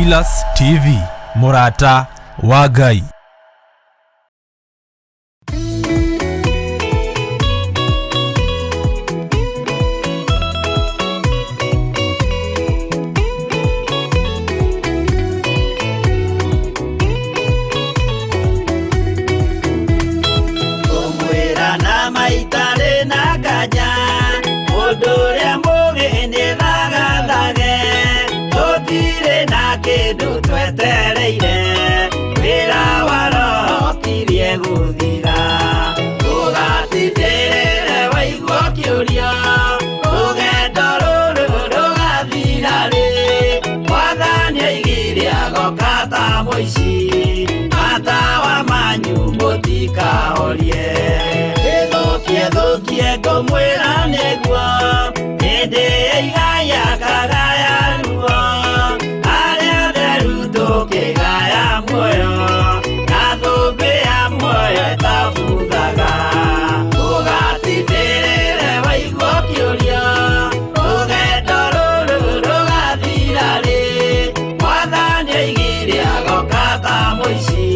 Theophilus TV, mũrata wa Ngai. Ngũmwĩra na maitarĩ na nganja, mũndũ ũrĩa mũgĩ nĩ thagathage, tũtirĩ na kĩndũ twetereire, wĩra wa Roho ũkirie gũthira. Ũgatindĩrĩre waigua ũkĩũria, rũgendo rũrũ rũgathira rĩ? Mwathani oigire agoka ta mũici, matawa manyu mũtikahorie. Ĩthũkie thũkie ngũmwĩra nĩguo, hĩndĩ ĩigaya kagaya ruo, arĩa atheru tũkĩgaya muoyo, na thũmbĩ ya muoyo ĩtabuthaga. Ũgatindĩrĩre waigua ũkĩũria, rũgendo rũrũ rũgathira rĩ? Mwathani oigire agoka ta mũici,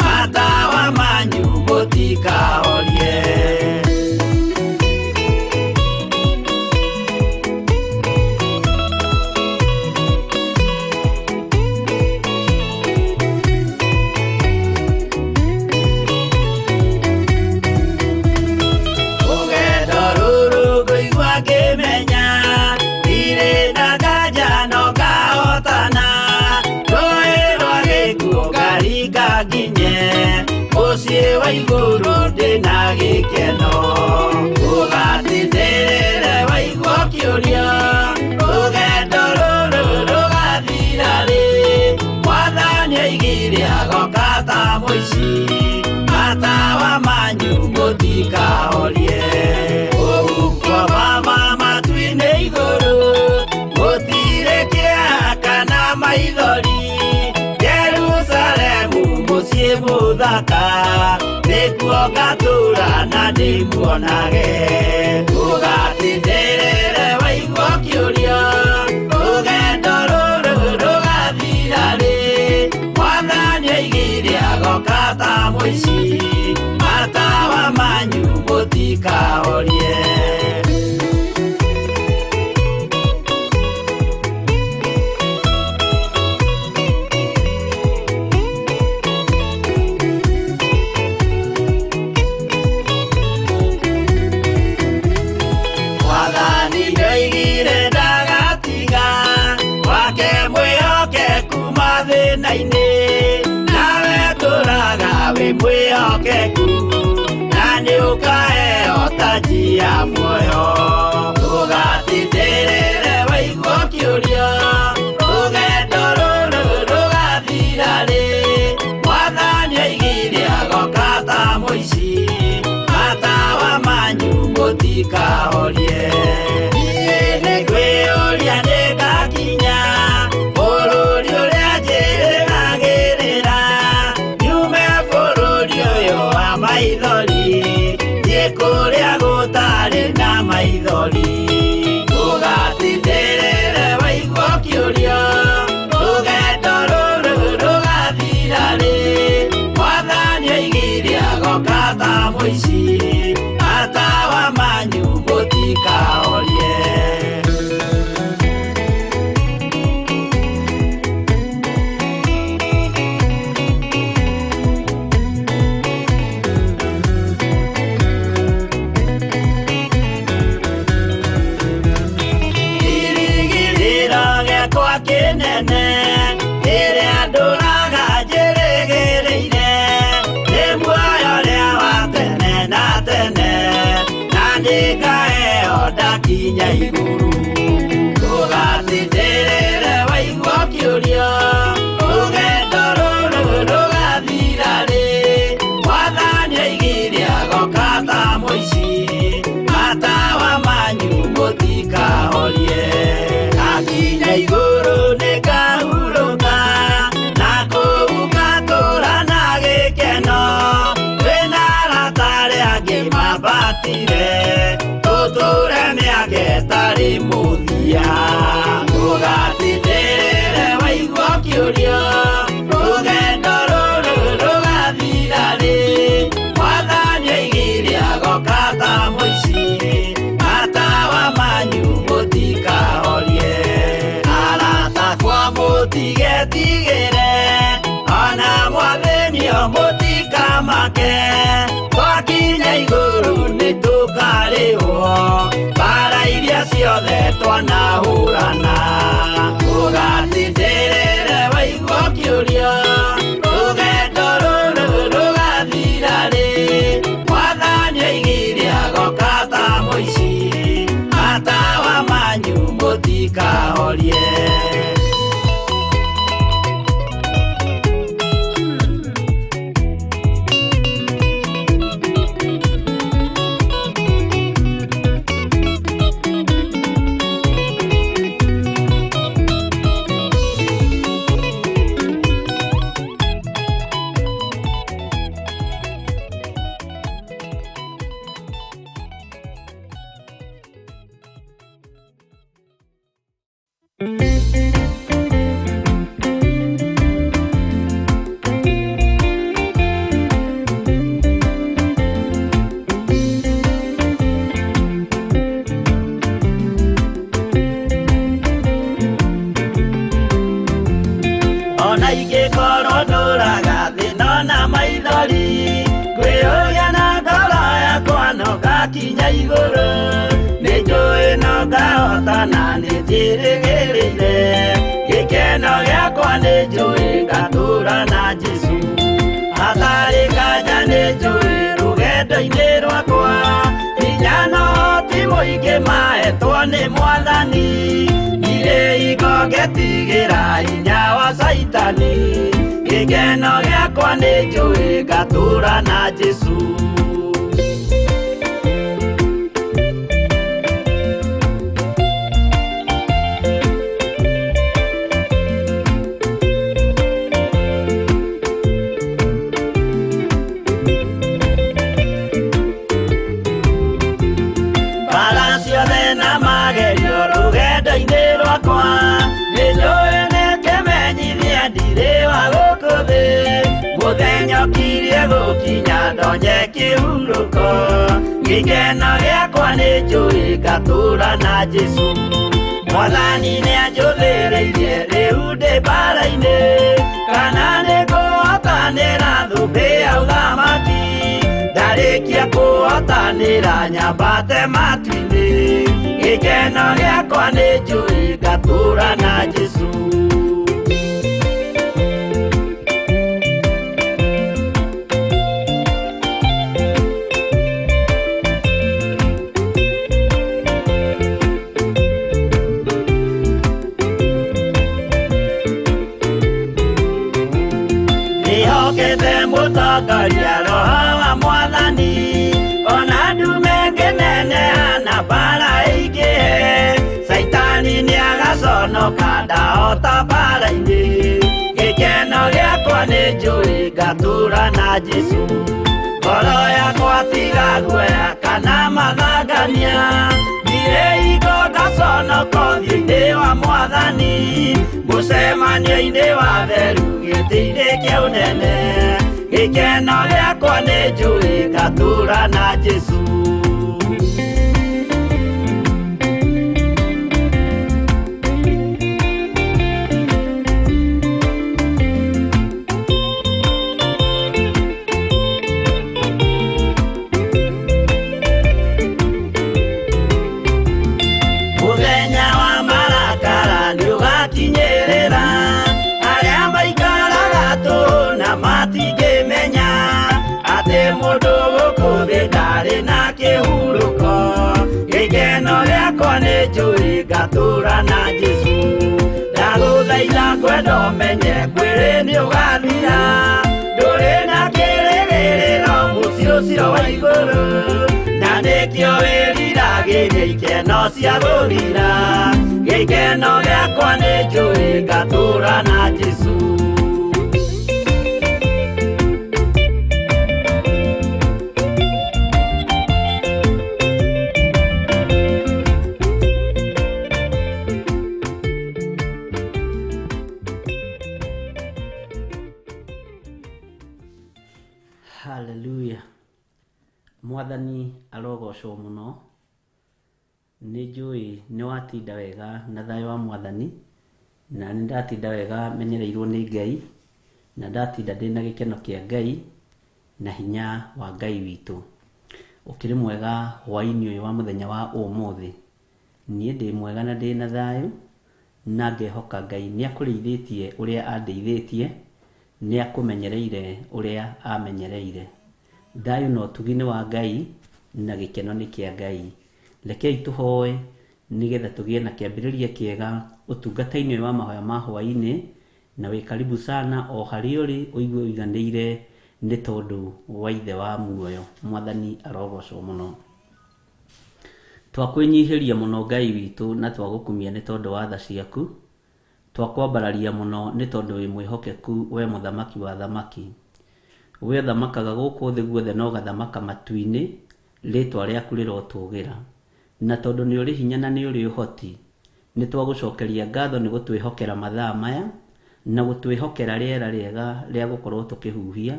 matawa manyu mũtikahorie. Rũgendo rũrũ ngũigua ngĩmenya, ndirĩ na nganja no ngahotana, rũĩ rwa gĩkuũ ngaringa nginye, mũciĩ wa igũrũ ndĩna gĩkeno. Ũgatindĩrĩre waigua ũkĩũria, rũgendo rũrũ rũgathira rĩ? Mwathani oigire agoka ta mũici, matawa manyu mũtikahorie. Ũguo mama matu-inĩ igũrũ, gũtirĩ kĩeha kana maithori, Jerusalemu mũciĩ mũthaka, nĩkuo ngatũũra na ndĩmuonage. Ũgatindĩrĩre waigua ũkĩũria, rũgendo rũrũ rũgathira rĩ? Mwathani oigire agoka ta mũici, matawa manyu mũtikahorie. Mwathani nĩoigire ndagatiga, wake mwĩhokeku mathĩna-inĩ, nawe tũraga wĩ mwĩhokeku, na nĩũkaheo taji ya muoyo. Ũgatindĩrĩre waigua ũkĩũria, rũgendo rũrũ rũgathira rĩ? Mwathani oigire agoka ta mũici, matawa manyu mũtikahorie. Niĩ nĩngwĩyũria nĩngakinya, bũrũri ũrĩa njĩrĩgagĩrĩra, nyume bũrũri ũyũ wa maithori, thiĩ kũrĩa gũtarĩ na maithori. Ũgatindĩrĩre waigua ũkĩũria, rũgendo rũrũ rũgathira rĩ? Mwathani oigire agoka ta mũici, matawa manyu mũtikahorie. Kĩrĩgĩrĩro gĩakwa kĩnene, kĩrĩa ndũraga njĩrĩgĩrĩire, nĩ muoyo ũrĩa wa tene na tene, na nĩngaheo ndakinya igũrũ. Ũgatindĩrĩre waigua ũkĩũria, rũgendo rũrũ rũgathira rĩ? Mwathani oigire agoka ta mũici, matawa manyu mũtikahorie. Ndakinya igũrũ nĩngahurũka, na kũu ngatũũra na gĩkeno, twĩna arata arĩa angĩ mambatire, tũtũũre mĩaka ĩtarĩ mũthia. Ũgatindĩrĩre waigua ũkĩũria, ũkĩũria rũgendo rũrũ rũgathira rĩ Mwathani oigire agoka ta mũici matawa manyu mũtikahorie arata kwa mũtigetigĩre ona mwathĩnio mũtikamake twakinya igũrũ nĩtũkarĩhwo mbara iria ciothe twanahũrana ũgatindĩrĩre waigua ũkĩũria rũgendo rũrũ rũgathira rĩ Mwathani oigire agoka ta mũici matawa manyu mũtikahorie. Ona ingĩkorwo ndũraga thĩna na maithori ngwĩyũria na ngoro yakwa no ngakinya igũrũ nĩnjũĩ no ngahotana nĩnjĩrĩgĩrĩire gĩkeno gĩakwa nĩnjũĩ ngatũra na Jesũ hatarĩ nganja nĩnjũĩ rũgendo-inĩ rwakwa hinya na ũhoti mũingĩ mahetwo nĩ Mwathani ndirĩ hingo ngetigĩra hinya wa Caitani gĩkeno gĩakwa nĩnjũĩ ngatũra na Jesũ. Mbara ciothe na magerio rũgendo-inĩ rwakwa nĩnjũĩ nĩkĩmenyithia ndirĩ wa gũkũ thĩ mũthenya ũkirie gũkinya ndonye kĩhurũko gĩkeno gĩakwa nĩnjũĩ ngatũra na Jesũ Mwathani nĩanjũthĩrĩirie rĩu ndĩ mbara-inĩ kana nĩngũhotanĩra thũmbĩ ya ũthamaki ndarĩkia kũhotanĩra nyambate matu-inĩ gĩkeno gĩakwa nĩnjũĩ ngatũra na Jesũ. Ndĩhokete mũtongoria Roho wa Mwathani ona ndume ngĩneneha na mbara ĩingĩhe Caitani nĩagaconoka ndahota mbara-inĩ gĩkeno gĩakwa nĩnjũĩ ngatũra na Jesũ ngoro yakwa tiga guoya kana mathangania ndirĩ hingo ngaconoka ũthiũ-inĩ wa Mwathani mũcemanio-inĩ wa theru gĩtĩ-inĩ kĩa ũnene gĩkeno gĩakwa nĩnjũĩ ngatũra na Jesũ. Mũthenya wa marakara nĩũgakinyĩrĩra arĩa maikaraga tũhũ na matingĩmenya atĩ mũndũ gũkũ thĩ ndarĩ na kĩhurũko gĩkeno gĩakwa nĩnjũĩ ngatũra na Jesũ ndagũthaitha ngwenda ũmenye mwĩrĩ nĩũgathira ndũrĩ na kĩrĩgĩrĩro mũciĩ ũcio wa igũrũ na nĩkĩo wĩriragĩria ikeno cia gũthira gĩkeno gĩakwa nĩnjũĩ ngatũra na Jesũ. Haleluya. Mwathani arogocwo mũno. Nĩ njũĩ nĩ watinda wega na thayũ wa Mwathani, na nĩ ndatinda wega menyereirwo nĩ Ngai, na ndatinda ndĩna gĩkeno kĩa Ngai na hinya wa Ngai witũ. Ũkĩrĩ mwega hwaĩ-inĩ ũyũ wa mũthenya wa ũmũthĩ. Niĩ ndĩ mwega na ndĩna thayũ, na ngehoka Ngai nĩ akũrĩithĩtie ũrĩa andeithĩtie, nĩ akũmenyereire ũrĩa amenyereire. Thayũ na ũtugi nĩ wa Ngai, na gĩkeno nĩ kĩa Ngai. Rekei tũhoe nĩgetha tũgĩe na kĩambĩrĩria kĩega ũtungata-inĩ ũyũ wa mahoya ma hwaĩ-inĩ, na wĩ karibu sana o harĩa ũrĩ ũigue ũiganĩire nĩ tondũ wa Ithe wa muoyo. Mwathani arogocwo mũno. Twakwĩnyihĩria mũno Ngai witũ na twagũkumia nĩ tondũ wa tha ciaku. Twakwambararia mũno nĩ tondũ wĩ mwĩhokeku we mũthamaki wa thamaki. We ũthamakaga gũkũ thĩ guothe na ũgathamaka matu-inĩ, rĩtwa rĩaku rĩrotũgĩra. Na tondũ nĩ ũrĩ hinya na nĩ ũrĩ ũhoti, nĩ twagũcokeria ngatho nĩ gũtwĩhokera mathaa maya, na gũtwĩhokera rĩera rĩega rĩa gũkorwo tũkĩhuhia,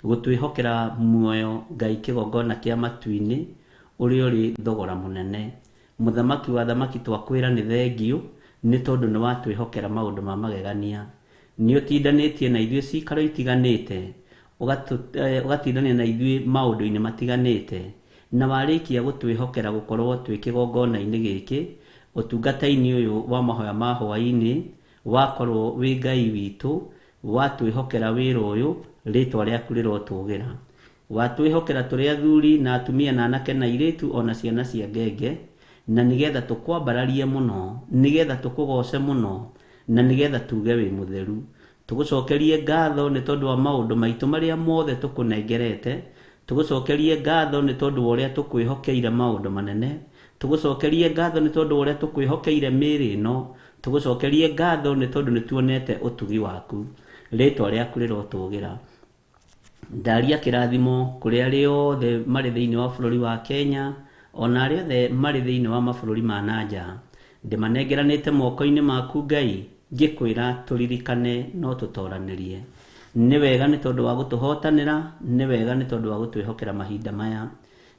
gũtwĩhokera muoyo Ngai kĩgongona kĩa matu-inĩ, ũrĩa ũrĩ thogora mũnene. Mũthamaki wa thamaki twakwĩra nĩ thengiũ, nĩ tondũ nĩ watwĩhokera maũndũ ma magegania. Nĩ ũtindanĩtie na ithuĩ cikaro itiganĩte, ũgatindania na ithuĩ maũndũ-inĩ matiganĩte, na warĩkia gũtwĩhokera gũkorwo twĩ kĩgongona-inĩ gĩkĩ, ũtungata-inĩ ũyũ wa mahoya ma hwaĩ-inĩ, wakorwo wĩ Ngai witũ, watwĩhokera wĩra ũyũ, rĩtwa rĩaku rĩrotũgĩra. Watwĩhokera tũrĩ athuri na atumia na anake na airĩtu ona ciana cia ngenge, na nĩgetha tũkwambararie mũno, nĩgetha tũkũgoce mũno, na nĩgetha tuge wĩ mũtheru. Tũgũcokerie ngatho nĩ tondũ wa maũndũ maitũ marĩa mothe tũkũnengerete, tũgũcokerie ngatho nĩ tondũ wa ũrĩa tũkwĩhokeire maũndũ manene, tũgũcokerie ngatho nĩ tondũ wa ũrĩa tũkwĩhokeire mĩĩrĩ ĩno, tũgũcokerie ngatho nĩ tondũ nĩ tuonete ũtugi waku. Rĩtwa rĩaku rĩrotũgĩra. Ndaria kĩrathimo kũrĩ arĩa othe marĩ thĩinĩ wa bũrũri wa Kenya, ona arĩa othe marĩ thĩinĩ wa mabũrũri ma na nja. Ndĩmanengeranĩte moko-inĩ maku Ngai, ngĩkwĩra tũririkane no tũtoranĩrie. Nĩ wega nĩ tondũ wa gũtũhotanĩra, nĩ wega nĩ tondũ wa gũtwĩhokera mahinda maya.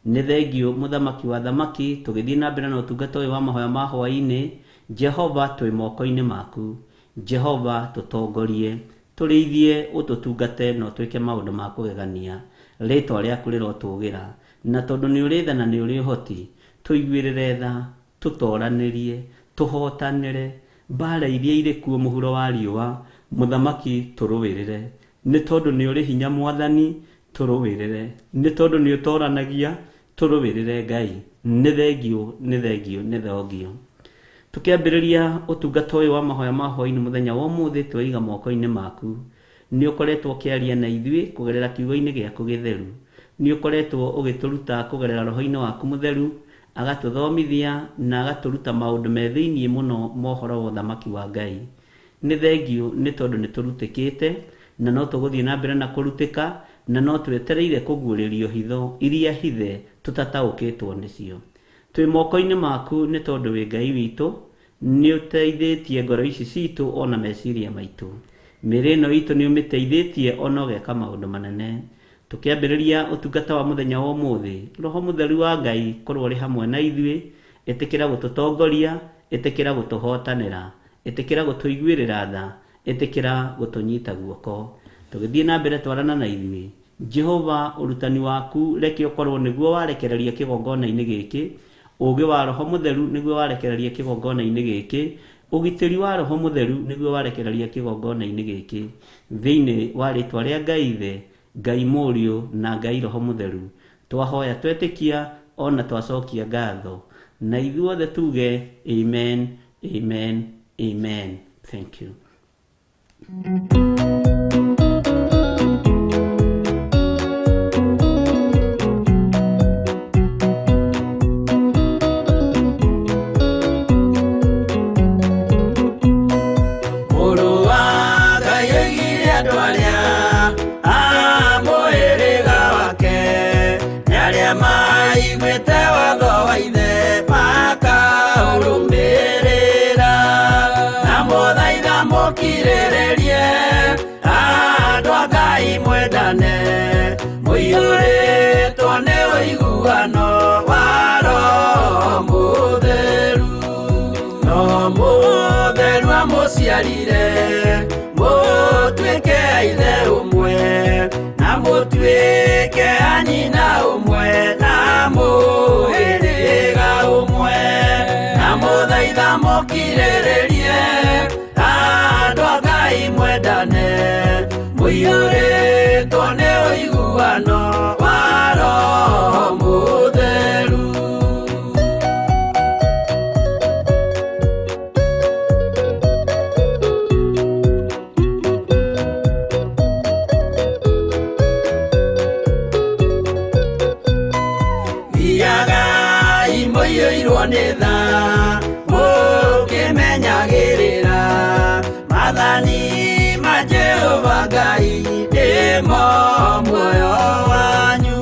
Nĩ thengiũ mũthamaki wa thamaki, tũgĩthiĩ na mbere na ũtungata ũyũ wa mahoya ma hwaĩ-inĩ, Jehova twĩ moko-inĩ maku. Jehova tũtongorie, tũrĩithie, ũtũtungate na ũtwĩke maũndũ ma kũgegania. Rĩtwa rĩaku rĩrotũgĩra. Na tondũ nĩ ũrĩ tha na nĩ ũrĩ ũhoti, tũiguĩrĩre tha, tũtoranĩrie, tũhotanĩre, mbara iria irĩ kuo mũhuro wa riũa, mũthamaki tũrũĩrĩre. Nĩ tondũ nĩ ũrĩ hinya Mwathani, tũrũĩrĩre. Nĩ tondũ nĩ ũtoranagia, tũrũĩrĩre Ngai. Nĩ thengiũ, nĩ thengiũ, nĩ thongio. Tũkĩambĩrĩria ũtungata ũyũ wa mahoya ma hwaĩ-inĩ mũthenya wa ũmũthĩ tweiga moko-inĩ maku. Nĩ ũkoretwo ũkĩaria na ithuĩ kũgerera kiugo-inĩ gĩaku gĩtheru. Nĩ ũkoretwo ũgĩtũruta kũgerera roho-inĩ waku mũtheru, agatũthomithia na agatũruta maũndũ me thĩiniĩ mũno ma ũhoro wa ũthamaki wa Ngai. Nĩ thengiũ nĩ tondũ nĩ tũrutĩkĩte, na no tũgũthiĩ na mbere na kũrutĩka, na no twetereire kũguũrĩrio hitho iria hithe tũtataũkĩtwo nĩcio. Twĩ moko-inĩ maku nĩ tondũ wĩ Ngai witũ, nĩ ũteithĩtie ngoro ici citũ ona meciria maitũ. Mĩĩrĩ ĩno itũ nĩ ũmĩteithĩtie ona ũgeka maũndũ manene. Tũkĩambĩrĩria ũtungata wa mũthenya wa ũmũthĩ, Roho Mũtheru wa Ngai korwo ũrĩ hamwe na ithuĩ, ĩtĩkĩra gũtũtongoria, ĩtĩkĩra gũtũhotanĩra, ĩtĩkĩra gũtũiguĩrĩra tha, ĩtĩkĩra gũtũnyita guoko. Tũgĩthiĩ na mbere twarana na ithuĩ. Jehova ũrutani waku reke ũkorwo nĩguo warekereria kĩgongona-inĩ gĩkĩ, ũũgĩ wa Roho Mũtheru nĩguo warekereria kĩgongona-inĩ gĩkĩ, ũgitĩri wa Roho Mũtheru nĩguo warekereria kĩgongona-inĩ gĩkĩ. Thĩinĩ wa rĩtwa rĩa Ngai Ithe, Ngai Mũriũ na Ngai Roho Mũtheru, twahoya twetĩkia ona twacokia ngatho. Na ithuothe tuge amen, amen, amen. Thank you. Mũrũ wa Ngai oigire andũ arĩa a mũhĩrĩga wake, nĩ arĩa maiguĩte watho wa ithe makaũrũmĩrĩra. Na mũthaitha mũkirĩrĩrie nĩ ũiguano wa Roho Mũtheru. Roho Mũtheru amũciarire mũtuĩke ithe ũmwe na mũtuĩke a nyina ũmwe na mũhĩrĩga ũmwe na mũthaitha mũkirĩrĩrie andũ a Ngai mwendane mũiyũrĩtwo nĩ ũiguano wa Roho Mũtheru. Thiagai mũiyũirwo nĩ tha mũkĩmenyagĩrĩra maathani ma Jehova Ngai nĩmo muoyo wanyu.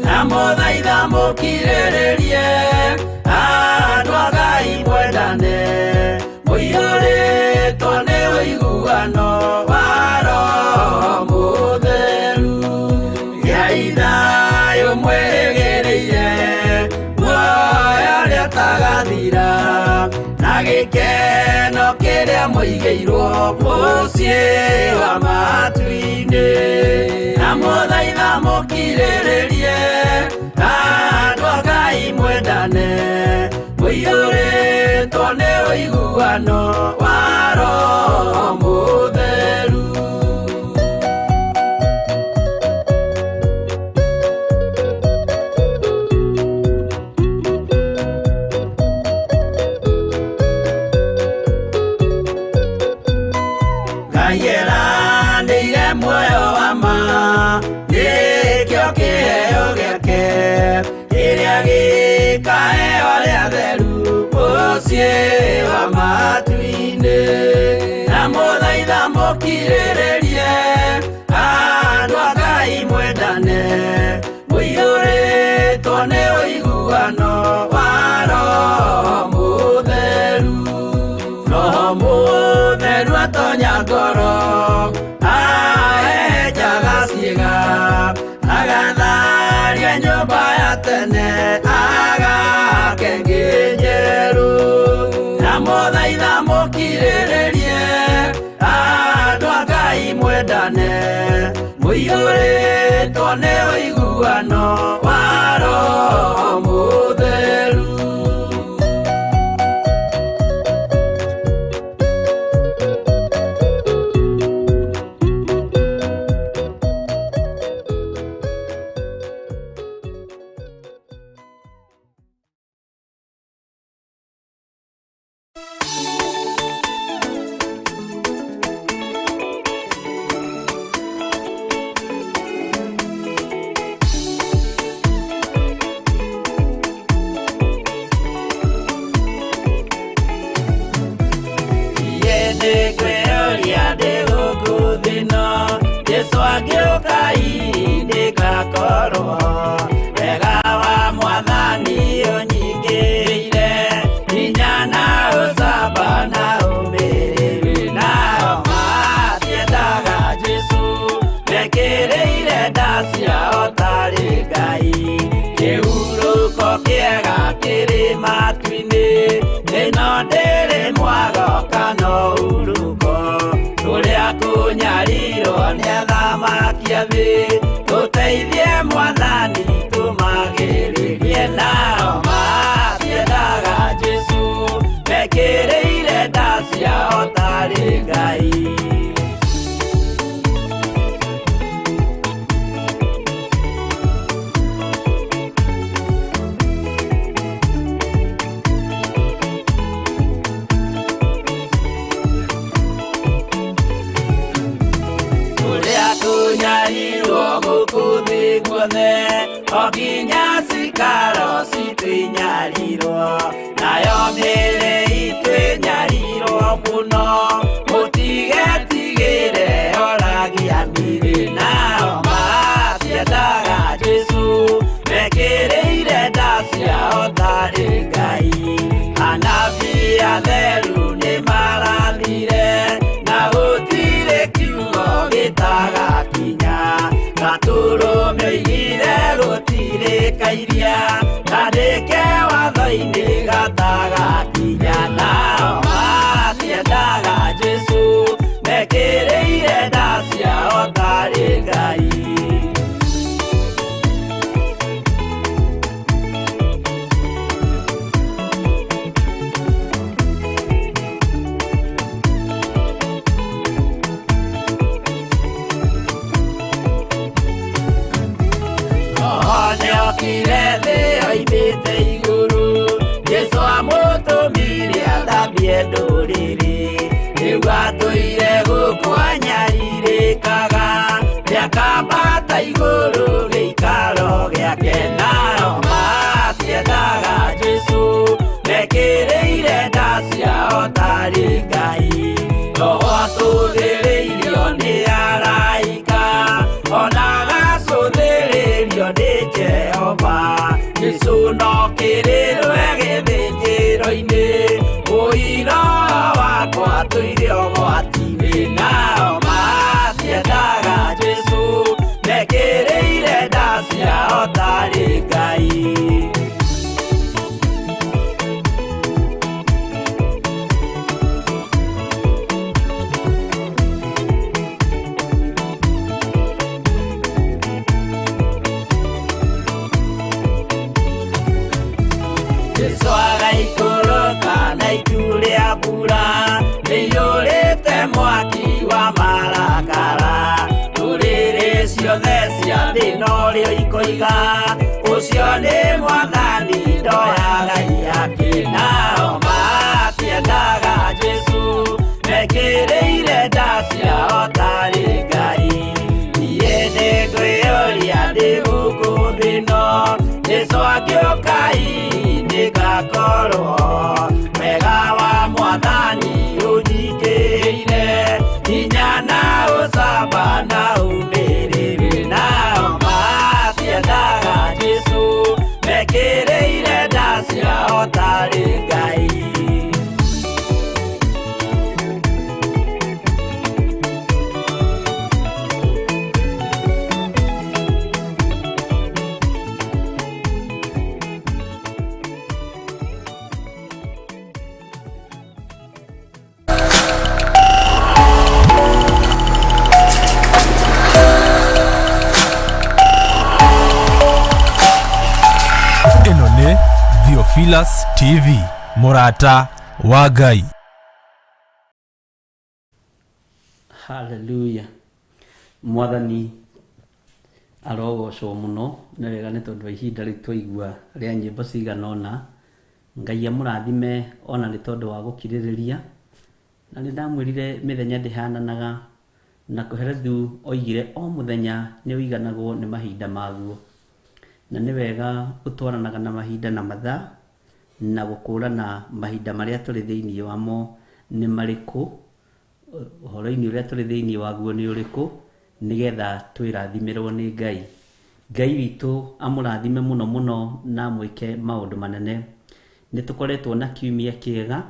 Na mũthaitha mũkirĩrĩrie andũ a Ngai mwendane mũiyũrĩtwo nĩ ũiguano wa Roho Mũtheru. Gĩai thayũ mwĩrĩgĩrĩire muoyo ũrĩa ũtagathira na gĩkeno kĩrĩa mũigĩirwo mũciĩ wa matu-inĩ. Na mũthaitha mũkirĩrĩrie andũ a Ngai mwendane mũiyũrĩtwo nĩ ũiguano wa Roho Mũtheru. Ngai eranĩire muoyo wa ma nĩkĩo kĩheo gĩake kĩrĩa gĩkaheo arĩa atheru mũciĩ wa matu-inĩ. Na mũthaitha mũkirĩrĩrie andũ a Ngai mwendane mũiyũrĩtwo nĩ ũiguano wa Roho Mũtheru. Roho Mũtheru atonya ngoro ahehenjaga ciĩga agatharia nyũmba ya tene agake ĩngĩ njerũ. Na mũthaitha mũkirĩrĩrie andũ a Ngai mwendane mũiyũrĩtwo nĩ ũiguano wa Roho Mũtheru. Jesu agĩũka ndĩgakorwo wega wa mwathani ũnyingĩire hinya na ũcamba na ũmĩrĩru. Nao matiendaga Jesu mekĩrĩire nda ciao tarĩ Ngai. Kĩhurũko kĩega kĩrĩ matu-inĩ ĩno ndĩrĩ mwago kana ũhurũko. Kũrĩa kũnyarirwo nĩ athamaki a thĩ tũteithie mwathani tũmagĩrĩrie. Nao matiendaga Jesu mekĩrĩire nda ciao tarĩ Ngai. Kũnyarirwo gũkũ thĩ guothe o nginya cikaro citũ inyarirwo nayo mĩĩrĩ itũ ĩnyarirwo mũno mũtigetigĩre oragia mĩĩrĩ. Nao matiendaga Jesu mekĩrĩire nda ciao tarĩ Ngai. Anabii atheru nĩmarathire na gũtirĩ kiugo gĩtagakinya. Gatũrũme oigire gũtirĩ iria kandĩke watho-inĩ gatagakinya nao matiendaga Jesũ mekĩrĩire nda ciao tarĩ Ngai. Nĩokire thĩ oimĩte igũrũ Jesũ amũtũmire athambie ndũrĩrĩ rĩu atũire gũkũ anyarirĩkaga nĩakambata igũrũ gĩikaro gĩake nao matiendaga Jesũ mekĩrĩire nda ciao tarĩ Ngai. Roho atũthĩrĩirio nĩ araika ona agacũthĩrĩrio nĩ Jehova Jesũ no kĩrĩrwe gĩthĩnjĩro-inĩ ũira wakwa tũire ũgwati-inĩ nao matiendaga Jesũ mekĩrĩire nda ciao tarĩ Ngai. Jesũ agaikũrũka na itu rĩa mbura rĩiyũrĩte mwaki wa marakara ndũrĩrĩ ciothe cia thĩ norĩo ikoiga ũcio nĩ Mwathani ndoyaga ihaki nao matiendaga Jesũ mekĩrĩire nda ciao tarĩ Ngai. Niĩ nĩngwĩyũria ndĩ gũkũ thĩ ĩno Jesũ angĩũka nĩngakorwo wega wa Mwathani ũnjingĩrĩire hinya na ũcamba na ũmĩrĩru nao matiendaga Jesũ mekĩrĩire nda ciao tarĩ Ngai. Ĩno nĩ Theophilus TV, mũrata wa Ngai. Hallelujah. Mwathani arogocwo mũno nĩ wega nĩ tondũ wa ihinda rĩu twaigua rĩa nyĩmbo cigana ũna. Ngai amũrathime ona nĩ tondũ wa gũkirĩrĩria. Na nĩ ndamwĩrire mĩthenya ndĩhananaga na Kohelethu oigire o mũthenya nĩ ũiganagwo nĩ mahinda maguo. Na nĩ wega ũtwaranaga na mahinda na mathaa na gũkũrana mahinda marĩa tũrĩ thĩinĩ wamo nĩ marĩkũ, ũhoro-inĩ ũrĩa tũrĩ thĩinĩ waguo nĩ ũrĩkũ, nĩgetha twĩrathimĩrwo nĩ Ngai. Ngai witũ amũrathime mũno mũno na amwĩke maũndũ manene. Nĩ tũkoretwo na kiumia kĩega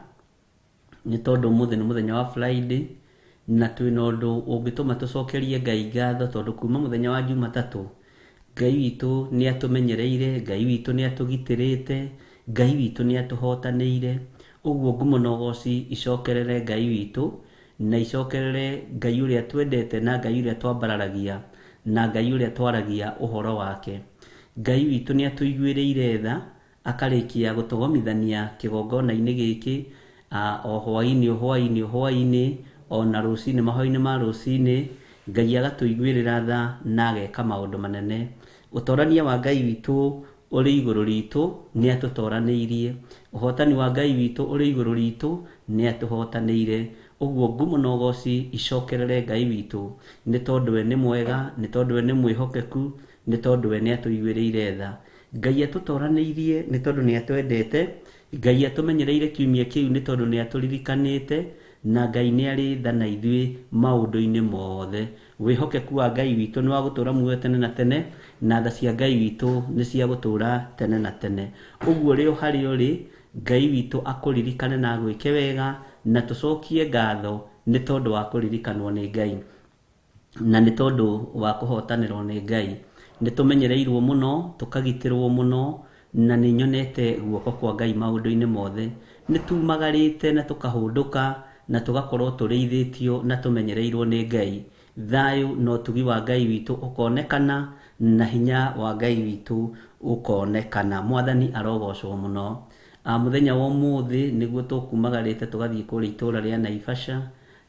nĩ tondũ ũmũthĩ nĩ mũthenya wa Friday na twĩna ũndũ ũngĩtũma tũcokerie Ngai ngatho tondũ kuma mũthenya wa Jumatatũ Ngai witũ nĩ atũmenyereire, Ngai witũ nĩ atũgitĩrĩte, Ngai witũ nĩ atũhotanĩire. Ũguo ngumo na ũgoci icokerere Ngai witũ na icokerere Ngai ũrĩa twendete na Ngai ũrĩa twambararagia na Ngai ũrĩa twaragia ũhoro wake. Ngai witũ nĩ atũiguĩrĩire tha akarĩkia gũtũgomithania kĩgongona-inĩ gĩkĩ o hwaĩ-inĩ o hwaĩ-inĩ o hwaĩ-inĩ ona rũcinĩ mahoya-inĩ ma rũcinĩ. Ngai agatũiguĩrĩra tha na ageka maũndũ manene. Ũtorania wa Ngai witũ ũrĩ igũrũ ritũ nĩ atũtoranĩirie. Ũhotani wa Ngai witũ ũrĩ igũrũ ritũ nĩ atũhotanĩire. Ũguo ngumo na ũgoci icokerere Ngai witũ nĩ tondũ we nĩ mwega, nĩ tondũ we nĩ mwĩhokeku, nĩ tondũ we nĩ atũiguĩrĩire tha. Ngai atũtoranĩirie nĩ tondũ nĩ atwendete. Ngai atũmenyereire kiumia kĩu nĩ tondũ nĩ atũririkanĩte na Ngai nĩ arĩ tha na ithuĩ maũndũ-inĩ mothe. Wĩhokeku wa Ngai witũ nĩ wa gũtũũra muoyo tene na tene na tha cia Ngai witũ nĩ cia gũtũũra tene na tene. Ũguo rĩ o harĩa ũrĩ Ngai witũ akũririkane na agwĩke wega na tũcokie ngatho nĩ tondũ wa kũririkanwo nĩ Ngai na nĩ tondũ wa kũhotanĩrwo nĩ Ngai. Nĩ tũmenyereirwo mũno, tũkagitĩrwo mũno, na nĩ nyonete guoko kwa Ngai maũndũ-inĩ mothe. Nĩ tumagarĩte na tũkahũndũka na tũgakorwo tũrĩithĩtio na tũmenyereirwo nĩ Ngai. Thayũ na ũtugi wa Ngai witũ ũkonekana, na hinya wa Ngai witũ ũkonekana. Mwathani arogocwo mũno. Mũthenya wa ũmũthĩ nĩguo tũkumagarĩte tũgathiĩ kũrĩa itũũra rĩa Naivasha,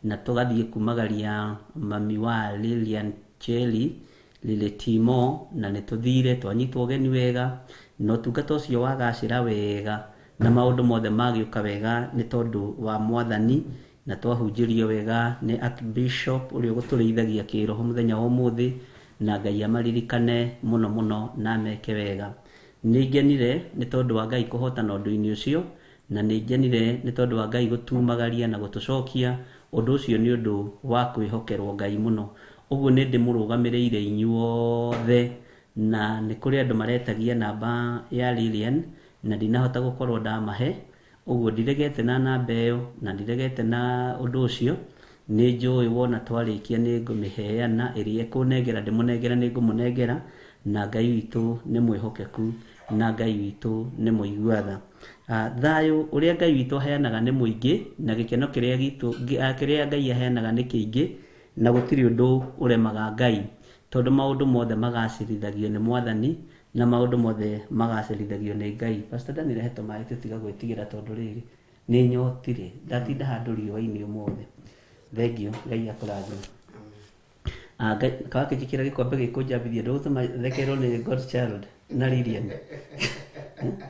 na tũgathiĩ kumagaria mami wa Lilian Cheli, Lily Timo, na nĩ tũthire twanyitwo ũgeni wega, na ũtungata ũcio wagacĩra wega, na maũndũ mothe magĩũka wega nĩ tondũ wa Mwathani, na twahunjĩrio wega nĩ Archbishop ũrĩa ũgũtũrĩithagia kĩroho mũthenya wa ũmũthĩ, na Ngai amaririkane mũno mũno na ameke wega. Nĩ ngenire nĩ tondũ wa Ngai kũhotana ũndũ-inĩ ũcio, na nĩ ngenire nĩ tondũ wa Ngai gũtumagaria na gũtũcokia. Ũndũ ũcio nĩ ũndũ wa kwĩhokerwo Ngai mũno. Ũguo nĩ ndĩmũrũgamĩrĩire inyuothe, na nĩ kũrĩ andũ maretagia namba ya Lilian na ndinahota gũkorwo ndamahe. Ũguo ndiregete na namba ĩyo, na ndiregete na ũndũ ũcio. Nĩ njũĩ wona twarĩkia nĩ ngũmĩheana, ĩrĩa ĩkũnengera ndĩmũnengere nĩ ngũmũnengera, na Ngai witũ nĩ mwĩhokeku, na Ngai witũ nĩ mũigua tha. Thayũ ũrĩa Ngai witũ aheanaga nĩ mũingĩ, na gĩkeno kĩrĩa gitũ, kĩrĩa Ngai aheanaga nĩ kĩingĩ, na gũtirĩ ũndũ ũremaga Ngai, tondũ maũndũ mothe magacĩrithagio nĩ Mwathani, na maũndũ mothe magacĩrithagio nĩ Ngai. Pastor Daniel rehe tũmaĩ tũtiga gwĩtigĩra tondũ rĩrĩ nĩ nyotire, ndatinda handũ riũa-inĩ ũmũthĩ. Thengiũ, Ngai akũrathime. Ngai kawakĩnjĩkĩra gĩkombe gĩkũnjambithia, ndũgũtũma thekerwo nĩ Godchild na Lilian.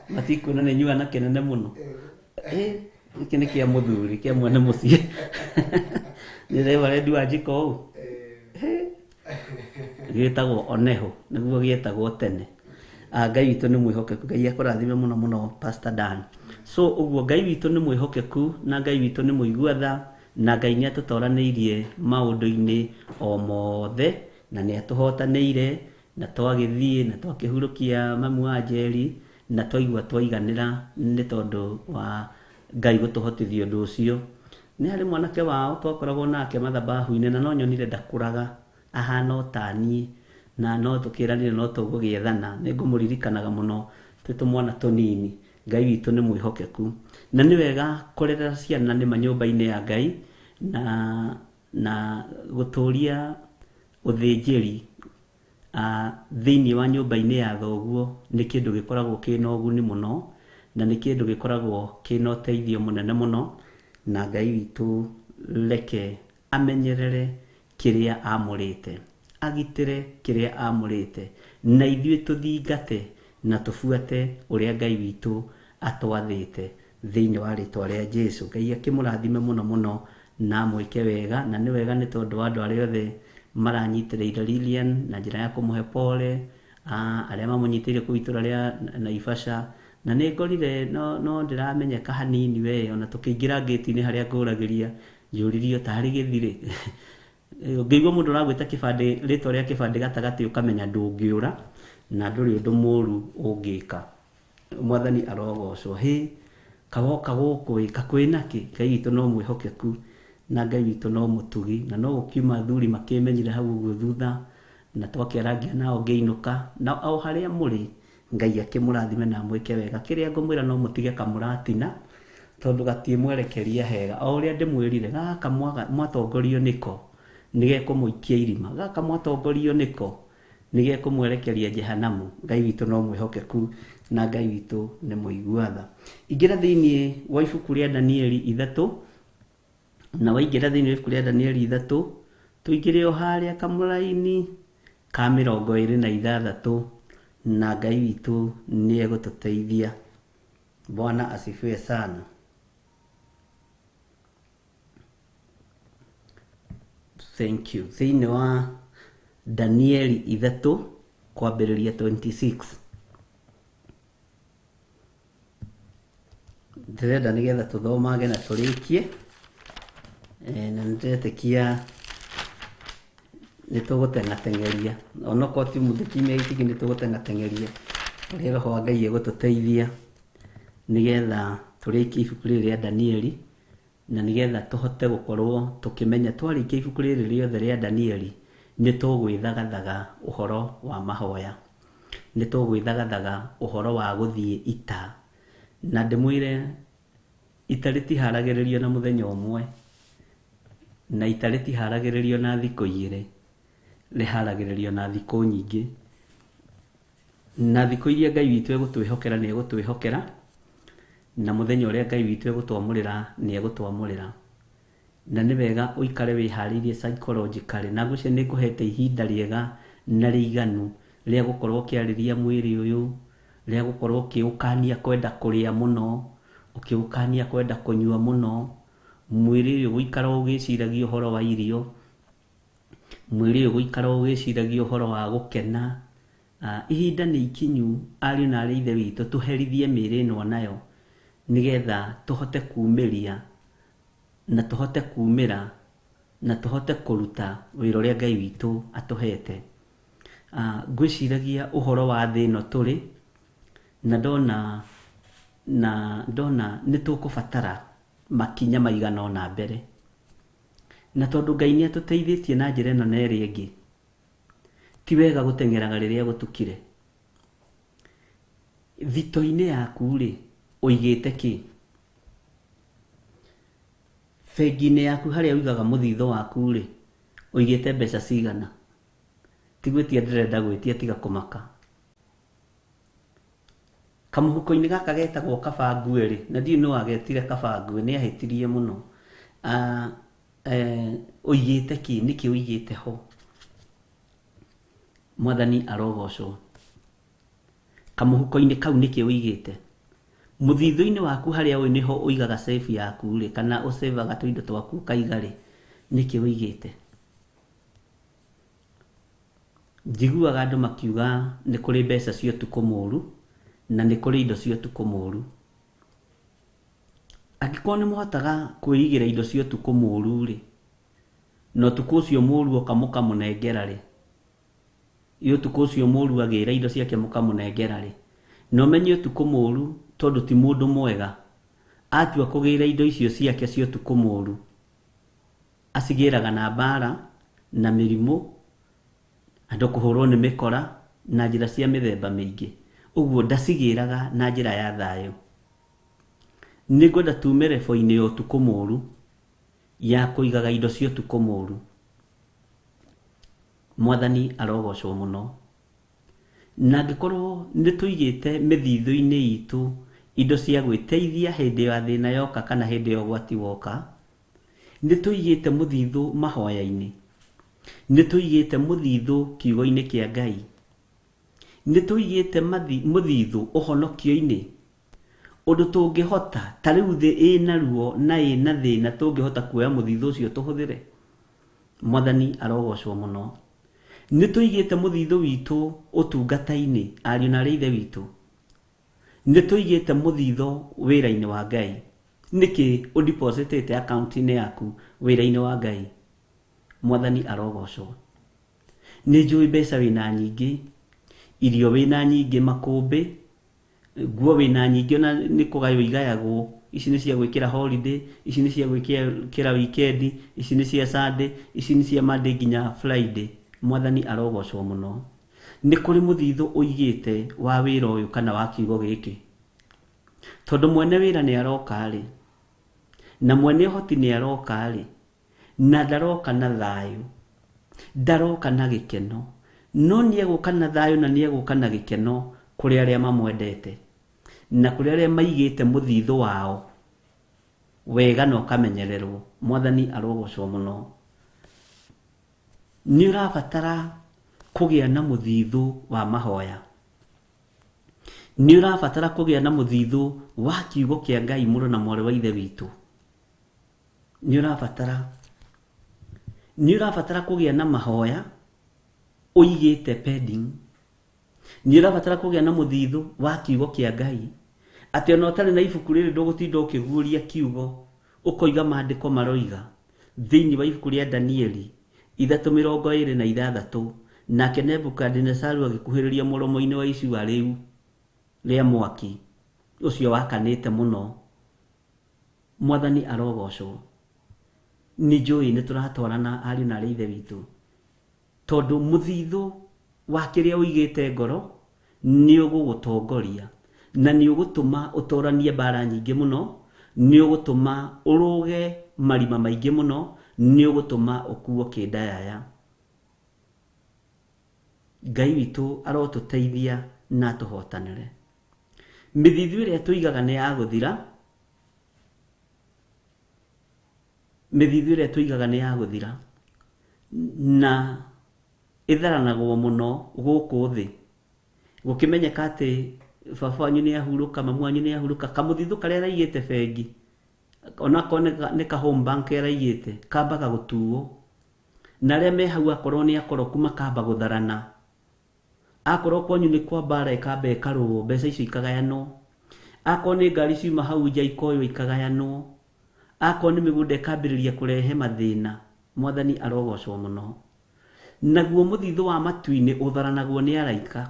Matikuona nĩ nyua na kĩnene mũno. Gĩkĩ nĩ kĩa mũthuri, kĩa mwene mũciĩ. Nĩ Reverend Wanjikũ ũũ. Gĩtagwo Oneho, nĩguo gĩetagwo tene. Ngai witũ nĩ mwĩhokeku. Ngai akũrathime mũno mũno Pastor Dan. So ũguo Ngai witũ nĩ mwĩhokeku, na Ngai witũ nĩ mũigua tha, na Ngai nĩ atũtoranĩirie maũndũ-inĩ o mothe, na nĩ atũhotanĩire, na twagĩthiĩ na twakĩhurũkia mamu wa Njeri, na twaigua twaiganĩra nĩ tondũ wa Ngai gũtũhotithia ũndũ ũcio. Nĩ harĩ mwanake wao twakoragwo nake mathabahu-inĩ, na no nyonire ndakũraga, ahana o ta niĩ, na no tũkĩranire no tũgũgĩethana. Nĩ ngũmũririkanaga mũno twĩ tũmwana tũnini. Ngai witũ nĩ mwĩhokeku, na nĩ wega kũrerera ciana nĩ manyũmba-inĩ ya Ngai, na gũtũria ũthĩnjĩri thĩinĩ wa nyũmba-inĩ ya thoguo nĩ kĩndũ gĩkoragwo kĩna ũguni mũno, na nĩ kĩndũ gĩkoragwo kĩna ũteithio mũnene mũno, na Ngai witũ reke amenyerere kĩrĩa amũrĩte, agitĩre kĩrĩa amũrĩte, na ithuĩ tũthingate na tũbuate ũrĩa Ngai witũ atwathĩte thĩinĩ wa rĩtwa rĩa Jesu. Ngai akĩmũrathime mũno mũno na amwĩke wega, na nĩ wega nĩ tondũ wa andũ arĩa othe maranyitĩrĩire Lilian na njĩra ya kũmũhe pole, arĩa mamũnyitĩrĩire kũu itũũra rĩa Naivasha, na nĩ ngorire no ndĩramenyeka hanini we, ona tũkĩingĩra ngĩti-inĩ harĩa ngũragĩria njũririo tarĩ gĩthirĩ. Ũngĩigua mũndũ ũragwĩta kĩbandĩ, rĩtwa rĩa kĩbandĩ gatagatĩ, ũkamenya ndũngĩũra na ndũrĩ ũndũ mũru ũngĩka. Mwathani arogocwo. Hĩ, kawoka gũkũ ĩ, kakwĩna kĩ? Ngai witũ no mwĩhokeku, na Ngai witũ no mũtugi, na no gũkiuma athuri makĩmenyire hau ũguo thutha, na twakĩarangia nao ngĩinũka, na o harĩa mũrĩ Ngai akĩmũrathime na amwĩke wega. Kĩrĩa ngũmwĩra no mũtige kamũratina, tondũ gatiĩmwerekeria hega. O ũrĩa ndĩmwĩrire, gaka mwatongorio nĩko nĩgekũmũikia irima, gaka mwatongorio nĩko nĩgekũmwerekeria jehanamu. Ngai witũ no mwĩhokeku, na Ngai witũ nĩ mũigua tha. Ingĩra thĩinĩ wa ibuku rĩa Danieli 3, na waingĩra thĩinĩ wa ibuku rĩa Danieli 3, tũingĩre o harĩa kamũraini ka 26, na Ngai witũ nĩ egũtũteithia. Bwana asifiwe sana. Thank you. Thĩinĩ wa Danieli 3 kwambĩrĩria 26. Ndĩrenda nĩgetha tũthomage na tũrĩkie. Na nĩndĩretĩkia nĩ tũgũteng'ateng'eria, onokorwo ti ũmũthĩ kiumia gĩkĩ kĩngĩ nĩ tũgũteng'ateng'eria ũrĩa Roho wa Ngai egũtũteithia nĩgetha tũrĩkie ibuku rĩrĩ rĩa Danieli, na nĩgetha tũhote gũkorwo tũkĩmenya twarĩkia ibuku rĩrĩ rĩothe rĩa Danieli Nĩ tũgwĩthagathaga ũhoro wa mahoya, nĩ tũgwĩthagathaga ũhoro wa gũthiĩ ita. Na ndĩmwĩre ita rĩtiharagĩrĩrio na mũthenya ũmwe, na ita rĩtiharagĩrĩrio na thikũ igĩrĩ, rĩharagĩrĩrio na thikũ nyingĩ. Na thikũ iria Ngai witũ egũtwĩhokera nĩ egũtwĩhokera, na mũthenya ũrĩa Ngai witũ egũtwamũrĩra nĩ egũtwamũrĩra. Na nĩ wega ũikare wĩharĩirie psychologically, na ngwĩciria nĩ ngũhete ihinda rĩega na rĩiganu rĩa gũkorwo ũkĩarĩria mwĩrĩ ũyũ, rĩa gũkorwo ũkĩũkania kwenda kũrĩa mũno, ũkĩũkania kwenda kũnyua mũno, mwĩrĩ ũyũ gũikara ũgĩciragia ũhoro wa irio, mwĩrĩ ũyũ gũikara ũgĩciragia ũhoro wa gũkena. Ihinda nĩ ikinyu ariũ na arĩ ithe witũ tũherithie mĩĩrĩ ĩno nayo, nĩgetha tũhote kumĩria na tũhote kumĩra na tũhote kũruta wĩra ũrĩa Ngai witũ atũhete. Ngwĩciragia ũhoro wa thĩ ĩno tũrĩ, na ndona nĩ tũkũbatara makinya maigana ũna mbere. Na tondũ Ngai nĩ atũteithĩtie na njĩra ĩno na ĩrĩa ĩngĩ, ti wega gũteng'eraga rĩrĩa gũtukire. Thito-inĩ yaku rĩ, ũigĩte kĩ? Bengi-inĩ yaku harĩa ũigaga mũthithũ waku rĩ, ũigĩte mbeca cigana? Ti gwĩtia ndĩrenda gwĩtia tiga kũmaka. Kamũhuko-inĩ gaka getagwo kaba ngue rĩ, na ndiũĩ nũ wagetire kaba ngue, nĩ ahĩtirie mũno. Ũigĩte kĩ? Nĩkĩ ũigĩte ho? Mwathani arogocwo. Kamũhuko-inĩ kau nĩkĩ ũigĩte? Mũthithũ-inĩ waku harĩa ũĩ nĩho ũigaga safe yaku rĩ, kana ũsavaga tũindo twaku ũkaiga rĩ, nĩkĩ ũigĩte? Njiguaga andũ makiuga nĩ kũrĩ mbeca cia ũtukũ mũru, na nĩ kũrĩ indo cia ũtukũ mũru. Angĩkorwo nĩ mũhotaga kwĩigĩra indo cia ũtukũ mũru rĩ, na ũtukũ ũcio mũru oka mũkamũnengera rĩ, ĩ ũtukũ ũcio mũru agĩra indo ciake mũkamũnengera rĩ, na ũmenye ũtukũ mũru tondũ ti mũndũ mwega, atua kũgĩra indo icio ciake cia ũtukũ mũru, acigĩraga na mbara, na mĩrimũ, andũ kũhũrwo nĩ mĩkora, na njĩra cia mĩthemba mĩingĩ. Ũguo ndacigĩraga na njĩra ya thayũ. Nĩngwenda tume rebo-inĩ ya ũtukũ mũru, ya kũigaga indo cia ũtukũ mũru. Mwathani arogocwo mũno. Na angĩkorwo nĩ tũigĩte mĩthithũ-inĩ itũ indo cia gwĩteithia hĩndĩ ya thĩna yoka kana hĩndĩ ya ũgwati woka, nĩ tũigĩte mũthithũ mahoya-inĩ, nĩ tũigĩte mũthithũ kiugo-inĩ kĩa Ngai, nĩ tũigĩte mũthithũ ũhonokio-inĩ, ũndũ tũngĩhota ta rĩu thĩ ĩna ruo na ĩna thĩna tũngĩhota kuoya mũthithũ ũcio tũhũthĩre. Mwathani arogocwo mũno. Nĩ tũigĩte mũthithũ witũ ũtungata-inĩ, ariũ na arĩ ithe witũ. Nĩ tũigĩte mũthithũ wĩra-inĩ wa Ngai. Nĩkĩ ũdepositĩte account-inĩ yaku wĩra-inĩ wa Ngai? Mwathani arogocwo. Nĩ njũĩ mbeca wĩna nyingĩ, irio wĩna nyingĩ makũmbĩ, nguo wĩna nyingĩ ona nĩ kũgaywo igayagwo. Ici nĩ cia gwĩkĩra holiday, ici nĩ cia gwĩkĩra weekend, ici nĩ cia Sunday, ici nĩ cia Monday nginya Friday. Mwathani arogocwo mũno. Nĩ kũrĩ mũthithũ ũigĩte wa wĩra ũyũ kana wa kiugo gĩkĩ. Tondũ mwene wĩra nĩ aroka rĩ, na mwene ũhoti nĩ aroka rĩ, na ndaroka na thayũ, ndaroka na gĩkeno, no nĩ egũka na thayũ na nĩ egũka na gĩkeno kũrĩ arĩa mamwendete na kũrĩ arĩa maigĩte mũthithũ wao wega na ũkamenyererwo. Mwathani arogocwo mũno. Nĩ ũrabatara kũgĩa na mũthithũ wa mahoya. Nĩ ũrabatara kũgĩa na mũthithũ wa kiugo kĩa Ngai mũrũ na mwarĩ wa ithe witũ. Nĩ ũrabatara kũgĩa na mahoya ũigĩte pending. Nĩ ũrabatara kũgĩa na mũthithũ wa kiugo kĩa Ngai, atĩ ona ũtarĩ na ibuku rĩrĩ ndũgũtinda ũkĩguũria kiugo, ũkoiga maandĩko maroiga thĩinĩ wa ibuku rĩa Danieli 3:26, nake Nebukadinesaru agĩkuhĩrĩria mũromo-inĩ wa icua rĩu rĩa mwaki ũcio wakanĩte mũno. Mwathani arogocwo. Nĩ njũĩ nĩ tũratwarana ariũ na arĩ ithe witũ. Tondũ mũthithũ wa kĩrĩa ũigĩte ngoro nĩ ũgũgũtongoria na nĩ ũgũtũma ũtoranie mbara nyingĩ mũno, nĩ ũgũtũma ũrũge marima maingĩ mũno, nĩ ũgũtũma ũkuo kĩndayaya. Ngai witũ arotũteithia na atũhotanĩre. Mĩthithũ ĩrĩa tũigaga nĩ ya gũthira, mĩthithũ ĩrĩa tũigaga nĩ ya gũthira na ĩtharanagwo mũno gũkũ thĩ. Gũkĩmenyeka atĩ baba wanyu nĩ ahurũka, mamu wanyu nĩ ahurũka, kamũthithũ karĩa araigĩte bengi onakorwo nĩ ka home bank araigĩte kambaga gũtuo, na arĩa me hau akorwo nĩ akoroku makamba gũtharana, akorwo kwanyu nĩ kwa mbara ĩkamba ĩkarũo, mbeca icio ikagayanwo, akorwo nĩ ngari ciuma hau nja ikoywo ikagayanwo, akorwo nĩ mĩgũnda ĩkambĩrĩria kũrehe mathĩna. Mwathani arogocwo mũno. Naguo mũthithũ wa matu-inĩ ũtharanagwo nĩ araika.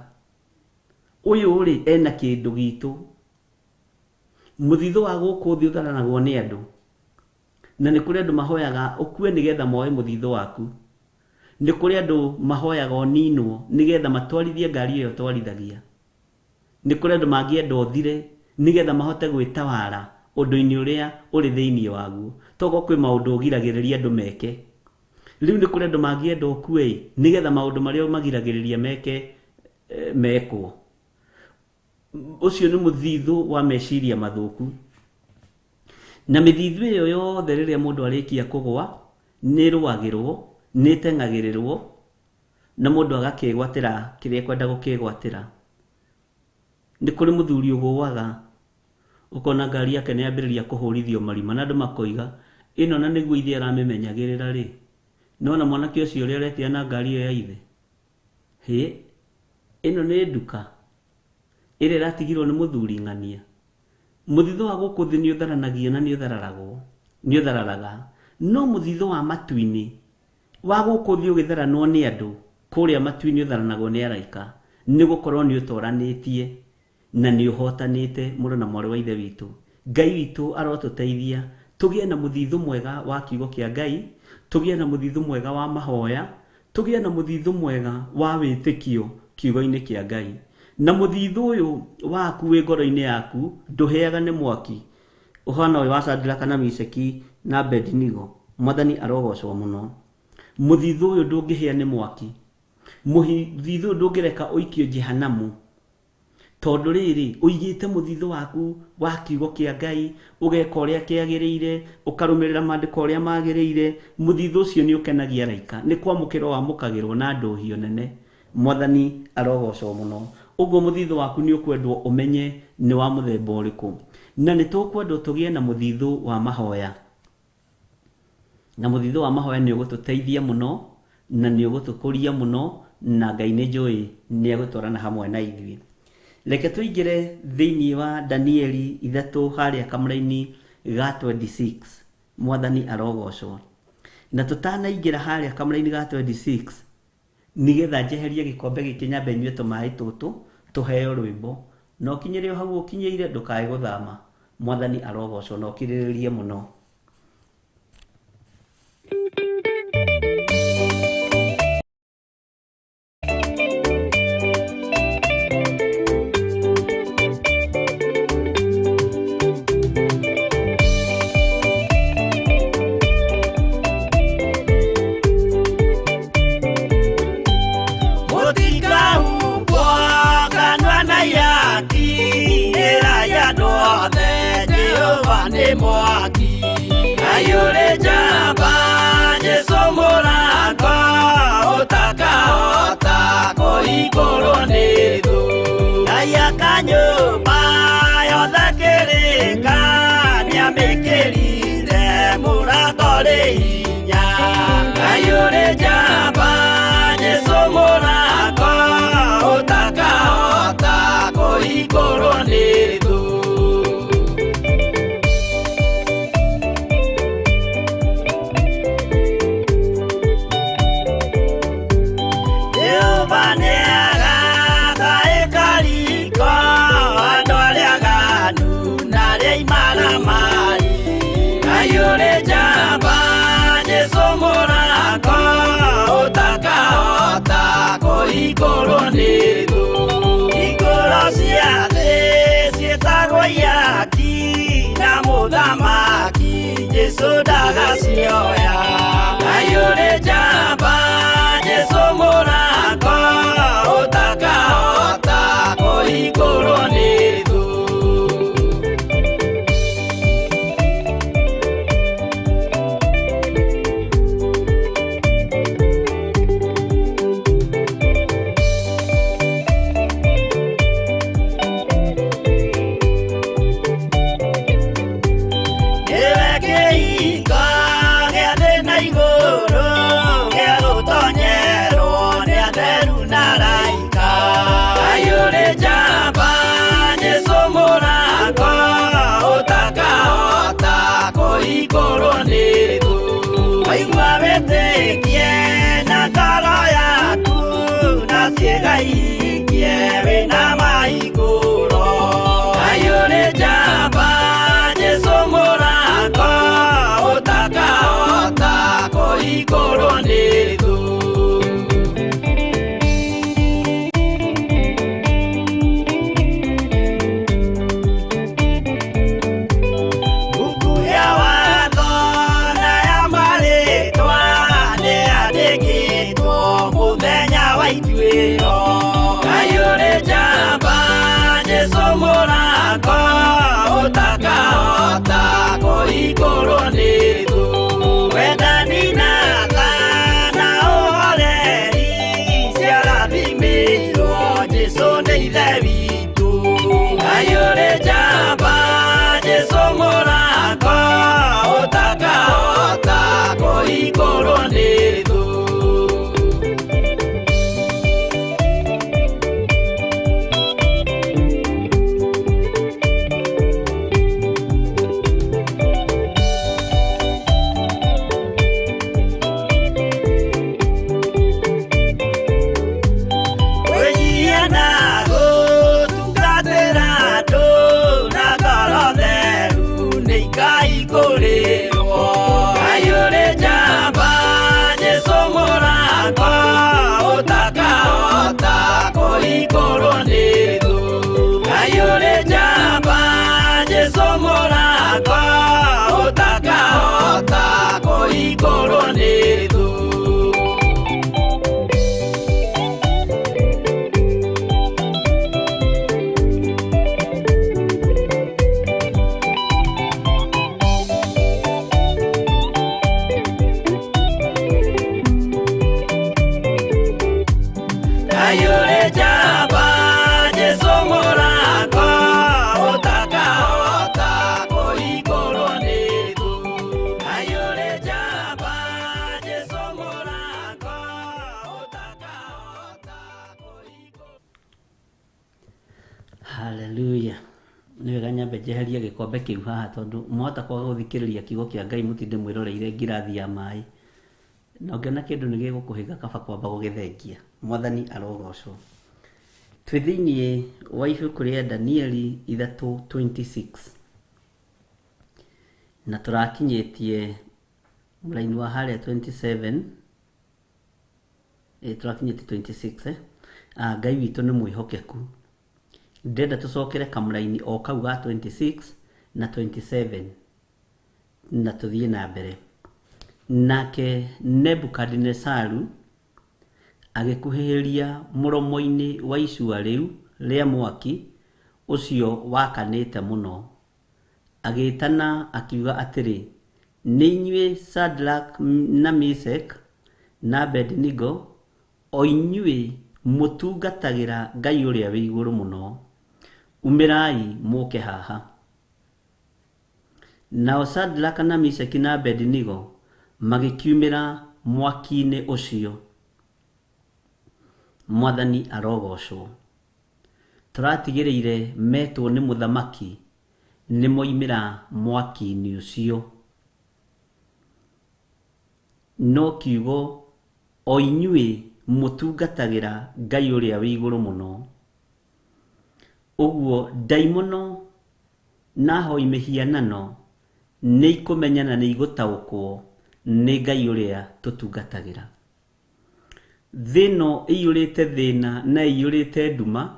Ũyũ rĩ ena kĩndũ gitũ. Mũthithũ wa gũkũ thĩ ũtharanagwo nĩ andũ, na nĩ kũrĩ andũ mahoyaga ũkue nĩgetha moe mũthithũ waku, nĩ kũrĩ andũ mahoyaga ũninwo nĩgetha matwarithie ngari ĩyo twarithagia, nĩ kũrĩ andũ mangĩenda ũthire nĩgetha mahote gwĩtawara ũndũ-inĩ ũrĩa ũrĩ thĩinĩ waguo. Tokorwo kwĩ maũndũ ũgiragĩrĩria andũ meke, rĩu nĩ kũrĩ andũ mangĩenda ũkue nĩgetha maũndũ marĩa magiragĩrĩria meke mekwo. Ũcio nĩ mũthithũ wa meciria mathũku. Na mĩthithũ ĩyo yothe rĩrĩa mũndũ arĩkia kũgwa nĩ ĩrũagĩrwo, nĩ ĩteng'agĩrĩrwo, na mũndũ agakĩgwatĩra kĩrĩa ekwenda gũkĩgwatĩra. Nĩ kũrĩ mũthuri ũgũaga ũkona ngari yake nĩ yambĩrĩria kũhũrithio marima, na andũ makoiga ĩno na nĩguo ithe aramĩmenyagĩrĩra rĩ, nona mwanake ũcio ũrĩa ũretia na ngari ĩyo ya ithe, hĩ ĩno nĩ nduka ĩrĩa ĩratigirwo nĩ mũthuri ng'ania. Mũthithũ wa gũkũ thĩ nĩ ũtharanagio na nĩ ũthararagwo, nĩ ũthararaga, no mũthithũ wa matu-inĩ wa gũkũ thĩ ũgĩtharanwo nĩ andũ, kũrĩa matu-inĩ ũtharanagwo nĩ araika, nĩ gũkorwo nĩ ũtoranĩtie na nĩ ũhotanĩte. Mũrũ na mwarĩ wa ithe witũ, Ngai witũ arotũteithia tũgĩe na mũthithũ mwega wa kiugo kĩa Ngai, tũgĩe na mũthithũ mwega wa mahoya, tũgĩe na mũthithũ mwega wa wĩtĩkio kiugo-inĩ kĩa Ngai. Na mũthithũ ũyũ waku wĩ ngoro-inĩ yaku ndũhĩaga nĩ mwaki ũhana ũyũ wa Shadraka na Mishaki na Abednego. Mwathani arogocwo mũno. Mũthithũ ũyũ ndũngĩhĩa nĩ mwaki, mũthithũ ũyũ ndũngĩreka ũikio jehanamu, tondũ rĩrĩ ũigĩte mũthithũ waku wa kiugo kĩa Ngai, ũgeka ũrĩa kĩagĩrĩire, ũkarũmĩrĩra maandĩko ũrĩa magĩrĩire. Mũthithũ ũcio nĩ ũkenagia araika, nĩ kwamũkĩrwo wamũkagĩrwo na ndũhio nene. Mwathani arogocwo mũno. Ũguo mũthithũ waku nĩ ũkwendwo ũmenye nĩ wa mũthemba ũrĩkũ, na nĩ tũkwendwo tũgĩe na mũthithũ wa mahoya. Na mũthithũ wa mahoya nĩ ũgũtũteithia mũno na nĩ ũgũtũkũria mũno, na Ngai nĩ njũĩ nĩ egũtwarana hamwe na ithuĩ. Reke tũingĩre thĩinĩ wa Danieli 3 harĩa kamũraini ga 26. Mwathani arogocwo. Na tũtanaingĩra harĩa kamũraini ga 26, nĩgetha njeherie gĩkombe gĩkĩ nyambe nyue tũmaĩ tũtũ tũheo rwĩmbo, na ũkinyĩre o hau ũkinyĩire ndũkae gũthama. Mwathani arogocwo na ũkirĩrĩrie mũno. Mwaki ayure jamba Jesu mũrango ũtakahota kũhingũrwo nĩ thũ. Ngai akanyũmba yothe kĩrĩka nĩamĩkĩrire mũrango rĩ hinya. Ayure jamba Jesu mũrango ũtakahota kũhingũrwo nĩ thũ. Ayure jamba Jesu mũrango kũhingũrwo nĩ thũ. Hingũro cia thĩ ciĩtagwo ihaki na mũthamaki Jesũ ndagacioya. Ngai ũrĩ njamba Jesũ mũrango ũtakahota kũhingũrwo nĩ thũ. Nĩwe kĩhingo gĩa thĩ na igũrũ gĩa gũtonyerwo nĩ atheru na araika. Ngai ũrĩ njamba Jesũ mũrango ũtakahota kũhingũrwo nĩ thũ. Waigua wĩtĩkie na ngoro yaku na ciĩga ihingie wĩna mahingũro. Ngai ũrĩ njamba Jesũ mũrango ũtakahota kũhingũrwo nĩ thũ. Buku ya watho na ya marĩtwa nĩyandĩkĩtwo mũthenya wa ituĩro. Ngai ũrĩ njamba Jesũ mũrango ũtakahota kũhingũrwo nĩ thũ. Wendani na tha na ũhoreri ciarathimĩirwo Jesũ nĩ Ithe witũ. Ngai ũrĩ njamba Jesũ mũrango ũtakahota kũhingũrwo nĩ thũ. Kwĩnyihia na gũtungatĩra andũ na ngoro theru nĩ ikahingũrĩrwo. Ngai ũrĩ njamba Jesũ mũrango ũtakahota kũhingũrwo nĩ thũ. Ngai ũrĩ njamba Jesũ mũrango ũtakahota kũhingũrwo nĩ thũ. Ngai ũrĩ njamba Jesũ mũrango ũtakahota kũhingũrwo nĩ thũ. Ngai ũrĩ njamba Jesũ mũrango ũtakahota kũhingũrwo. Haleluya. Nĩ wega nyambe njeherie gĩkombe kĩu haha tondũ mwahota kwaga gũthikĩrĩria kiugo kĩa Ngai mũtinde mwĩroreire ngirathi ya maĩ. Na ũngĩona kĩndũ nĩ gĩgũkũhĩga kaba kwamba gũgĩthengia. Mwathani arogocwo. Twĩ thĩiniĩ wa ibuku rĩa Danieli 3:26 na tũrakinyĩtie mũraini wa harĩa 27, tũrakinyĩtie 26 Ngai witũ nĩ mwĩhokeku. Ndĩrenda tũcokere kamũraini o kau ga 26 na 27 na tũthiĩ na mbere. Nake Nebukadinesaru agĩkuhĩrĩria mũromo-inĩ wa icua rĩu rĩa mwaki ũcio wakanĩte mũno. Agĩĩtana akiuga atĩrĩ, nĩ inyuĩ Shadrach na Meshach na Abednego, o inyuĩ mũtungatagĩra Ngai ũrĩa wĩ igũrũ mũno, umĩrai mũke haha. Nao Shadrach na Meshach na Abednego magĩkiumĩra mwaki-inĩ ũcio. Mwathani arogocwo. Tũratigĩrĩire metwo nĩ mũthamaki nĩ moimĩra mwaki-inĩ ũcio. No kiugo o inyuĩ mũtungatagĩra Ngai ũrĩa wĩ igũrũ mũno. Ũguo ndaimono na ahoi mĩhianano nĩ ikũmenya na nĩ igũtaũkwo nĩ Ngai ũrĩa tũtungatagĩra. Thĩ ĩno ĩiyũrĩte thĩna na ĩiyũrĩte nduma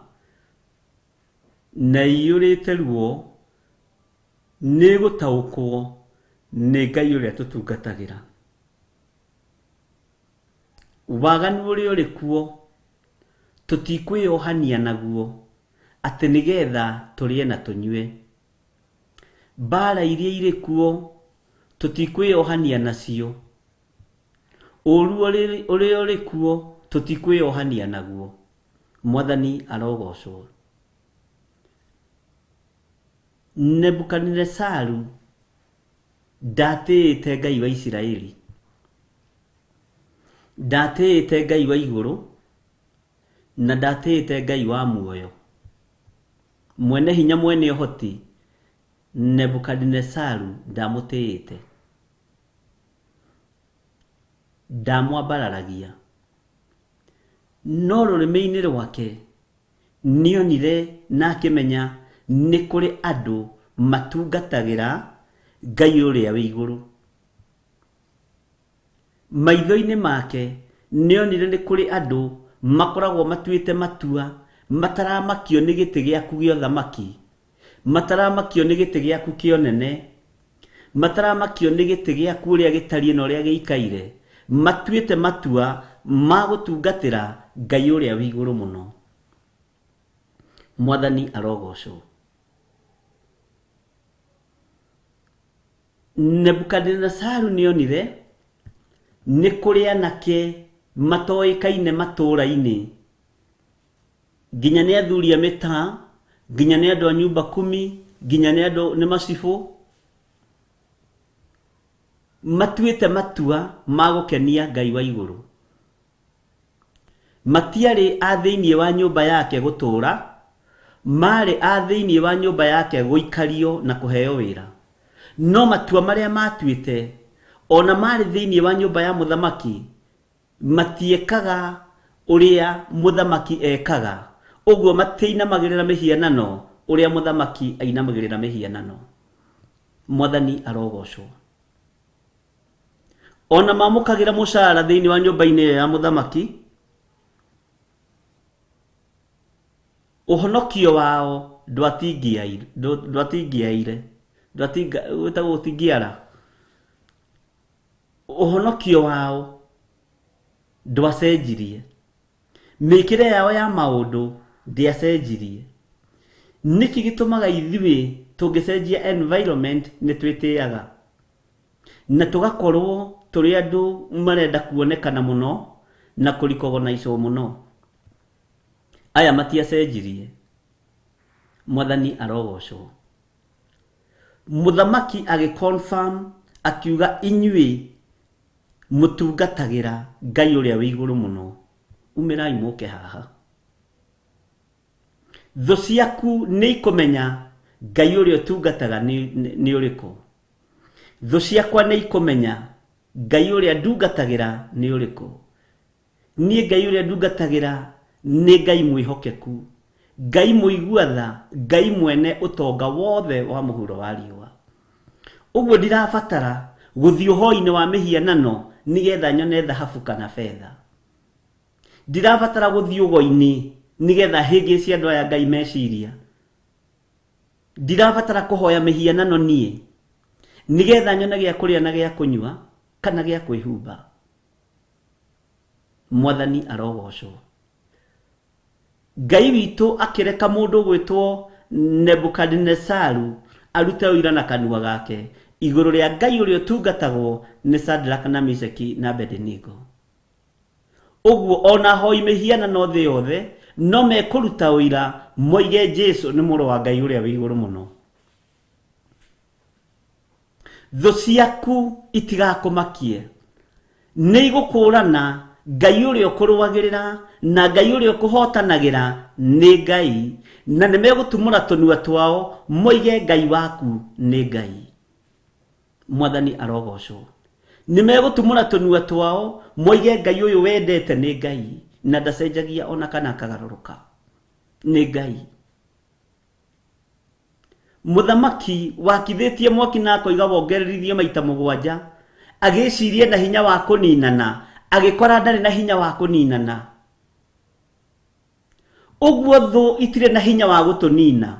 na ĩiyũrĩte ruo, nĩ gũtaũkwo nĩ Ngai ũrĩa tũtungatagĩra. Waganu ũrĩa ũrĩ kuo tũtikwĩyohania naguo atĩ nĩgetha tũrĩe na tũnyue. Mbara iria irĩ kuo tũtikwĩyohania nacio. Ũru ũrĩa ũrĩ kuo tũtikwĩyohania naguo. Mwathani arogocwo. Nebukadinesaru ndatĩĩte Ngai wa Isiraeli, ndatĩĩte Ngai wa igũrũ, na ndatĩĩte Ngai wa muoyo. Mwene hinya, mwene ũhoti, Nebukadinesaru ndamũtĩĩte, ndamwambararagia. No rũrĩmĩ-inĩ rwake nĩonire na akĩmenya nĩ kũrĩ andũ matungatagĩra Ngai ũrĩa wĩ igũrũ. Maitho-inĩ make nĩonire nĩ kũrĩ andũ makoragwo matuĩte matua mataramakio nĩ gĩtĩ gĩaku gĩa ũthamaki, mataramakio nĩ gĩtĩ gĩaku kĩa ũnene, mataramakio nĩ gĩtĩ gĩaku ũrĩa gĩtariĩ na ũrĩa gĩikaire, matuĩte matua ma gũtungatĩra Ngai ũrĩa wĩ igũrũ mũno. Mwathani arogocwo. Nebukadinesaru nĩonire nĩ kũrĩ anake matoĩkaine matũũra-inĩ, nginya nĩ athuri a mĩtaa, nginya nĩ andũ a nyumba kumi, nginya nĩ andũ nĩ macibũ, matuĩte matua ma gũkenia Ngai wa igũrũ. Matiarĩ a thĩinĩ wa nyũmba yake gũtũũra, marĩ a thĩinĩ wa nyũmba yake gũikario na kũheo wĩra. No matua marĩa matuĩte, ona marĩ thĩinĩ wa nyũmba ya mũthamaki, matiekaga ũrĩa mũthamaki ekaga. Ũguo matiinamagĩrĩra mĩhianano ũrĩa mũthamaki ainamagĩrĩra mĩhianano. Mwathani arogocwo. Ona mamũkagĩra mũcara thĩinĩ wa nyũmba-inĩ ĩyo ya mũthamaki, ũhonokio wao ndwatingiaire, wĩtagwo gũtingiara. Ũhonokio wao ndwacenjirie, mĩkĩre yao ya maũndũ ndĩacenjirie. Nĩkĩ gĩtũmaga ithuĩ tũngĩcenjia environment nĩ twĩtĩaga na tũgakorwo tũrĩ andũ marenda kuonekana mũno na kũrikogonaicwo mũno? Aya matiacenjirie. Mwathani arogocwo. Mũthamaki agĩconfirm akiuga inyuĩ mũtungatagĩra Ngai ũrĩa wĩ igũrũ mũno, umĩrai mũke haha. Thũ ciaku nĩ ikũmenya Ngai ũrĩa ũtungataga nĩ ũrĩkũ. Thũ ciakwa nĩ ikũmenya Ngai ũrĩa ndungatagĩra nĩ ũrĩkũ. Niĩ Ngai ũrĩa ndungatagĩra nĩ Ngai mwĩhokeku, Ngai mũigua tha, Ngai mwene ũtonga wothe wa mũhuro wa riũa. Ũguo ndirabatara gũthiĩ ũhoi-inĩ wa mĩhianano nĩgetha nyone thahabu kana betha. Ndirabatara gũthiĩ ũgo-inĩ nĩgetha hĩngĩcie andũ aya Ngai meciria. Ndirabatara kũhoya mĩhianano niĩ nĩgetha nyone gĩa kũrĩa na gĩa kũnyua kana gĩa kwĩhumba. Mwathani arogocwo. Ngai witũ akĩreka mũndũ ũgwĩtwo Nebukadinesaru arute ũira na kanua gake igũrũ rĩa Ngai ũrĩa ũtungatagwo nĩ Shadraka na Meshaki na Abednego. Ũguo ona hoi mĩhianano thĩ yothe no mekũruta ũira moige Jesu nĩ mũrũ wa Ngai ũrĩa wĩ igũrũ mũno. Thũ ciaku itigakũmakie, nĩ igũkũrana Ngai ũrĩa ũkũrũagĩrĩra na Ngai ũrĩa ũkũhotanagĩra nĩ Ngai, na nĩ megũtumũra tũnua twao moige Ngai waku nĩ Ngai. Mwathani arogocwo. Nĩ megũtumũra tũnua twao moige Ngai ũyũ wendete nĩ Ngai, na ndacenjagia ona kana akagarũrũka, nĩ Ngai. Mũthamaki wakithĩtie mwaki na akoiga wongererithio maita mũgwanja, agĩciria na hinya wa kũninana, Agĩkora ndarĩ na hinya wa kũninana. Ũguo thũ itirĩ na hinya wa gũtũnina.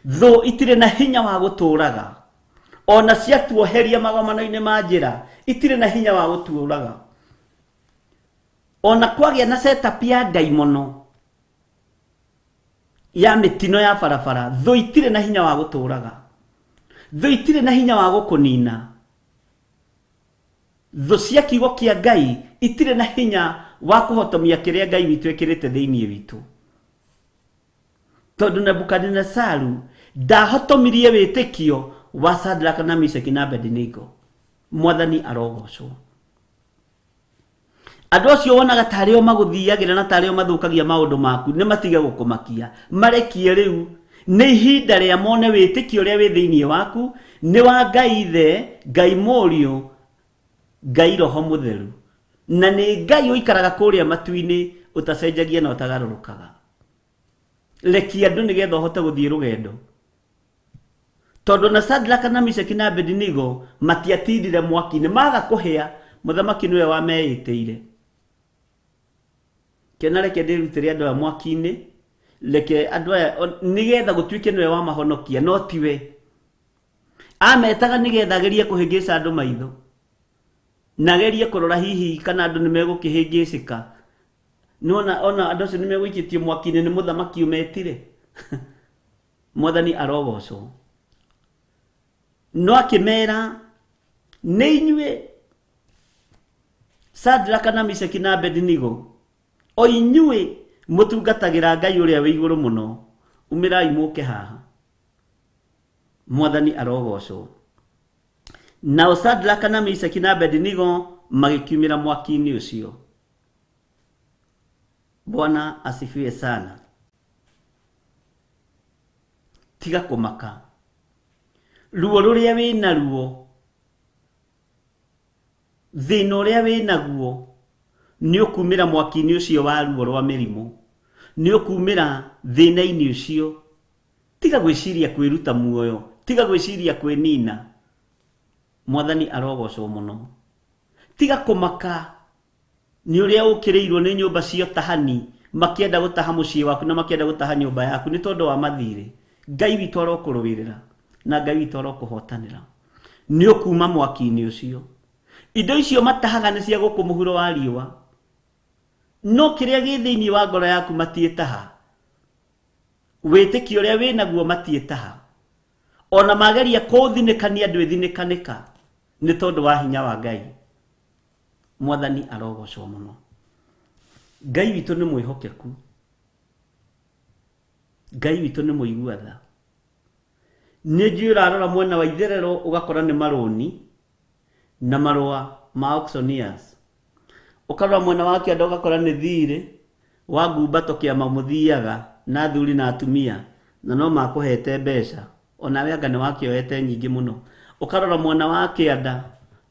Thũ itirĩ na hinya wa gũtũũraga. Ona ciatuoheria magomano-inĩ ma njĩra, itirĩ na hinya wa gũtũũraga. Ona kwagĩa na setup ya ndaimono ya mĩtino ya barabara, thũ itirĩ na hinya wa gũtũũraga. Thũ itirĩ na hinya wa gũkũnina. Thũ cia kiugo kĩa Ngai itirĩ na hinya wa kũhotomia kĩrĩa Ngai witũ ekĩrĩte thĩinĩ witũ. Tondũ Nebukadinesaru ndahotomirie wĩtĩkio wa Sadraka na Meshaki na Abednego. Mwathani arogocwo. Andũ acio wonaga tarĩ o magũthiagĩra na tarĩ o mathũkagia maũndũ maku, nĩ matige gũkũmakia. Marekie rĩu. Nĩ ihinda rĩa mone wĩtĩkio ũrĩa wĩ thĩinĩ waku, nĩ wa Ngai Ithe, Ngai Mũriũ, Ngai Roho Mũtheru. Na nĩ Ngai ũikaraga kũrĩa matu-inĩ, ũtacenjagia na ũtagarũrũkaga. Rekia andũ nĩgetha ũhote gũthiĩ rũgendo. Tondũ na Sadraka na Meshaki na Abednego matiatindire mwaki-inĩ, maga kũhĩa, mũthamaki nĩwe wameĩtĩire. Kĩona reke ndĩrutĩre andũ aya mwaki-inĩ, reke andũ aya nĩgetha gũtuĩke nĩwe wamahonokia, no tiwe. Ametaga nĩgetha agerie kũhĩngĩca andũ maitho, na agerie kũrora hihi kana andũ nĩmegũkĩhĩngĩcĩka. Nĩwona ona andũ acio nĩmegũikĩtio mwaki-inĩ nĩ mũthamaki ũmetire. Mwathani arogocwo. No akĩmera, nĩ inyuĩ Sadraka na Meshaki na Abednego, o inyuĩ mũtungatagĩra Ngai ũrĩa wĩ igũrũ mũno, umĩrai mũke haha. Mwathani arogocwo. Nao Sadraka na Meshaki na Abednego magĩkiumĩra mwaki-inĩ ũcio. Bwana asifiwe sana. Tiga kũmaka. Ruo rũrĩa wĩna ruo, thĩna ũrĩa wĩnaguo, nĩ ũkumĩra mwaki-inĩ ũcio wa ruo rwa mĩrimũ, nĩ ũkumĩra thĩna-inĩ ũcio. Tiga gwĩciria kwĩruta muoyo, tiga gwĩciria kwĩnina. Mwathani arogocwo mũno. Tiga kũmaka nĩ ũrĩa ũkĩrĩirwo nĩ nyũmba cia ũtahani, makĩenda gũtaha mũciĩ waku na makĩenda gũtaha nyũmba yaku nĩ tondũ wa mathirĩ. Ngai witũ arokũrũĩrĩra na Ngai witũ arokũhotanĩra. Nĩ ũkuma mwaki-inĩ ũcio. Indo icio matahaga nĩ cia gũkũ mũhuro wa riũa, no kĩrĩa gĩ thĩinĩ wa ngoro yaku matiĩtaha. Wĩtĩkio ũrĩa wĩnaguo matiĩtaha. Ona mageria kũũthinĩkania ndwĩthinĩkanĩka nĩ tondũ wa hinya wa Ngai. Mwathani arogocwo mũno. Ngai witũ nĩ mwĩhokeku. Ngai witũ nĩ mũigua tha. Nĩ njũĩ ũrarora mwena wa itherero ũgakora nĩ marũni na marũa ma auctioneers. Ũkarora mwena wa kĩanda ũgakora nĩ thirĩ wa ngumbato kĩama mũthiaga na athuri na atumia na no makũhete mbeca, onawe anga nĩ wakĩoete nyingĩ mũno. Ũkarora mwena wa kĩanda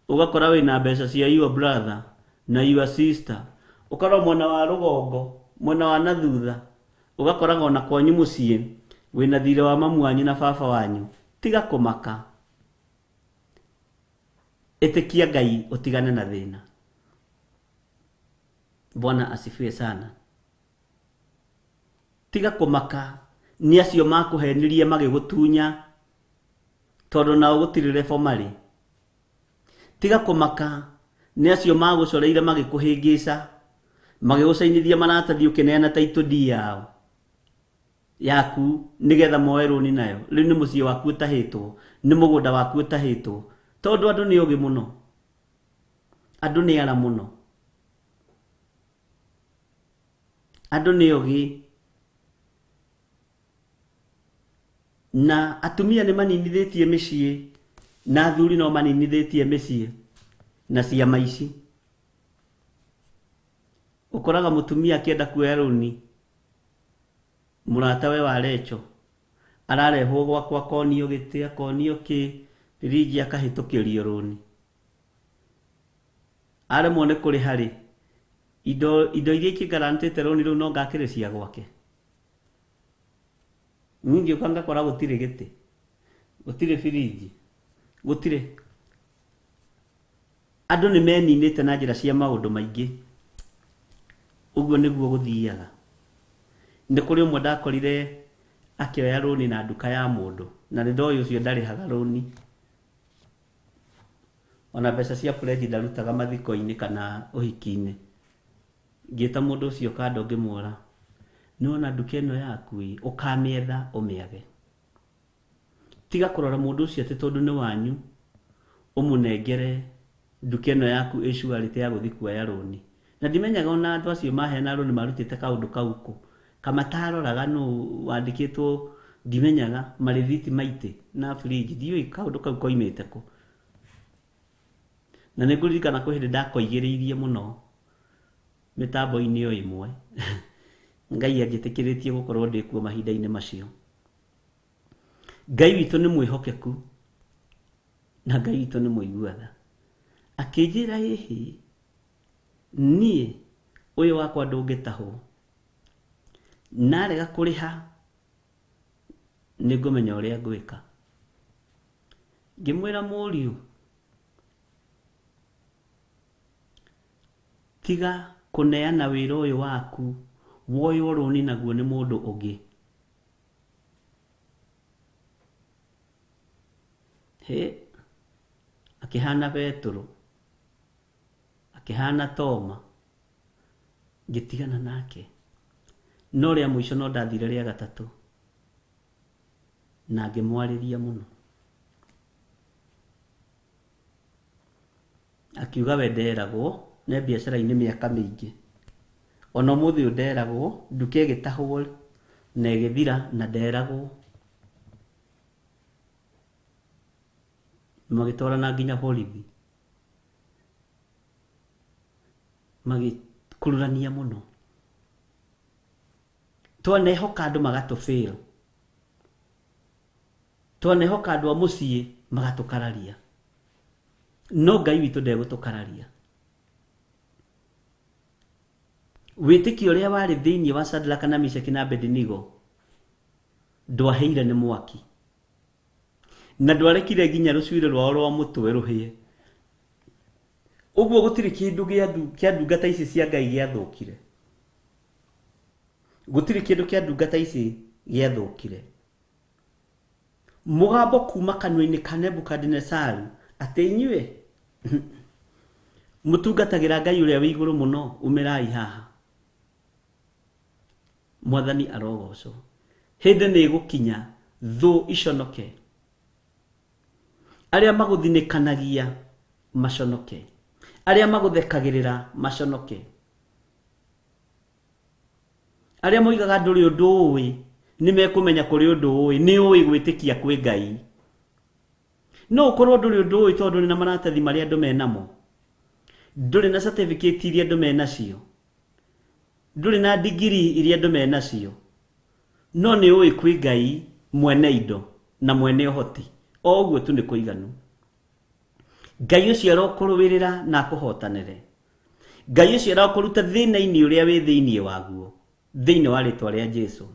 ũgakora wĩna mbeca cia your brother na your sister. Ũkarora mwena wa rũgongo, mwena wa na thutha, ũgakoraga ona kwanyu mũciĩ wĩna thirĩ wa mamu wanyu na baba wanyu. Tiga kũmaka. Ĩtĩkia Ngai ũtigane na thĩna. Bwana asifiwe sana. Tiga kũmaka nĩ acio makũhenirie magĩgũtunya tondũ nao gũtirĩ rebo marĩ. Tiga kũmaka nĩ acio magũcoreire magĩkũhĩngĩca, magĩgũcainithia maratathi ũkĩneana title deed yao yaku nĩgetha moe rũni nayo. Rĩu nĩ mũciĩ waku ũtahĩtwo, nĩ mũgũnda waku ũtahĩtwo, tondũ andũ nĩ ogĩ mũno, andũ nĩ ara mũno, andũ nĩ ogĩ. Na atumia nĩ maninithĩtie mĩciĩ na athuri no maninithĩtie mĩciĩ na ciama ici. Ũkoraga mũtumia akĩenda kuoya rũni, mũratawe wa Recho ararehwo gwakwa akonio gĩtĩ, akonio kĩ, firiji akahĩtũkĩrio rũni. Aremwo nĩ kũrĩha rĩ, indo iria ikĩngarantĩte rũni rũu no ngakĩrĩ cia gwake. Niĩ ngĩũka ngakora gũtirĩ gĩtĩ, gũtirĩ firiji, gũtirĩ. Andũ nĩ meninĩte na njĩra cia maũndũ maingĩ. Ũguo nĩguo gũthiaga. Nĩ kũrĩ ũmwe ndakorire akĩoya rũni na nduka ya mũndũ, na nĩ ndoĩ ũcio ndarĩhaga rũni. Ona mbeca cia pledge ndarutaga mathiko-inĩ kana ũhiki-inĩ. Ngĩta mũndũ ũcio kando ngĩmwĩra, nĩwona nduka ĩno yaku ĩ, ũkamĩetha ũmĩage. Tiga kũrora mũndũ ũcio atĩ tondũ nĩ wanyu, ũmũnengere nduka ĩno yaku ĩ surety ya gũthiĩ kuoya rũni. Na ndimenyaga ona andũ acio maheana rũni marutĩte kaũndũ kau kũ. Kamataroraga nũ wandĩkĩtwo, ndimenyaga marĩthiti maitĩ na fridge, ndiũĩ kaũndũ kau koimĩte kũ. Na nĩ ngũririkana kwĩ hĩndĩ ndakoigĩrĩirie mũno mĩtambo-inĩ o ĩmwe. Ngai anjĩtĩkĩrĩtie gũkorwo ndĩ kuo mahinda-inĩ macio. Ngai witũ nĩ mwĩhokeku na Ngai witũ nĩ mũigua tha. Akĩnjĩra ĩhĩ, niĩ ũyũ wakwa ndũngĩtahwo, narega kũrĩha nĩngũmenya ũrĩa ngwĩka. Ngĩmwĩra mũriũ, tiga kũneana wĩra ũyũ waku woywo rũni naguo nĩ mũndũ ũngĩ. Hĩ, akĩhana Betũrũ, akĩhana Toma, ngĩtigana nake. No rĩa mũico no ndathire rĩa gatatũ na ngĩmwarĩria mũno. Akiuga we nderagwo ne biacara-inĩ mĩaka mĩingĩ. Ona ũmũthĩ ũyũ nderagwo, nduka ĩgĩtahwo na ĩgĩthira na nderagwo. Magĩtwarana nginya borithi. Magĩkururania mũno. Twanehoka andũ magatũ fail. Twanehoka andũ a mũciĩ magatũkararia. No Ngai witũ ndegũtũkararia. Wĩtĩkio ũrĩa warĩ thĩinĩ wa Shadraka na Meshaki na Abednego ndwahĩire nĩ mwaki. Na ndwarekire nginya rũcuĩrĩ rwao rwa mũtwe rũhĩe. Ũguo gũtirĩ kĩndũ kĩa ndungata ici cia Ngai gĩathũkire. Gũtirĩ kĩndũ kĩa ndungata ici gĩathũkire. Mũgambo kuma kanua-inĩ ka Nebukadinesaru atĩ inyuĩ mũtungatagĩra Ngai ũrĩa wĩ igũrũ mũno, umĩrai haha. Mwathani arogocwo. Hĩndĩ nĩ ĩgũkinya thũ iconoke. Arĩa magũthinĩkanagia maconoke. Arĩa magũthekagĩrĩra maconoke. Arĩa moigaga ndũrĩ ũndũ ũĩ, nĩ mekũmenya kũrĩ ũndũ ũĩ, nĩ ũĩ gwĩtĩkia kwĩ Ngai. No ũkorwo ndũrĩ ũndũ ũĩ tondũ ndũrĩ na maratathi marĩa andũ menamo. Ndũrĩ na certificate iria andũ menacio. Ndũrĩ na degree iria andũ menacio. No nĩ ũĩ kwĩ Ngai mwene indo na mwene ũhoti. O ũguo tu nĩ kũiganu. Ngai ũcio arokũrũĩrĩra na akũhotanĩre. Ngai ũcio arokũruta thĩna-inĩ ũrĩa wĩ thĩinĩ waguo, thĩinĩ wa rĩtwa rĩa Jesu.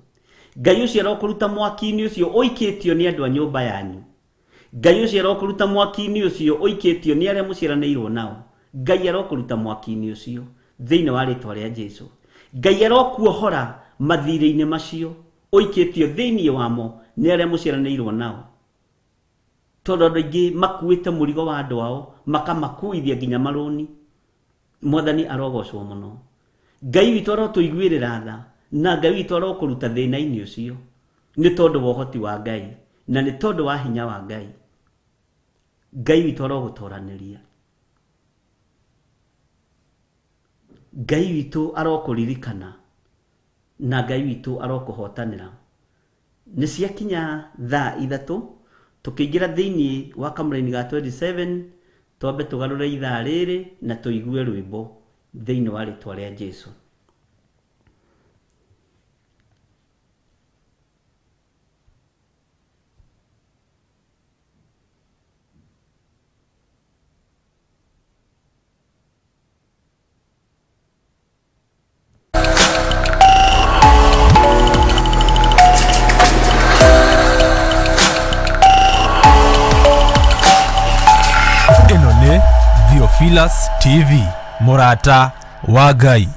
Ngai ũcio arokũruta mwaki-inĩ ũcio ũikĩtio nĩ andũ a nyũmba yanyu. Ngai ũcio arokũruta mwaki-inĩ ũcio ũikĩtio nĩ arĩa mũciaranĩirwo nao. Ngai arokũruta mwaki-inĩ ũcio thĩinĩ wa rĩtwa rĩa Jesu. Ngai arokuohora mathirĩ-inĩ macio ũikĩtio thĩinĩ wamo nĩ arĩa mũciaranĩirwo nao. Tondũ andũ aingĩ makuĩte mũrigo wa andũ ao makamakuithia nginya marũni. Mwathani arogocwo mũno. Ngai witũ arotũiguĩrĩra tha na Ngai witũ arokũruta thĩna-inĩ ũcio nĩ tondũ wa ũhoti wa Ngai na nĩ tondũ wa hinya wa Ngai. Ngai witũ arogũtoranĩria. Ngai witũ arokũririkana na Ngai witũ arokũhotanĩra. Nĩ ciakinya thaa ithatũ tũkĩingĩra thĩinĩ wa kamũraini ga 27 twambe tũgarũre ithaa rĩrĩ na tũigue rwĩmbo thĩinĩ wa rĩtwa rĩa Jesu. Ĩno nĩ Theophilus TV, mũrata wa Ngai.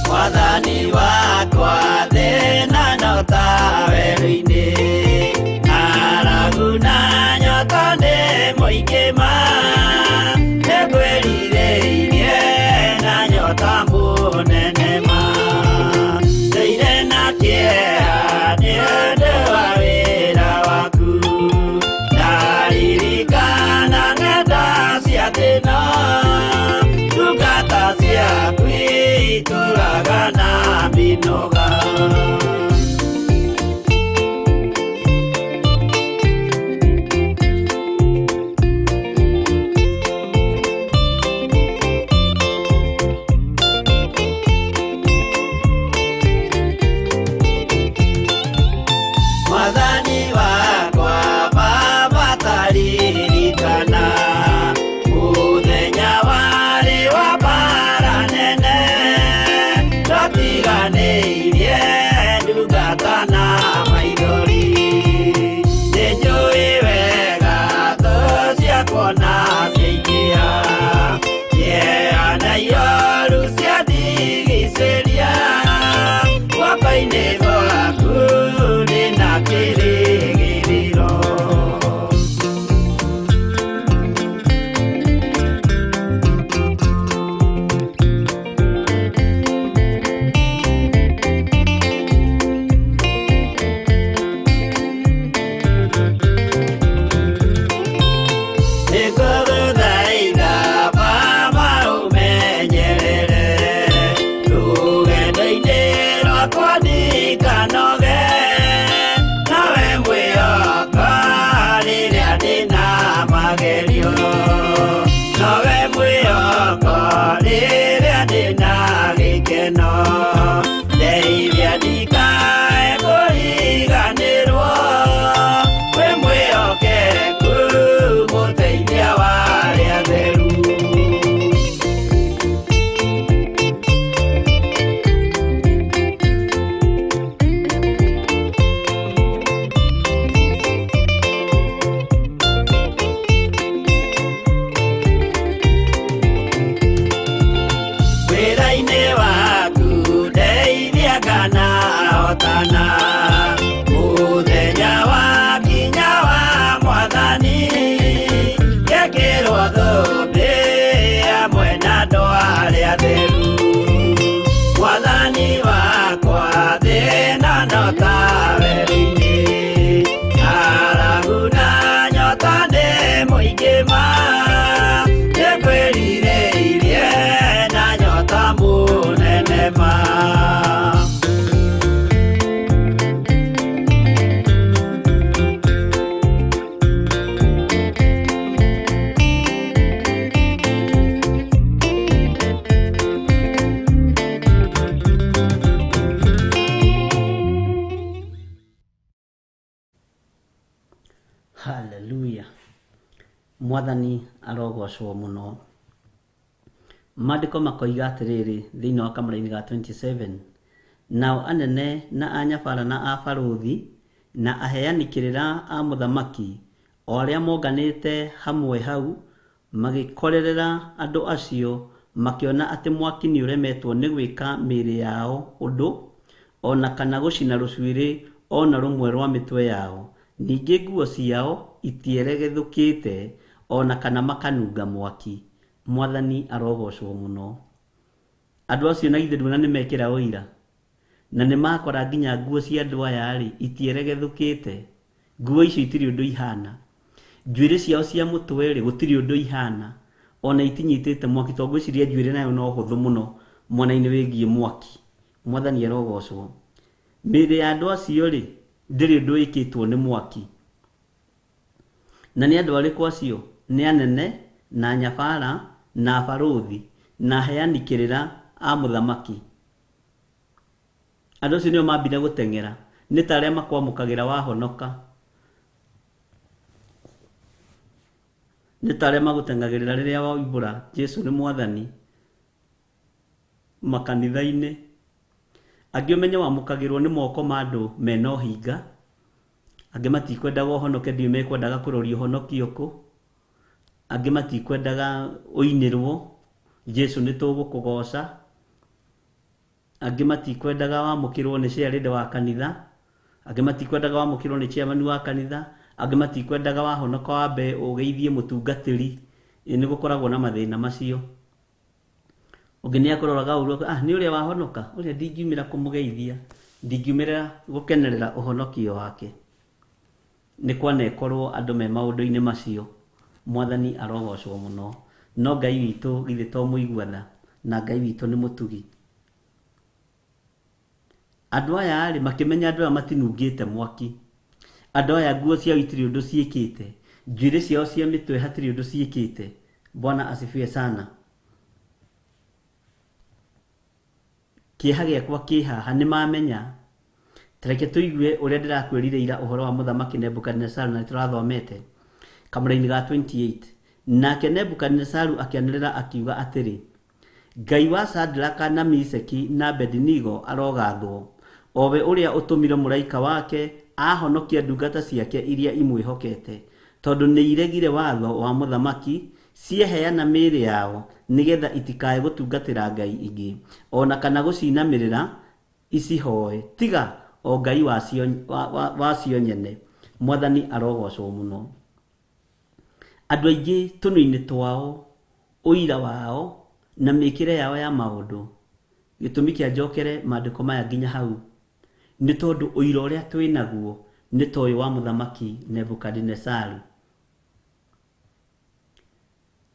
Mwathani wakwa thĩna no ta werũ-inĩ, ng'aragu na nyota nĩ mũingĩ ma, nĩngwĩrirĩirie na nyota mũnene ma. Ndũire na kĩeha nĩ ũndũ wa wĩra waku, ndaririkana ng'enda cia thĩna, ndungata ciaku itũraga na mĩnoga. Mwathani wakwa Baba taririkana mũthenya warĩ wa mbara nene, twatiganĩirie ndungata na maithori. Nĩnjũĩ wega thũ ciakwa na ciaingĩha, kĩeha na ioru ciandigicĩria, guoko-inĩ gwaku ndĩna kĩrĩgĩrĩro. Nĩngũgũthaitha Baba ũmenyerere rũgendo-inĩ rwakwa ndikanoge, nawe mwĩhoka rĩrĩa ndĩna magerio, nowe mwĩhoko rĩrĩa ndĩna gĩkeno, ndeithia ndikae kũriganĩrwo, wĩ mwĩhokeku mũteithia wa arĩa atheru. Wĩra-inĩ waku ndeithia kana hotana, mũthenya wakinya wa Mwathani, ngekĩrwo thũmbĩ hamwe na andũ arĩa atheru. Mwathani wakwa thĩna no ta werũ-inĩ, ng'aragu na nyota nĩ mũingĩ ma, nĩngwĩrirĩirie na nyota mũnene ma. Haleluya. Mwathani arogocwo mũno. Maandĩko makoiga atĩrĩrĩ thĩinĩ wa kamũraini ga 27, nao anene na anyabara na abarũthi na aheani kĩrĩra a mũthamaki o arĩa monganĩte hamwe hau magĩkorerera andũ acio, makĩona atĩ mwaki nĩũremetwo nĩ gwĩka mĩĩrĩ yao ũndũ, ona kana gũcina rũcuĩrĩ ona rũmwe rwa mĩtwe yao, ningĩ nguo ciao itieregethũkĩte ona kana makanunga mwaki. Mwathani arogocwo mũno. Andũ acio na ithe nduona nĩmekĩra ũira, na nĩmakora nginya nguo cia andũ aya rĩ itieregethũkĩte, nguo icio itirĩ ũndũ ihana, njuĩrĩ ciao cia mũtwe rĩ gũtirĩ ũndũ ihana, ona itinyitĩte mwaki, tondũ ngwĩciria njuĩrĩ nayo no hũthũ mũno mwena-inĩ wĩgiĩ mwaki. Mwathani arogocwo. Mĩĩrĩ ya andũ acio rĩ Ndĩrĩ ũndũ ĩkĩtwo nĩ mwaki. Na nĩ andũ arĩkũ acio? Nĩ anene na nyabara na barũthi na aheani kĩrĩra a mũthamaki. Andũ acio nĩo mambire gũteng'era, nĩ ta arĩa makwamũkagĩra wahonoka. Nĩ ta arĩa magũteng'agĩrĩra rĩrĩa woimbũra Jesu nĩ mwathani makanitha-inĩ. Angĩ ũmenye wamũkagĩrwo nĩ moko ma andũ mena ũhinga, angĩ matikwendaga ũhonoke, ndiũĩ mekwendaga kũroria ũhonokio kũ, angĩ matikwendaga ũinĩrwo Jesu nĩ tũgũkũgoca, angĩ matikwendaga wamũkĩrwo nĩ chairlady wa kanitha, angĩ matikwendaga wamũkĩrwo nĩ chairman wa kanitha, angĩ matikwendaga wahonoka wambe ũgeithie mũtungatĩri. Nĩ gũkoragwo na mathĩna macio. Ũngĩ nĩ akũroraga ũru, nĩ ũrĩa wahonoka, ũrĩa ndingiumĩra kũmũgeithia, ndingiumĩra gũkenerera ũhonokio wake. Nĩ kwanekorwo andũ me maũndũ-inĩ macio. Mwathani arogocwo mũno. No Ngai witũ githĩ to mũigua tha, na Ngai witũ nĩ mũtugi. Andũ aya rĩ, makĩmenya andũ aya matinungĩte mwaki. Andũ aya nguo ciao itirĩ ũndũ ciĩkĩte, njuĩrĩ ciao cia mĩtwe hatirĩ ũndũ ciĩkĩte. Bwana asifiwe sana. Kĩeha gĩakwa kĩ haha, nĩ mamenya. Tareke tũigue ũrĩa ndĩrakwĩrire ira ũhoro wa mũthamaki Nebukadnezaru, na nĩtũrathomete kamũra-inĩ ga 28. Nake Nebukadnezaru akĩanĩrĩra akiuga atĩrĩ, Ngai wa Shadraka na Misheki na Abednego arogathwo, o we ũrĩa ũtũmire mũraika wake ahonokia ndungata ciake iria imwĩhokete, tondũ nĩ iregire watho wa mũthamaki, cieheana mĩĩrĩ yao nĩgetha itikae gũtungatĩra ngai ingĩ, ona kana gũcinamĩrĩra icihoe, tiga o Ngai wacio nyene. Mwathani arogocwo mũno. Andũ aingĩ tũnua-inĩ twao, ũira wao na mĩkĩre yao ya maũndũ, gĩtũmi kĩa njokere maandĩko maya nginya hau nĩ tondũ ũira ũrĩa twĩnaguo nĩ ta ũyũ wa mũthamaki Nebukadnezaru,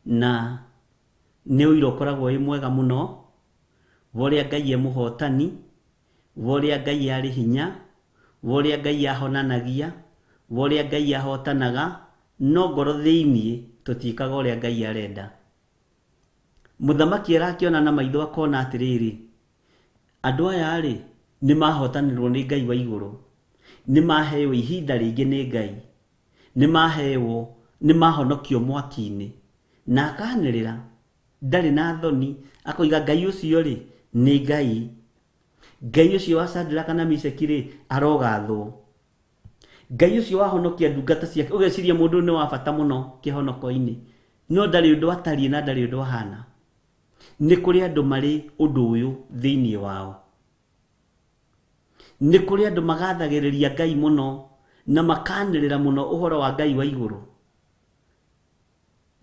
na nĩ ũira ũkoragwo wĩ mwega mũno wa ũrĩa Ngai e mũhotani, wa ũrĩa Ngai arĩ hinya, wa ũrĩa Ngai ahonanagia, wa ũrĩa Ngai ahotanaga, no ngoro thĩiniĩ tũtiĩkaga ũrĩa Ngai arenda. Mũthamaki arakĩona na maitho akona atĩrĩrĩ, andũ aya rĩ nĩ mahotanĩrwo nĩ Ngai wa igũrũ, nĩ maheo ihinda rĩngĩ nĩ Ngai, nĩ maheo, nĩ mahonokio mwaki-inĩ, na akanĩrĩra ndarĩ na thoni, akoiga Ngai ũcio rĩ nĩ Ngai. Ngai ũcio wa Shadraka na Misheki rĩ arogathwo. Ngai ũcio wahonokia ndungata ciake, ũgeciria mũndũ nĩ wa bata mũno kĩhonoko-inĩ, no ndarĩ ũndũ atariĩ na ndarĩ ũndũ ahana. Nĩ kũrĩ andũ marĩ ũndũ ũyũ thĩiniĩ wao. Nĩ kũrĩ andũ magathagĩrĩria Ngai mũno na makanĩrĩra mũno ũhoro wa Ngai wa igũrũ,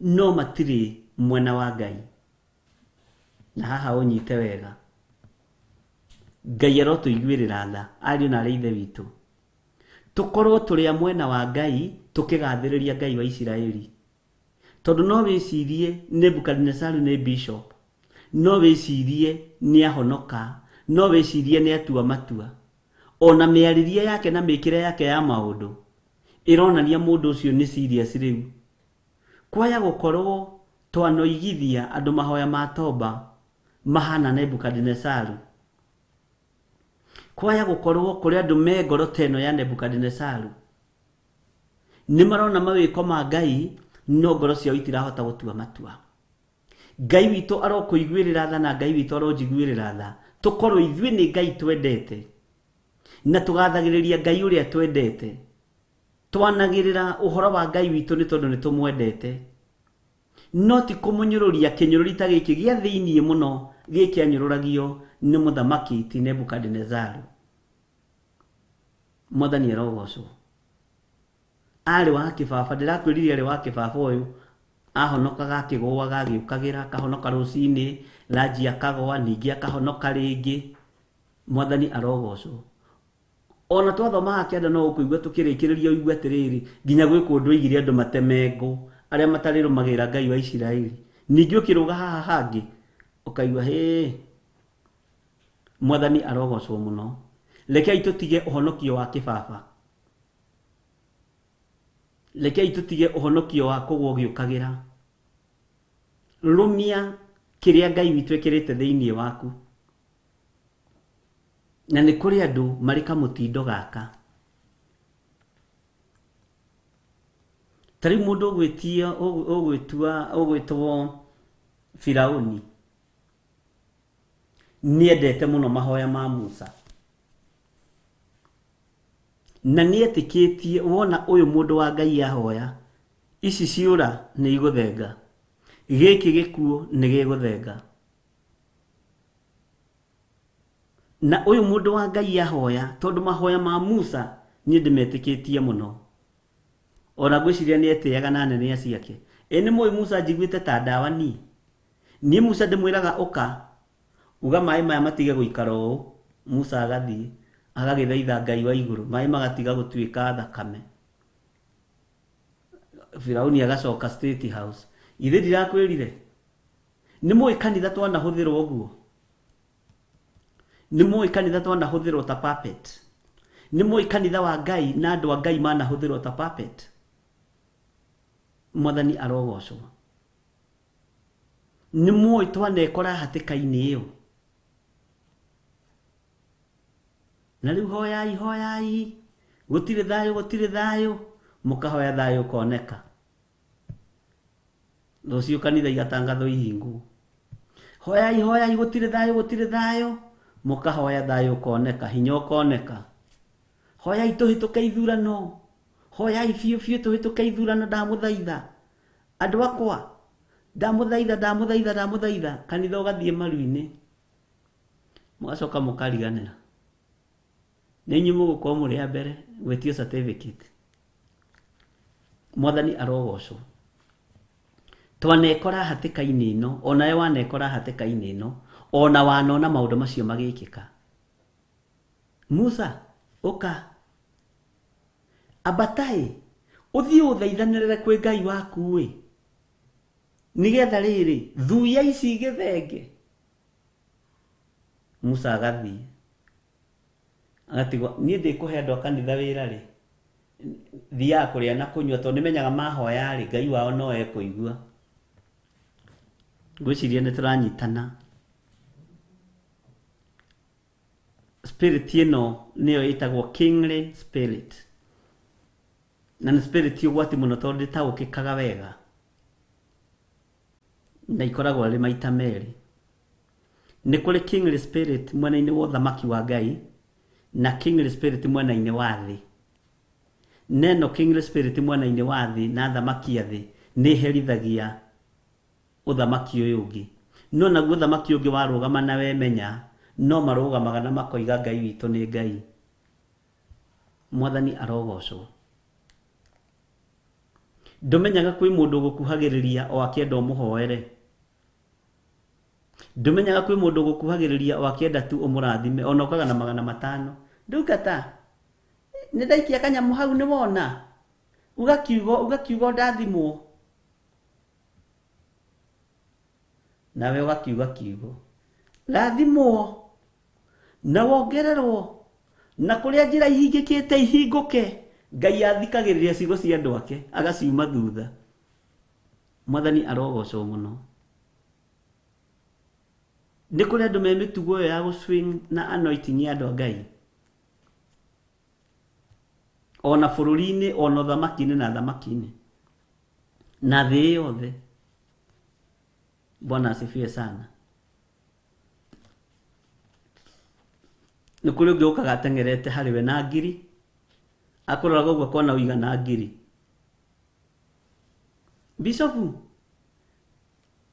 no matirĩ mwena wa Ngai. Na haha ũnyite wega, Ngai arotũiguĩrĩra tha, ariũ na arĩ ithe witũ, tũkorwo tũrĩ a mwena wa Ngai tũkĩgathĩrĩria Ngai wa Isiraeli. Tondũ no wĩcirie Nebukadnezaru nĩ bishop, no wĩcirie nĩ ahonoka, no wĩcirie nĩ atua matua, ona mĩarĩrie yake na mĩkĩre yake ya maũndũ ĩronania mũndũ ũcio nĩ serious rĩu. Kwaya gũkorwo twanoigithia andũ mahoya ma toba mahana Nebukadnezaru, kwaya gũkorwo kũrĩ andũ me ngoro ta ĩno ya Nebukadnezaru, nĩ marona mawĩko ma Ngai no ngoro ciao itirahota gũtua matua. Ngai witũ arokũiguĩrĩra tha na Ngai witũ aronjiguĩrĩra tha, tũkorwo ithuĩ nĩ Ngai twendete na tũgathagĩrĩria Ngai ũrĩa twendete, twanagĩrĩra ũhoro wa Ngai witũ nĩ tondũ nĩ tũmwendete, no ti kũmũnyũrũria kĩnyũrũri ta gĩkĩ gĩa thĩiniĩ mũno gĩkĩ anyũrũragio nĩ mũthamaki ti Nebukadnezaru. Mwathani arogocwo. Arĩ wa kĩbaba, ndĩrakwĩrire arĩ wa kĩbaba ũyũ, ahonokaga akĩgũaga, agĩũkagĩra, akahonoka rũcinĩ, ranji akagũa, ningĩ akahonoka rĩngĩ. Mwathani arogocwo. Ona twathomaga kĩanda no ũkũigua tũkĩrĩkĩrĩria ũigue atĩrĩrĩ, nginya gwĩ kũndũ oigire andũ mateme ngũ arĩa matarĩrũmagĩrĩra Ngai wa Isiraeli. Ningĩ ũkĩrũga haha hangĩ ũkaigua hĩ, Mwathani arogocwo mũno. Rekei tũtige ũhonokio wa kĩbaba. Rekei tũtige ũhonokio wa kũgwa ũgĩũkagĩra. Rũmia kĩrĩa Ngai witũ ekĩrĩte thĩinĩ waku. Na nĩ kũrĩ andũ marĩ kamũtindo gaka. Ta rĩu mũndũ ũgwĩtia ũgwĩtua ũgwĩtwo Firauni nĩendete mũno mahoya ma Musa. Na nĩetĩkĩtie wona ũyũ mũndũ wa Ngai ahoya, ici ciũra nĩ igũthenga. Gĩkĩ gĩkuũ nĩ gĩgũthenga. Na ũyũ mũndũ wa Ngai ahoya, tondũ mahoya ma Musa niĩ ndĩmetĩkĩtie mũno. Ona ngwĩciria nĩ etĩaga na anene acio ake. Ĩ nĩ mũĩ Musa njiguĩte ta ndawa niĩ. Niĩ Musa ndĩmwĩraga ũka, uga maĩ maya matige gũikara ũũ. Musa agathiĩ, agagĩthaitha Ngai wa igũrũ, maĩ magatiga gũtuĩka thakame. Firauni agacoka State House. Ithe ndirakwĩrire? Nĩ mũĩ kanitha twanahũthĩrwo ũguo? Nĩ mũĩ kanitha twanahũthĩrwo ta puppet? Nĩ mũĩ kanitha wa Ngai na andũ a Ngai manahũthĩrwo ta puppet? Mwathani arogocwo. Nĩ mũĩ twanekora hatĩka-inĩ ĩyo? Na rĩu hoyai hoyai, gũtirĩ thayũ gũtirĩ thayũ, mũkahoya thayũ ũkoneka. Rũciũ kanitha igatangathwo ihingwo. Hoyai hoyai gũtirĩ thayũ gũtirĩ thayũ, mũkahoya thayũ ũkoneka, hinya ũkoneka. Hoyai tũhĩtũke ithurano, hoyai biũ biũ tũhĩtũke ithurano ndamũthaitha. Andũ akwa, ndamũthaitha ndamũthaitha ndamũthaitha, kanitha ũgathiĩ maru-inĩ. Mũgacoka mũkariganĩra. Nĩ inyuĩ mũgũkorwo mũrĩ a mbere gwĩtio certificate. Mwathani arogocwo. Twanekora hatĩka-inĩ ĩno, onawe wanekora hatĩka-inĩ ĩno, ona wanona maũndũ macio magĩkĩka. Musa, ũka. Ambatai, ũthiĩ ũthaithanĩrĩre kwĩ Ngai waku ĩ. Nĩgetha rĩrĩ, thuya ici igĩthenge. Musa agathiĩ. Agatigwo, niĩ ndĩkũhe andũ a kanitha wĩra rĩ, thiaga kũrĩa na kũnyua tondũ nĩmenyaga mahoya rĩ, Ngai wao no ekũigua. Ngwĩciria nĩ tũranyitana. Spirit ĩno nĩyo ĩtagwo kingly spirit. Na nĩ spirit ũgwati mũno tondũ ndĩtaũkĩkaga wega. Na ikoragwo arĩ maita merĩ. Nĩ kũrĩ kingly spirit mwena-inĩ wa ũthamaki wa Ngai na kingly spirit mwena-inĩ wa thĩ. Neno kingly spirit mwena-inĩ wa thĩ na thamaki ya thĩ nĩ ĩherithagia ũthamaki ũyũ ũngĩ. No naguo ũthamaki ũngĩ warũgama na wemenya, no marũgamaga na makoiga Ngai witũ nĩ Ngai. Mwathani arogocwo. Ndũmenyaga kwĩ mũndũ ũgũkuhagĩrĩria o akĩenda ũmũhoere. Ndũmenyaga kwĩ mũndũ ũgũkuhagĩrĩria o akĩenda tu ũmũrathime, ona ũkaga na 500. Ndungata, nĩ ndaikia kanyamũ hau nĩ wona? Uga kiugo, uga kiugo ndathimwo. Nawe ũgakiuga kiugo. Rathimwo na wongererwo na kũrĩa njĩra ihingĩkĩte ihingũke. Ngai athikagĩrĩria ciugo cia andũ ake agaciuma thutha. Mwathani arogocwo mũno. Nĩ kũrĩ andũ me mĩtugo ĩyo ya gũ-swing na anointing ya andũ a Ngai. Ona bũrũri-inĩ, ona ũthamaki-inĩ na thamaki-inĩ. Na thĩ yothe. Bwana asifiwe sana. Nĩ kũrĩ ũngĩ ũkaga ateng'erete harĩ we na ngiri, akũroraga ũguo akona ũigana ngiri. Bishopu,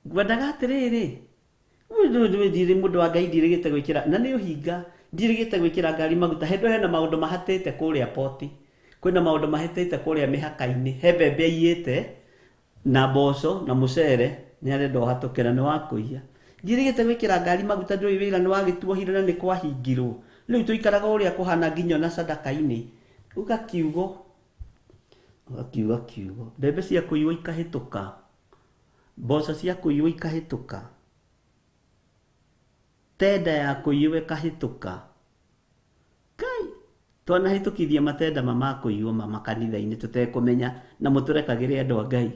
ngwendaga atĩrĩrĩ, ndirĩ mũndũ wa Ngai ndirĩgĩte gwĩkĩra, na nĩ ũhinga, ndirĩgĩte gwĩkĩra ngari maguta, hĩndĩ hena maũndũ mahatĩte kũrĩa poti, kwĩna maũndũ mahatĩte kũrĩa mĩhaka-inĩ, he mbembe aiyĩte, na mboco, na mũcere, nĩ arenda ũhatũke na nĩ wa kũiya. Ndirĩgĩte gwĩkĩra ngari maguta, ndũĩ wĩra nĩ wagĩtuohire na nĩ kwahingirwo. Rĩu tũikaraga ũrĩa kũhana nginya ona sadaka-inĩ. Uga kiugo. Ũgakiuga kiugo. Mbembe cia kũiywo ikahĩtũka. Mboco cia kũiywo ikahĩtũka. Tenda ya kũiywo ĩkahĩtũka. Ngai. Twanahĩtũkithia matenda ma makũiywo ma makanitha-inĩ tũtekũmenya na mũtũrekagĩre andũ a Ngai.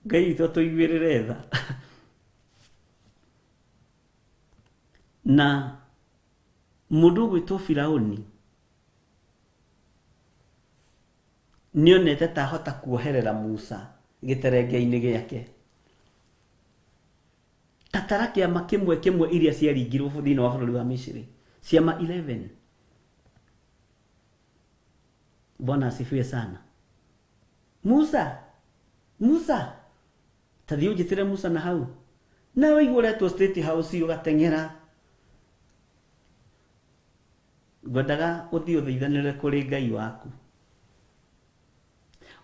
Ngai witũ atũiguĩrĩre tha. Na mũndũ ũgwĩtwo Firaũni nĩonete ta ahota kuoherera Musa gĩterenge-inĩ gĩake. Tatara kĩama kĩmwe kĩmwe iria ciaringirwo thĩinĩ wa bũrũri wa Misiri. Ciama 11. Bwana asifiwe sana. Musa, Musa, ta thiĩ ũnjĩtĩre Musa na hau. Nawe waigua ũretwo State House ũgateng'era. Ngwendaga ũthiĩ ũthaithanĩre kũrĩ Ngai waku.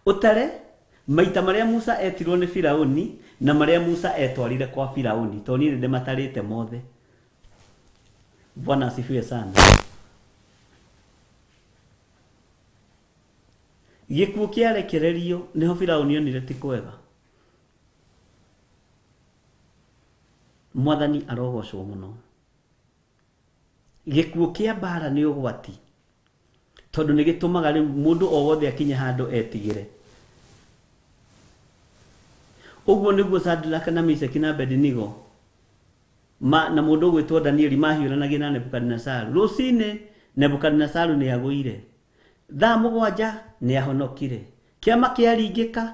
Ũtare maita marĩa Musa etirwo nĩ Firauni na marĩa Musa etwarire kwa Firauni, tondũ niĩ nĩ ndĩmatarĩte mothe. Bwana asifiwe sana. Gĩkuũ kĩarekererio nĩho Firauni onire ti kwega. Mwathani arogocwo mũno. Gĩkuũ kĩa mbara nĩ ũgwati, tondũ nĩ gĩtũmaga rĩu mũndũ o wothe akinye handũ etigĩre. Ũguo nĩguo Shadraka na Meshaki na Abednego ma, na mũndũ ũgwĩtwo Danieli mahiũranagia na Nebukadinesaru. Rũcinĩ Nebukadinesaru nĩ agũire, thaa mũgwanja nĩ ahonokire, kĩama kĩaringĩka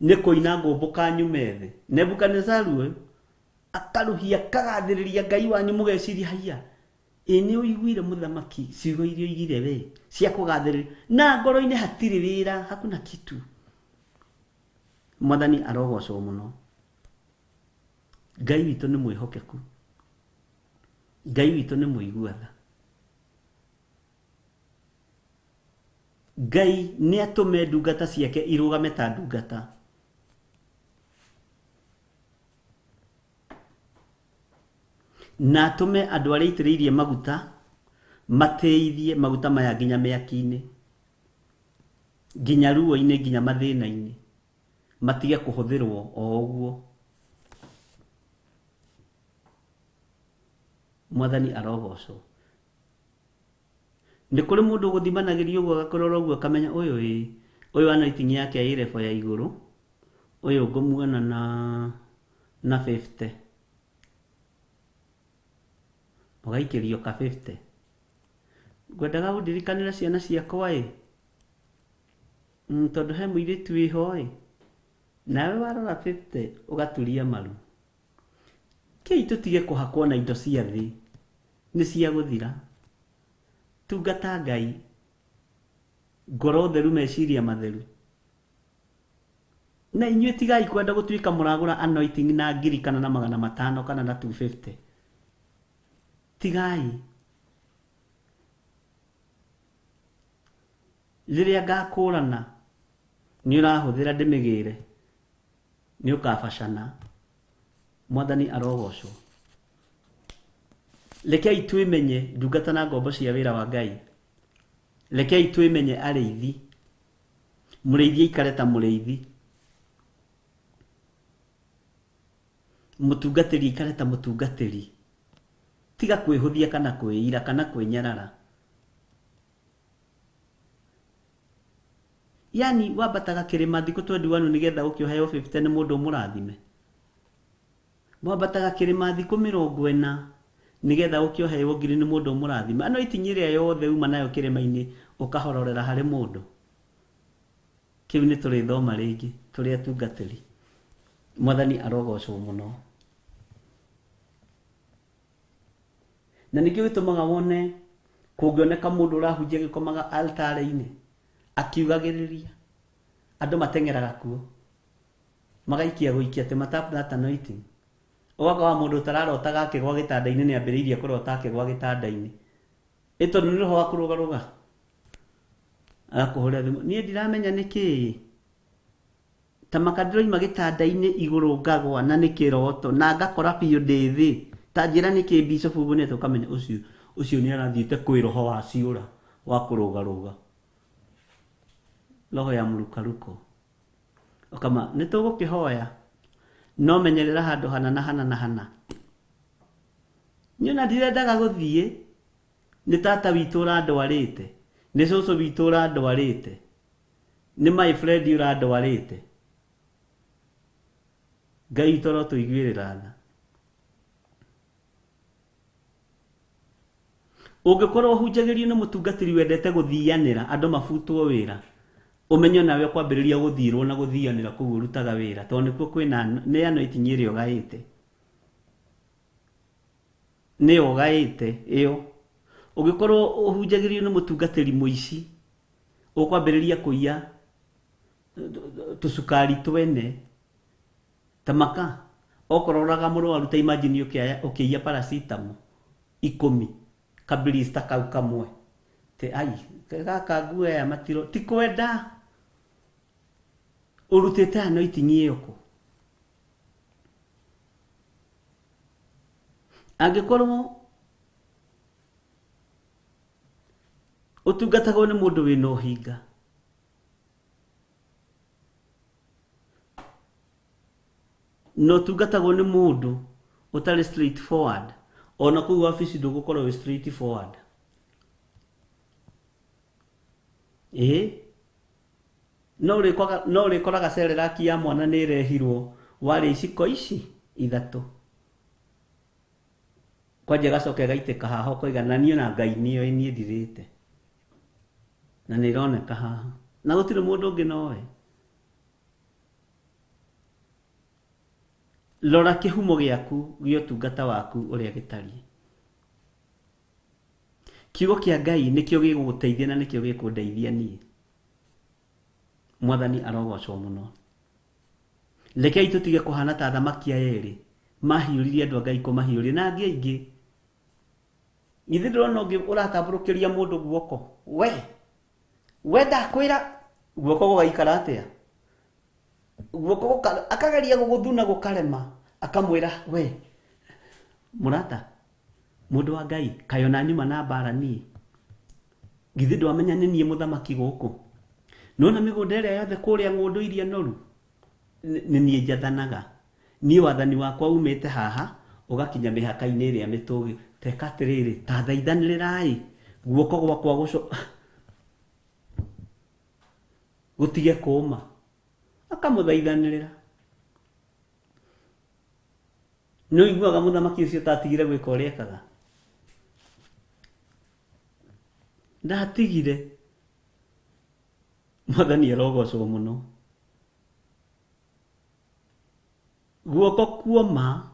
nĩ kũina ngũmbũka nyume thĩ. Nebukadinesaru ũyũ akarũhia akagathĩrĩria Ngai wanyu mũgeciria haiya, ĩ nĩ ũiguire mũthamaki ciugo iria oigire we cia kũgathĩrĩria, na ngoro-inĩ hatirĩ wĩra, hakuna kitu. Mwathani arogocwo mũno. Ngai witũ nĩ mwĩhokeku, Ngai witũ nĩ mũigua tha. Ngai nĩ atũme ndungata ciake irũgame ta ndungata. Na atũme andũ arĩa aitĩrĩirie maguta matĩithie maguta maya nginya mĩaki-inĩ, nginya ruo-inĩ, nginya mathĩna-inĩ, matige kũhũthĩrwo o ũguo. Mwathani arogocwo. Nĩ kũrĩ mũndũ ũgũthimanagĩria ũguo agakũrora ũguo akamenya ũyũ ĩ, ũyũ anointing yake ĩ level ya igũrũ, ũyũ ngũmuona na na 50. Ũgaikĩrio ka 50. Ngwendaga ũndirikanĩre ciana ciakwa ĩ, tondũ he mũirĩtu wĩho ĩ, nawe warora 50 ũgaturia maru. Kĩi tũtige kũhakwo na indo cia thĩ, nĩ cia gũthira. Tungata Ngai, ngoro theru, meciria matheru. Na inyuĩ tigai kwenda gũtuĩka mũragũra anointing na ngiri kana na magana matano kana na 250. Tigai. Rĩrĩa ngakũrana nĩ ũrahũthĩra ndĩmĩgĩre, nĩ ũkabacana. Mwathani arogocwo. Rekei twĩmenye ndungata na ngombo cia wĩra wa Ngai. Rekei twĩmenye arĩithi. Mũrĩithi aikare ta mũrĩithi. Mũtungatĩri aikare ta mũtungatĩri. Tiga kwĩhũthia kana kwĩira kana kwĩnyarara. Yani wambataga kĩrĩma thikũ 21 nĩgetha ũke ũheo 50 nĩ mũndũ ũmũrathime. Wambataga kĩrĩma thikũ mĩrongo ĩna nĩgetha ũke ũheo ngiri nĩ mũndũ ũmũrathime. Ano itinyi ĩrĩa yothe uma nayo kĩrĩma-inĩ ũkahororera harĩ mũndũ. Kĩu nĩ tũrĩthoma rĩngĩ tũrĩ atungatĩri. Mwathani arogocwo mũno. Na nĩkĩo gĩtũmaga wone kũngĩoneka mũndũ ũrahunjia gĩkomaga altare-inĩ akiugagĩrĩria, andũ mateng'eraga kuo magaikia gũikia atĩ matap that anointing. Ũgakora mũndũ ũtararotaga akĩgwa gĩtanda-inĩ nĩ ambĩrĩirie kũrota akĩgwa gĩtanda-inĩ. Ĩ tondũ nĩ roho wa kũrũgarũga. Agakũhũrĩra thimũ, niĩ ndiramenya nĩ kĩĩ. Ta maka ndĩroima gĩtanda-inĩ igũrũ ngagwa na nĩ kĩroto na ngakora biũ ndĩ thĩ. Ta njĩra nĩ kĩĩ bishop ũguo nĩ atĩa ũkamenya ũcio ũcio nĩ arathiĩte kwĩ roho wa ciũra wa kũrũgarũga. Roho ya mũrukaruko. Ũkama nĩ tũgũkĩhoya no menyerera handũ hana na hana na hana. Niĩ ona ndirendaga gũthiĩ, nĩ tata witũ ũrandwarĩte, nĩ cũcũ witũ ũrandwarĩte, nĩ my friend ũrandwarĩte. Ngai witũ arotũiguĩrĩra tha. Ũngĩkorwo ũhunjagĩrio nĩ mũtungatĩri wendete gũthianĩra andũ mabutwo wĩra, ũmenye nawe ũkwambĩrĩria gũthirwo na gũthianĩra kũu ũrutaga wĩra, tondũ nĩkuo kwĩna nĩ anointing ĩrĩa ũgaĩte, nĩyo ũgaĩte ĩyo. Ũngĩkorwo ũhunjagĩrio nĩ mũtungatĩri mũici, ũkwambĩrĩria kũiya tũcukari twene ta maka. Okorwo ũraga mũrwaru, ta imagine ũkĩiya paracetamol 10 kabilista kau kamwe, te ai gaka nguo aya matiro ti kwenda ũrutĩte anointing ĩyo kũ. Angĩkorwo ũtungatagwo nĩ mũndũ wĩna ũhinga, na ũtungatagwo nĩ mũndũ ũtarĩ straight forward, ona kũu wabici ndũgũkorwo wĩ straight forward. Ĩĩ, no ũrĩkoraga Cerelac ya mwana nĩ ĩrehirwo warĩa iciko ici 3, kwanja ĩgacoka ĩgaitĩka haha ũkoiga na niĩ ona Ngai nĩoĩ niĩ ndirĩte, na nĩ ĩroneka haha na gũtirĩ mũndũ ũngĩ nowe. Rora kĩhumo gĩaku gĩa ũtungata waku ũrĩa gĩtariĩ. Kiugo kĩa Ngai nĩkĩo gĩgũgũteithia na nĩkĩo gĩkũndeithia niĩ. Mwathani arogocwo mũno. Rekei tũtige kũhana ta athamaki aya erĩ mahiũririe andũ a Ngai kũmahiũria na angĩ aingĩ. Githĩ ndũrona ũngĩ ũratambũrũkĩria mũndũ guoko, we ndakwĩra guoko gũgaikara atĩa? Guoko akageria gũgũthuna gũkarema, akamwĩra we mũrata, mũndũ wa Ngai, kaĩ ona nyuma na mbara niĩ? Githĩ ndwamenya nĩ niĩ mũthamaki gũkũ? Nĩwona mĩgũnda ĩrĩa yothe kũrĩa ng'ũndũ iria noru, nĩ niĩ njathanaga. Niĩ wathani wakwa umĩte haha ũgakinya mĩhaka-inĩ ĩrĩa mĩtũgĩ. Teka atĩrĩrĩ, ta thaithanĩrĩrai guoko gwakwa gũtige kũũma. Akamũthaithanĩrĩra. Nĩ ũiguaga mũthamaki ũcio tatigire gwĩka ũrĩa ekaga? Ndatigire. Mwathani arogocwo mũno. Guoko kuoma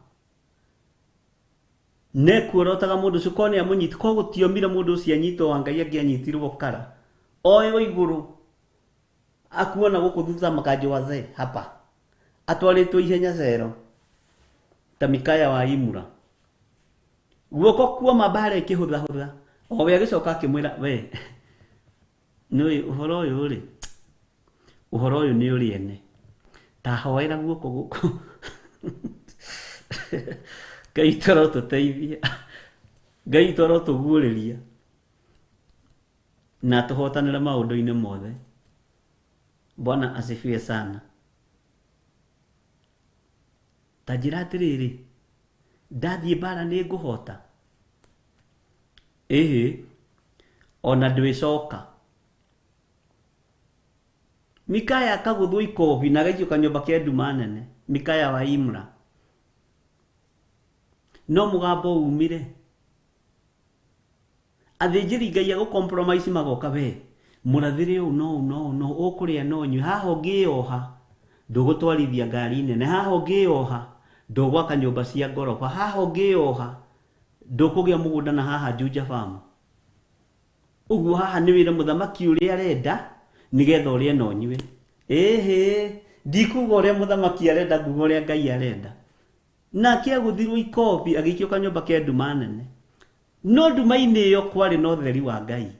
nekuorotaga mũndũ ũcio, korwo nĩ amũnyiti, korwo gũtiomire mũndũ ũcio anyitwo wa Ngai angĩanyitirwo kara oyo igũrũ akuona gũkũ thutha makanjũ wazee hapa atwarĩtwo ihenya cero ta Mikaya wa Imura. Guoko kuoma mbara ĩkĩhũthahũtha, o we agĩcoka akĩmwĩra we nĩũĩ ũhoro ũyũ rĩ, ũhoro ũyũ nĩ ũrĩ ene, ta hoera guoko gũkũ. Ngai tũrotũteithia, Ngai tũrotũguũrĩria na tũhotanĩre maũndũ-inĩ mothe. Bwana asifiwe sana. Ta njĩra atĩrĩrĩ, ndathiĩ mbara nĩ ngũhota? Ĩhĩ, ona ndwĩcoka. Mikaya akagũthwo ikobi na agaikio kanyũmba ke nduma nene, Mikaya wa Imra. No mũgambo umire. Athĩnjĩri Ngai a gũ-compromise magoka, we mũrathĩre ũũ no ũũ no ũũ no ũũ, ũkũrĩa no ũnyue, haha ũngĩyoha ndũgũtwarithia ngari nene, haha ũngĩyoha ndũgwaka nyũmba cia ngoroba, haha ũngĩyoha ndũkũgĩa mũgũnda na haha Juja Farm. Ũguo haha nĩ wĩra mũthamaki ũrĩa arenda nĩgetha ũrĩe na ũnyue. Ĩhĩ, ndikuga ũrĩa mũthamaki arenda, nguga ũrĩa Ngai arenda. Nake agũthirwo ikobi agĩikio kanyũmba ke nduma nene. No nduma-inĩ ĩyo kwarĩ na ũtheri wa Ngai.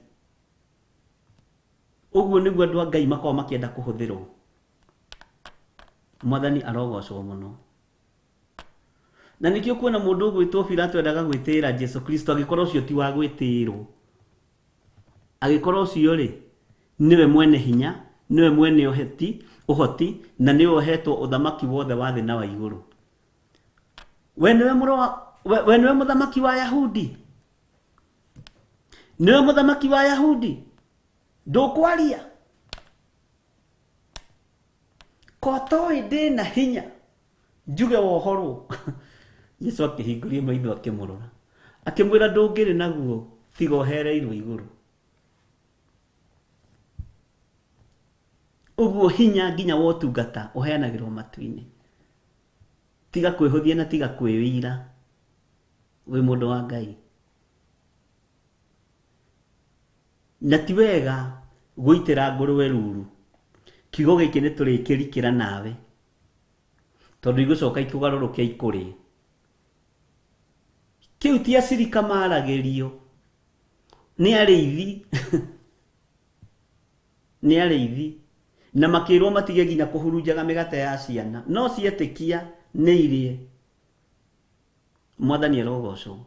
Ũguo nĩguo andũ a Ngai makoragwo makĩenda kũhũthĩrwo. Mwathani arogocwo mũno. Na nĩkĩo kuona mũndũ ũgwĩtwo Pilato endaga gwĩtĩĩra Jesu Kristo, angĩkorwo ũcio ti wa gwĩtĩĩrwo. Angĩkorwo ũcio rĩ, nĩwe mwene hinya, nĩwe mwene ũhoti, na nĩwe ũhetwo ũthamaki wothe wa thĩ na wa igũrũ. We nĩwe mũrũ wa We nĩwe mũthamaki wa Yahudi? Nĩwe mũthamaki wa Yahudi? Ndũkwaria? Ko toĩ ndĩna hinya njuge wohorwo? Jesu akĩhingũria maitho akĩmũrora, akĩmwĩra, ndũngĩrĩ naguo tiga ũhereirwo igũrũ. Ũguo hinya nginya wa ũtungata ũheanagĩrwo matu-inĩ. Tiga kwĩhũthia na tiga kwĩwĩira wĩ mũndũ wa Ngai. Na ti wega gũitĩra ngũrwe ruru. Kiugo gĩkĩ nĩ tũrĩkĩrikĩra nawe, tondũ igũcoka ikũgarũrũke ikũrĩe. Kĩu ti acirika maragĩrio, nĩ arĩithi. Nĩ arĩithi. Na makĩrwo matige nginya kũhurunjaga mĩgate ya ciana, no cietĩkia nĩ irĩe. Mwathani arogocwo.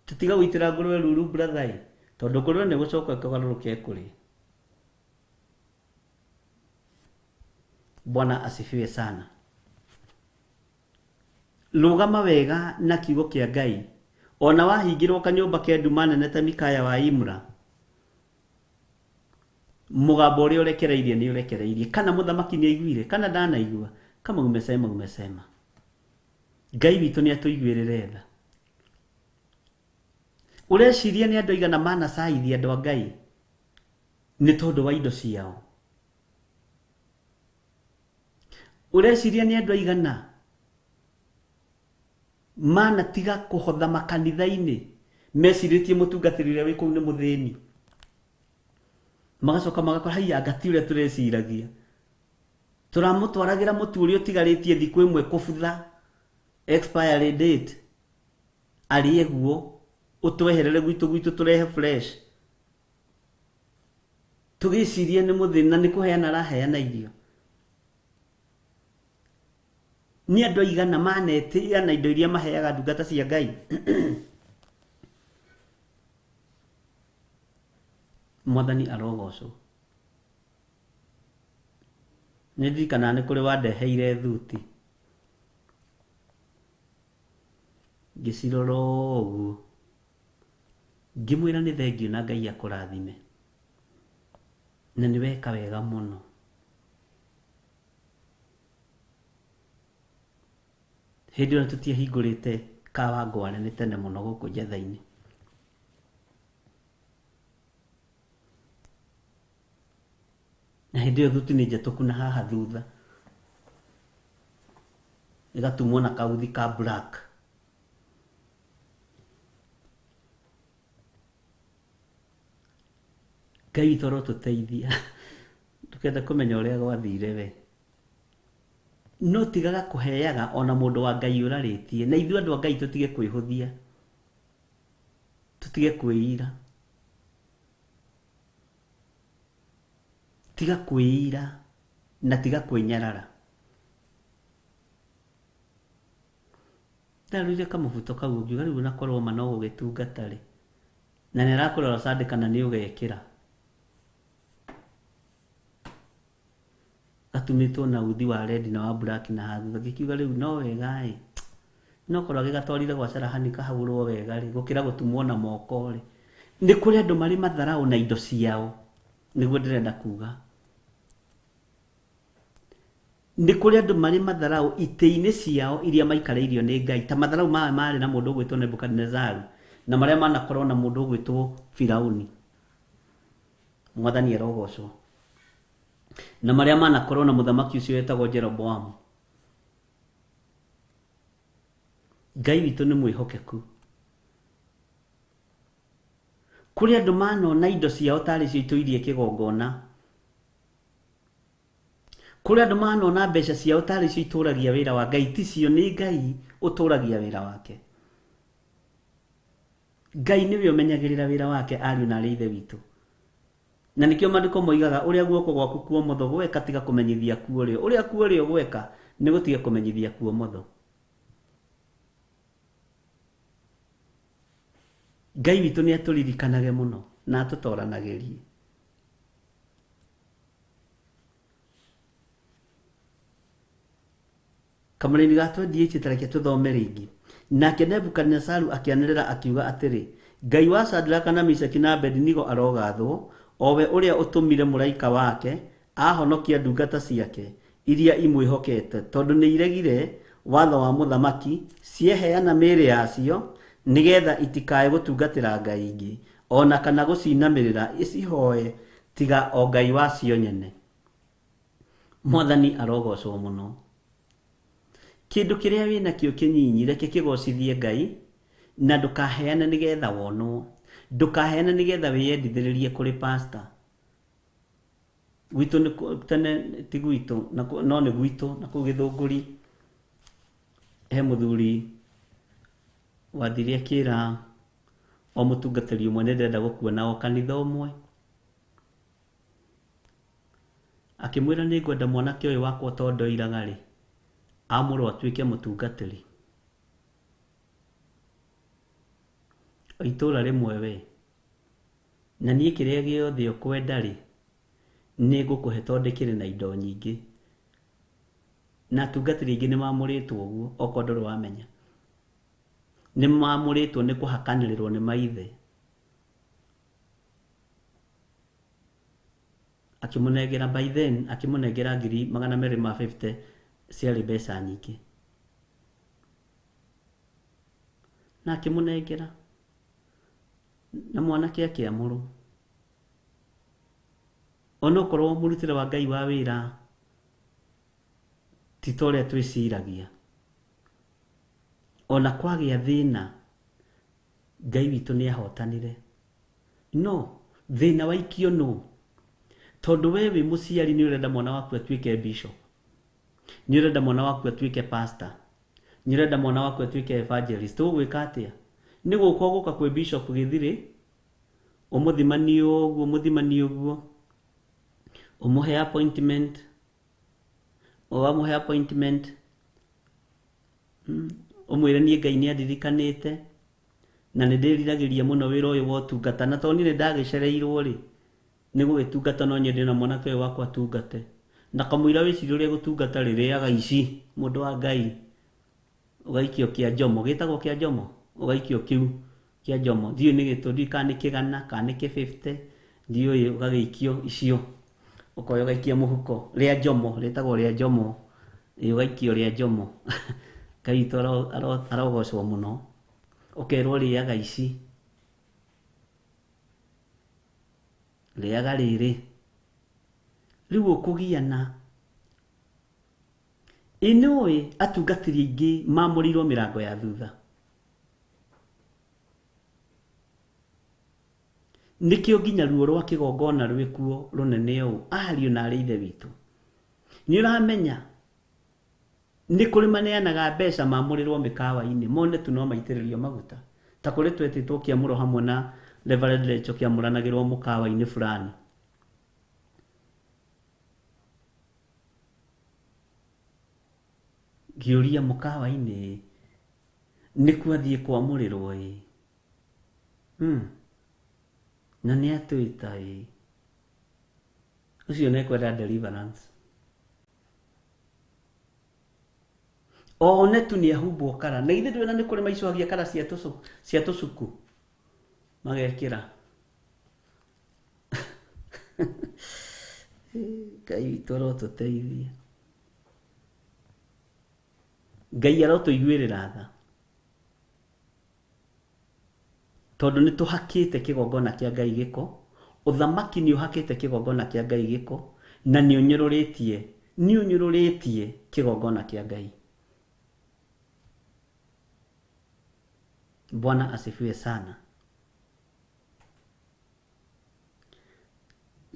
Tũtiga gũitĩra ngũrwe ruru, brother ĩ, tondũ ngũrwe nĩ gũcoka ĩkũgarũrũke ĩkũrĩe. Bwana asifiwe sana. Rũgama wega na kiugo kĩa Ngai, ona wahingĩrwo kanyũmba ke nduma nene ta Mikaya wa Imra, mũgambo ũrĩa ũrekereirie nĩ ũrekereirie. Kana mũthamaki nĩ aiguire kana ndanaigua, kama umesema umesema. Ngai witũ nĩ atũiguĩrĩre tha. Ũreciria nĩ andũ aigana manacaithia andũ a Ngai nĩ tondũ wa indo ciao? Ũreciria nĩ andũ aigana manatiga kũhotha makanitha-inĩ mecirĩtie mũtungatĩri ũrĩa wĩ kũu nĩ mũthĩni, magacoka magakora haiya anga ti ũrĩa tũreciragia, tũramũtwaragĩra mũtu ũrĩa ũtigarĩtie thikũ ĩmwe kũbutha expiry date, arĩe guo, ũtweherere gwitũ, gwitũ tũrehe fresh, tũgĩciria nĩ mũthĩni na nĩ kũheana araheana irio. Nĩ andũ aigana manetĩa na indo iria maheaga ndungata cia Ngai? Mwathani arogocwo. Nĩ ndirikanaga nĩ kũrĩ wandeheire thuti, ngĩcirora ũguo, ngĩmwĩra nĩ thengiũ na Ngai akũrathime, na nĩ weka wega mũno. Hĩndĩ ĩyo tũtiahingũrĩte Kawangware, nĩ tene mũno gũkũ Njetha-inĩ. Na hĩndĩ ĩyo thuti nĩ njetũku na haha thutha ĩgatumwo na kauthi ka black. Ngai witũ arotũteithia. Ndũkende kũmenya ũrĩa gwathire we. No tigaga kũheaga ona mũndũ wa Ngai ũrarĩtie. Na ithuĩ andũ a Ngai tũtige kwĩhũthia, tũtige kwĩira. Tiga kwĩira na tiga kwĩnyarara. Ndarorire kamũbuto kau ngiuga rĩu onakorwo ma no gũgĩtungata rĩ, na nĩ arakũrora Sunday kana nĩ ũgekĩra. Gatumĩtwo na uthi wa red na wa black na haha thutha. Ngĩkiuga rĩu no wega ĩ, no korwo agĩgatwarire gwa Carahani kahũrwo wega rĩ, gũkĩra gũtumwo na moko rĩ. Nĩ kũrĩ andũ marĩ matharaũ na indo ciao, nĩguo ndĩrenda kuga. Nĩ kũrĩ andũ marĩ matharaũ itĩ-inĩ ciao iria maikarĩirio nĩ Ngai, ta matharaũ maya marĩ na mũndũ ũgwĩtwo Nebukadinezaru, na marĩa manakorwo na mũndũ ũgwĩtwo Firauni. Mwathani arogocwo. Na marĩa manakorwo na mũthamaki ũcio wetagwo Jeroboamu. Ngai witũ nĩ mwĩhokeku. Kũrĩ andũ manona indo ciao tarĩ cio itũirie kĩgongona. Kũrĩ andũ manona mbeca ciao tarĩ cio itũragia wĩra wa Ngai, ti cio, nĩ Ngai ũtũragia wĩra wake. Ngai nĩwe ũmenyagĩrĩra wĩra wake, ariũ na arĩ ithe witũ. Na nĩkĩo maandĩko moigaga, ũrĩa guoko gwaku kwa ũmotho gweka tiga kũmenyithia kuo ũrĩo, ũrĩa kuo ũrĩo gweka nĩ gũtiga kũmenyithia kuo ũmotho. Ngai witũ nĩ atũririkanage mũno na atũtoranagĩrie. Kamũraini ga 28 ta reke tũthome rĩngĩ. Nake Nebukadinezaru akĩanĩrĩra akiuga atĩrĩ, Ngai wa Shadraka na Meshaki na Abednego arogathwo, o we ũrĩa ũtũmire mũraika wake ahonokia ndungata ciake iria imwĩhokete, tondũ nĩiregire watho wa mũthamaki, cieheana mĩĩrĩ yacio nĩgetha itikae gũtungatĩra ngai ingĩ, o na kana gũcinamĩrĩra icihoe tiga o Ngai wacio nyene. Mwathani arogocwo mũno. Kĩndũ kĩrĩa wĩnakĩo kĩnyinyi reke kĩgocithie Ngai, na ndũkaheane nĩgetha wonwo, ndũkaheane nĩgetha wĩyendithĩrĩrie kũrĩ pastor. Gwitũ nĩ tene ti gwitũ, no nĩ gwitũ, na kũu Gĩthũngũri he mũthuri wathire akĩra o mũtungatĩri ũmwe nĩ ndĩrenda gũkuona o kanitha ũmwe. Akĩmwĩra nĩ ngwenda mwanake ũyũ wakwa tondũ ndoiraga rĩ, amũrwo atuĩke mũtungatĩri. O itũra rĩmwe we, na niĩ kĩrĩa gĩothe ũkwenda rĩ, nĩ ngũkũhe tondũ ndĩkĩrĩ na indo nyingĩ. Na atungatĩri aingĩ nĩ mamũrĩtwo ũguo, okorwo ndũrĩ wamenya. Nĩ mamũrĩtwo nĩ kũhakanĩrĩrwo nĩ maithe. Akĩmũnengera by then, akĩmũnengera ngiri magana merĩ ma 50 ciarĩ mbeca nyingĩ. Na akĩmũnengera, na mwanake akĩamũrwo. Onokorwo mũrutĩre wa Ngai wa wĩra ti ta ũrĩa twĩciragia, ona kwagĩa thĩna Ngai witũ nĩ ahotanire. No thĩna waikio nũ? Tondũ we wĩ mũciari nĩ ũrenda mwana waku atuĩke bishop, nĩ ũrenda mwana waku atuĩke pastor, nĩ ũrenda mwana waku atuĩke evangelist. Ũgwĩka atĩa? Nĩ gũka ũgũka kwĩ bishop gĩthirĩ, ũmũthimanie ũguo, ũmũthimanie ũguo, ũmũhe appointment, wamũhe appointment, ũmwĩre niĩ Ngai nĩ andirikanĩte na nĩ ndĩriragĩria mũno wĩra ũyũ wa ũtungata, na tondũ niĩ nĩ ndagĩcereirwo rĩ, nĩ gũgĩtungata no nyende na mwanake ũyũ wakwa atungate. Na kamũira wĩcirie ũrĩa gũtungata rĩ, rĩaga ici, mũndũ wa Ngai, ũgaikio kĩa njomo, gĩtagwo kĩa njomo, ũgaikio kĩu kĩa njomo, ndiũĩ nĩ gĩtũ, ndiũĩ kana nĩ kĩgana, kana nĩ kĩ 50, ndiũĩ, ũgagĩikio icio, ũkoya ũgaikia mũhuko, rĩa njomo, rĩtagwo rĩa njomo, ĩ, ũgaikio rĩa njomo. Ngai witũ arogocwo mũno. Ũkerwo rĩaga ici, rĩaga rĩrĩ, rĩu ũkũgiana. Ĩ nĩũĩ atungatĩri aingĩ mamũrĩirwo mĩrango ya thutha. Nĩkĩo nginya ruo rwa kĩgongona rwĩkuo rũnene ũũ, ariũ na arĩ ithe witũ. Nĩ ũramenya nĩ kũrĩ maneanaga mbeca mamũrĩrwo mĩkawa-inĩ, mone tu no maitĩrĩrio maguta. Ta kũrĩ twetĩtwo kĩamũro hamwe na Reverend Lecho kĩamũranagĩrwo mũkawa-inĩ fulani. Ngĩũria mũkawa-inĩ nĩkuo athiĩ kwamũrĩrwo ĩ. Na nĩ atwĩta ĩ. Ũcio nĩ ekwenda deliverance. One tu nĩ ahumbwo kara. Na ithuĩ ndũĩ na nĩ kũrĩ maicũhagia kara cia tũcuku magekĩra. Ngai witũ arotũteithia. Ngai arotũiguĩrĩra tha. Tondũ nĩ tũhakĩte kĩgongona kĩa Ngai gĩko, ũthamaki nĩ ũhakĩte kĩgongona kĩa Ngai gĩko, na nĩ ũnyũrũrĩtie, nĩ ũnyũrũrĩtie kĩgongona kĩa Ngai. Bwana asifiwe sana.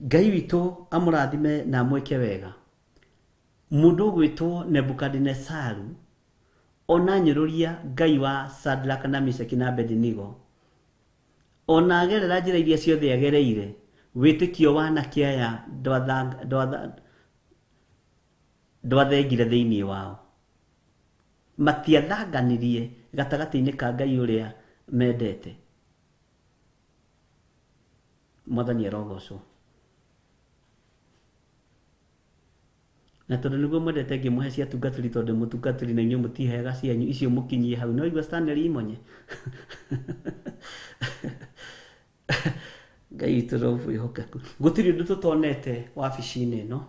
Ngai witũ amũrathime na amwĩke wega. Mũndũ ũgwĩtwo Nebukadinesaru ona nyũrũria Ngai wa Shadraka na Meshaki na Abednego, ona agerera njĩra iria ciothe agereire, wĩtĩkio wa anake aya ndwathengire thĩinĩ wao. Matiathanganirie gatagatĩ-inĩ ka Ngai ũrĩa mendete. Mwathani arogocwo. Na tondũ nĩguo mwendete ngĩmũhe cia tungatĩri tondũ mũtungatĩri na inyuĩ mũtiheaga cianyu icio mũkinyie hau. No igua Stanley Imonye. Ngai witũ no mwĩhokeku. Gũtirĩ ũndũ tũtonete wabici-inĩ ĩno.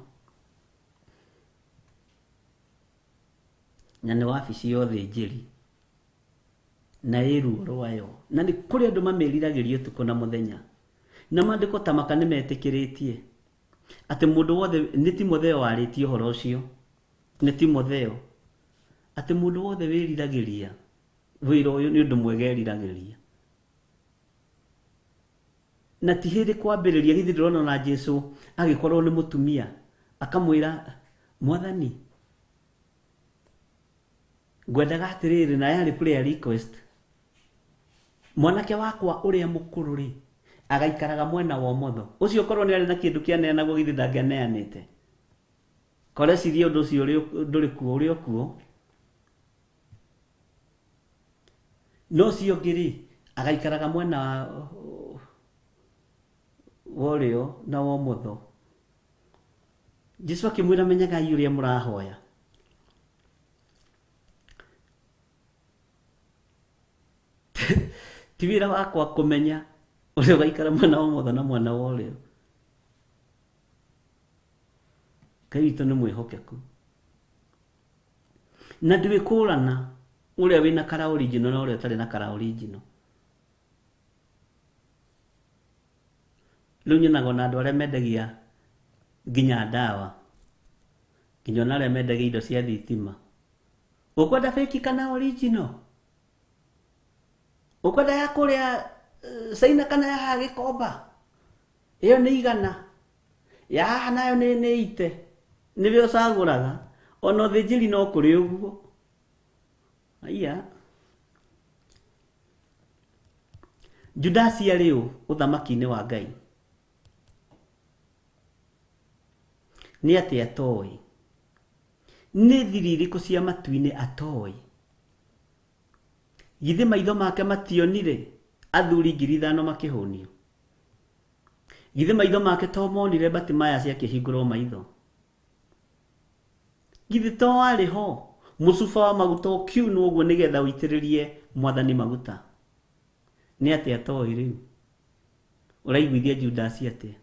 Na nĩ wabici ya ũthĩnjĩri. Na ĩ ruo rwayo. Na nĩ kũrĩ andũ mamĩriragĩria ũtukũ na mũthenya. Na maandĩko ta maka nĩ metĩkĩrĩtie atĩ mũndũ wothe, nĩ Timotheo warĩtie ũhoro ũcio, nĩ Timotheo, atĩ mũndũ wothe wĩriragĩria wĩra ũyũ nĩ ũndũ mwega eriragĩria. Na ti hĩndĩ kwambĩrĩria, githĩ ndũrona ona Jesu agĩkorwo nĩ mũtumia, akamwĩra, Mwathani, ngwendaga atĩrĩrĩ, na yarĩ prayer request, mwanake wakwa ũrĩa mũkũrũ rĩ, agaikaraga mwena wa ũmotho. Ũcio korwo nĩ arĩ na kĩndũ kĩaneanagwo githĩ ndangĩaneanĩte. Koreciria ũndũ ũcio ndũrĩ kuo, ũrĩ o kuo. No ũcio ũngĩ rĩ, agaikaraga mwena wa ũrĩo na wa ũmotho. Jesu akĩmwĩra, menyagai ũrĩa mũrahoya. Ti wĩra wakwa kũmenya ũrĩa ũgaikara mwena wa ũmotho na mwena wa ũrĩo. Ngai witũ nĩ mwĩhokeku. Na ndwĩkũrana ũrĩa wĩna kara original na ũrĩa ũtarĩ na kara original. Rĩu nyonaga ona andũ arĩa mendagia nginya ndawa, nginya ona arĩa mendagia indo cia thitima. Ũkwenda fake kana original? Ũkwenda ya kũrĩa China kana ya haha Gĩkomba? Ĩyo nĩ igana. Ya haha nayo nĩ ite. Nĩwe ũcagũraga. Ona ũthĩnjĩri no kũrĩ ũguo. Aiya. Judasi arĩ ũ ũthamaki-inĩ wa Ngai? Nĩ atĩa atoĩ? Nĩ thiri irĩkũ cia matu-inĩ atoĩ? Githĩ maitho make mationire athuri 5,000 makĩhũnio? Githĩ maitho make to monire Bartimaeus akĩhingũrwo maitho? Githĩ to arĩ ho mũcuba wa maguta ũkiunwo ũguo nĩgetha ũitĩrĩrie mwathani maguta? Nĩ atĩa atoĩ rĩu? Ũraiguithia Judasi atĩa?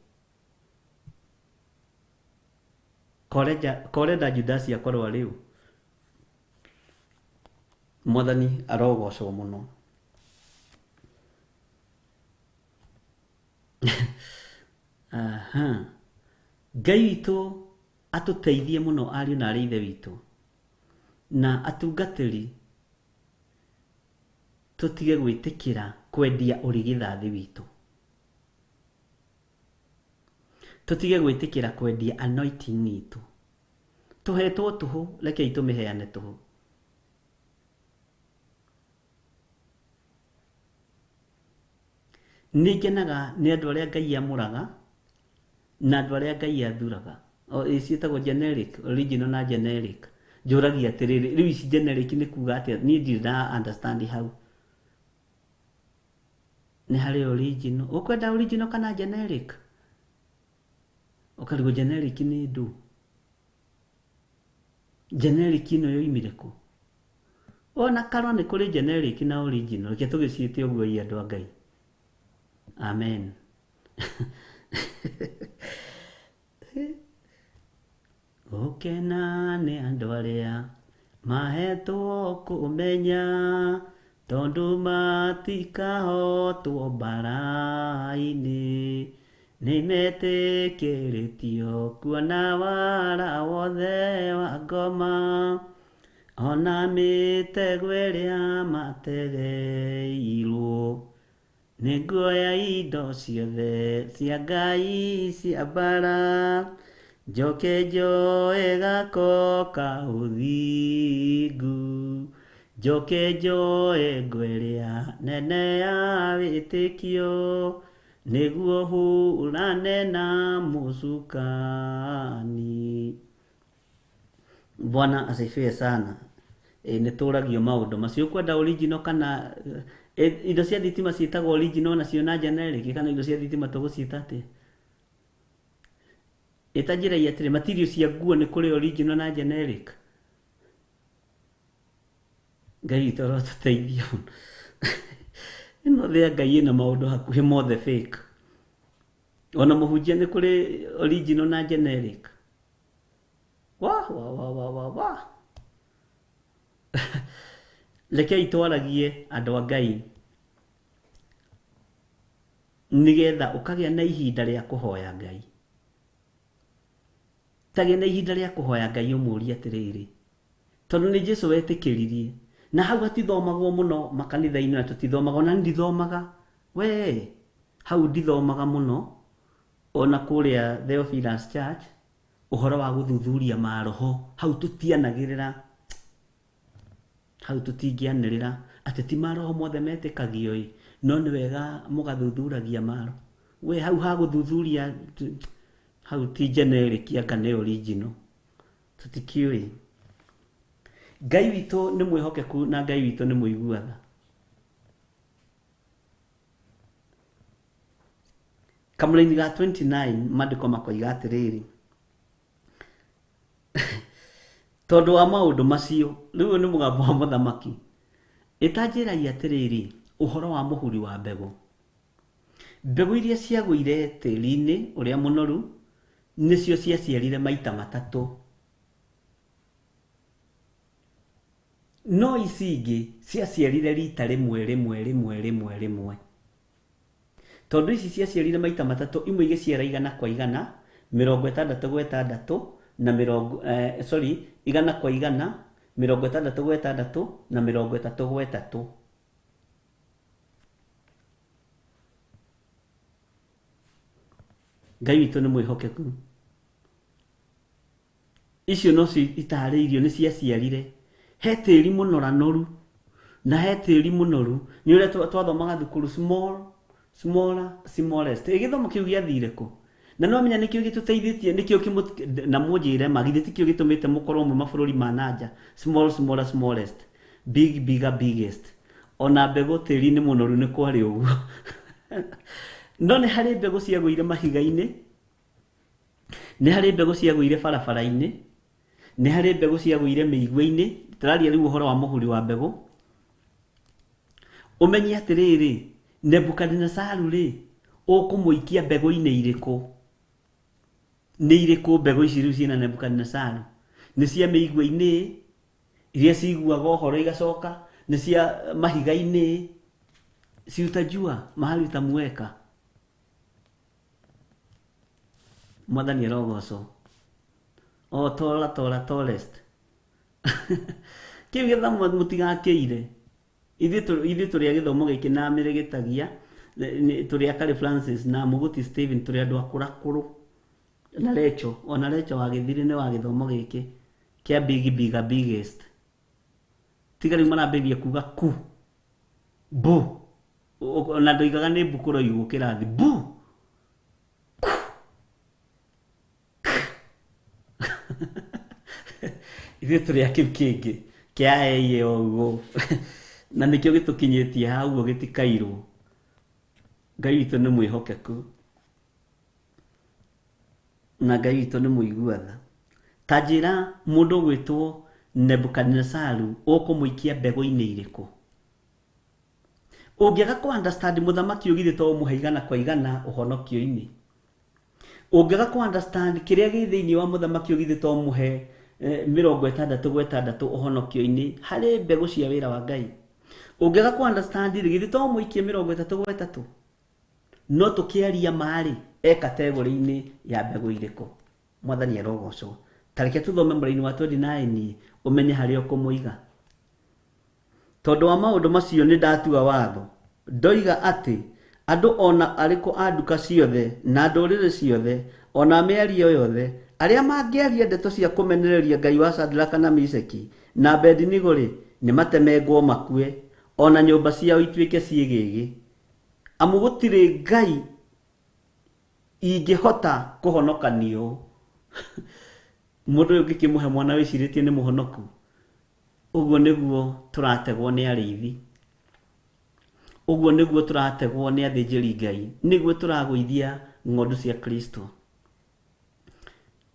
Korenda Judasi akorwo arĩ ũ? Mwathani arogocwo mũno. Aha. Ngai witũ atũteithie mũno ariũ na arĩ ithe witũ na atungatĩri tũtige gwĩtĩkĩra kwendia ũrigithathi witũ. Tũtige gwĩtĩkĩra kwendia anointing itũ. Tũhetwo tũhũ, rekei tũmĩheane tũhũ. Nĩ ngenaga nĩ andũ arĩa Ngai amũraga na andũ arĩa Ngai athuraga. O, ciĩtagwo generic, original na generic. Njũragia atĩrĩrĩ, rĩu ici generic nĩ kuga atĩa? Niĩ ndirĩ na understand hau. Nĩ harĩ original. Ũkwenda original kana generic? Ũkarigwo generic nĩ ndũ? Generic ĩno yoimire kũ? Ona karwa nĩ kũrĩ generic na original, reke tũgĩciĩte ũguo ĩ andũ a Ngai. Amen. Gũkena nĩ andũ arĩa mahetwo kũmenya, tondũ matikahotwo mbara-inĩ. Nĩ metĩkĩrĩtio kuona wara wothe wa ngoma, ona mĩtego ĩrĩa mategeirwo. Nĩ nguoya indo ciothe cia Ngai cia mbara, njoke njoe gako ka ũthingu, njoke njoe ngo ĩrĩa nene ya wĩtĩkio, nĩguo hũrane na mũcukani. Bwana asifiwe sana. Nĩ tũragio maũndũ macio. Ũkwenda original kana indo cia thitima ciĩtagwo original nacio na generic, kana indo cia thitima tũgũciĩta atĩa? Ĩtanjĩrai atĩrĩ, material cia nguo nĩ kũrĩ original na generic? Ngai witũ arotũteithia mũno. Ĩno thĩ ya Ngai ĩna maũndũ hakuhĩ mothe fake. Ona mũhunjia nĩ kũrĩ original na generic. Wa wa wa wa wa wa. Rekei twaragie andũ a Ngai nĩgetha ũkagĩa na ihinda rĩa kũhoya Ngai. Tagĩa na ihinda rĩa kũhoya Ngai ũmũrie atĩrĩrĩ, tondũ nĩ Jesu wetĩkĩririe. Na hau hatithomagwo mũno makanitha-inĩ na tũtithomaga, ona niĩ ndithomaga. We, hau ndithomaga mũno, ona kũrĩa Theophilus Church, ũhoro wa gũthuthuria maroho, hau tũtianagĩrĩra, hau tũtingĩanĩrĩra atĩ ti maroho mothe metĩkagio ĩ, no nĩ wega mũgathuthuragia maroho. We hau ha gũthuthuria, hau ti generic anga nĩ original, tũtikĩũĩ. Ngai witũ nĩ mwĩhokeku na Ngai witũ nĩ mũigua tha. Kamũraini ga 29 maandĩko makoiga atĩrĩrĩ, tondũ wa maũndũ macio, rĩu ũyũ nĩ mũgambo wa mũthamaki, ĩtanjĩrai atĩrĩrĩ ũhoro wa mũhuri wa mbegũ. Mbegũ iria ciagũire tĩri-inĩ ũrĩa mũnoru nĩcio ciaciarire maita matatũ, no ici ingĩ ciaciarire rita rĩmwe rĩmwe rĩmwe rĩmwe rĩmwe. Tondũ ici ciaciarire maita matatũ, imwe igĩciara igana kwa igana, mĩrongo ĩtandatũ gwa ĩtandatũ, na mĩrongo, sorry, igana kwa igana, mĩrongo ĩtandatũ gwa ĩtandatũ, na mĩrongo ĩtatũ gwa ĩtatũ. Ngai witũ nĩ mwĩhokeku. Icio no cio itarĩirio nĩ ciaciarire. He tĩri mũnoranoru na he tĩri mũnoru. Nĩ ũrĩa twathomaga thukuru, small, smaller, smallest. Ĩ gĩthomo kĩu gĩathire kũ? Na no menya nĩkĩo gĩtũteithĩtie, nĩkĩo kĩmũ-, na mũnjĩre ma, githĩ tikĩo gĩtũmĩte mũkorwo mwĩ mabũrũri ma nanja, small, smaller, smallest, big, bigger, biggest. Ona mbegũ tĩri-inĩ mũnoru nĩ kwarĩ ũguo. No nĩ harĩ mbegũ ciagũire mahiga-inĩ, nĩ harĩ mbegũ ciagũire barabara-inĩ, nĩ harĩ mbegũ ciagũire mĩigua-inĩ. Tũraria rĩu ũhoro wa mũhuri wa mbegũ. Ũmenye atĩrĩrĩ, Nebukadinesaru rĩ, ũkũmũikia mbegũ-inĩ irĩkũ? Nĩ irĩkũ mbegũ ici rĩu ciĩna Nebukadinesaru? Nĩ cia mĩigua-inĩ, iria ciguaga ũhoro igacoka, nĩ cia mahiga-inĩ, si utajua mahali utamuweka. Mwathani arogocwo. O tora tora torest. Kĩu gĩthomo mũtigakĩire. Ithuĩ tũrĩ a gĩthomo gĩkĩ na mĩrĩgĩtagia, tũrĩ a Kari Francis na Mũgũti Stephen, tũrĩ andũ akũrakũrũ. Na Recho, ona Recho wa gĩthiri nĩ wa gĩthomo gĩkĩ kĩa big bigger biggest. Tiga rĩu marambĩrĩria kuga ku bu, ona ndoigaga nĩ mbu kũroigwo kĩrathi bu. Ithuĩ tũrĩ a kĩu kĩngĩ kĩa ĩĩ o ũguo, na nĩkĩo gĩtũkinyĩtie haha ũguo gĩtikairwo. Ngai witũ nĩ mwĩhokeku na Ngai witũ nĩ mũigua tha. Ta njĩra mũndũ ũgwĩtwo Nebukadinesaru ũkũmũikia mbegũ-inĩ irĩkũ? Ũngĩaga kũ understand mũthamaki ũyũ githĩ to ũmũhe igana kwa igana ũhonokio-inĩ? Ũngĩaga kũ understand kĩrĩa gĩ thĩinĩ wa mũthamaki ũyũ githĩ to ũmũhe mĩrongo ĩtandatũ gwa ĩtandatũ ũhonokio-inĩ harĩ mbegũ cia wĩra wa Ngai? Ũngĩaga kũ understand rĩ, githĩ to ũmũikie mĩrongo ĩtatũ gwa ĩtatũ? No tũkĩaria ma-rĩ, e kategori-inĩ ya mbegũ irĩkũ? Mwathani arogocwo. Ta reke tũthome mũraini wa 29 ũmenye harĩa ũkũmũiga. Tondũ wa maũndũ macio nĩ ndatua watho, ndoiga atĩ andũ o na arĩkũ a nduka ciothe na ndũrĩrĩ ciothe o na mĩario yothe, arĩa mangĩaria ndeto cia kũmenereria Ngai wa Shadraka na Meshaki na Abednego-rĩ, nĩmatemengwo makue, o na nyũmba ciao ituĩke ciĩgĩgĩ. Amu gũtirĩ Ngai ingĩhota kũhonokania ũũ. Mũndũ ũyũ ũngĩkĩmũhe mwana wĩcirĩtie nĩ mũhonoku. Ũguo nĩguo tũrategwo nĩ arĩithi. Ũguo nĩguo tũrategwo nĩ athĩnjĩri Ngai. Nĩguo tũragũithia ng'ondu cia Kristo.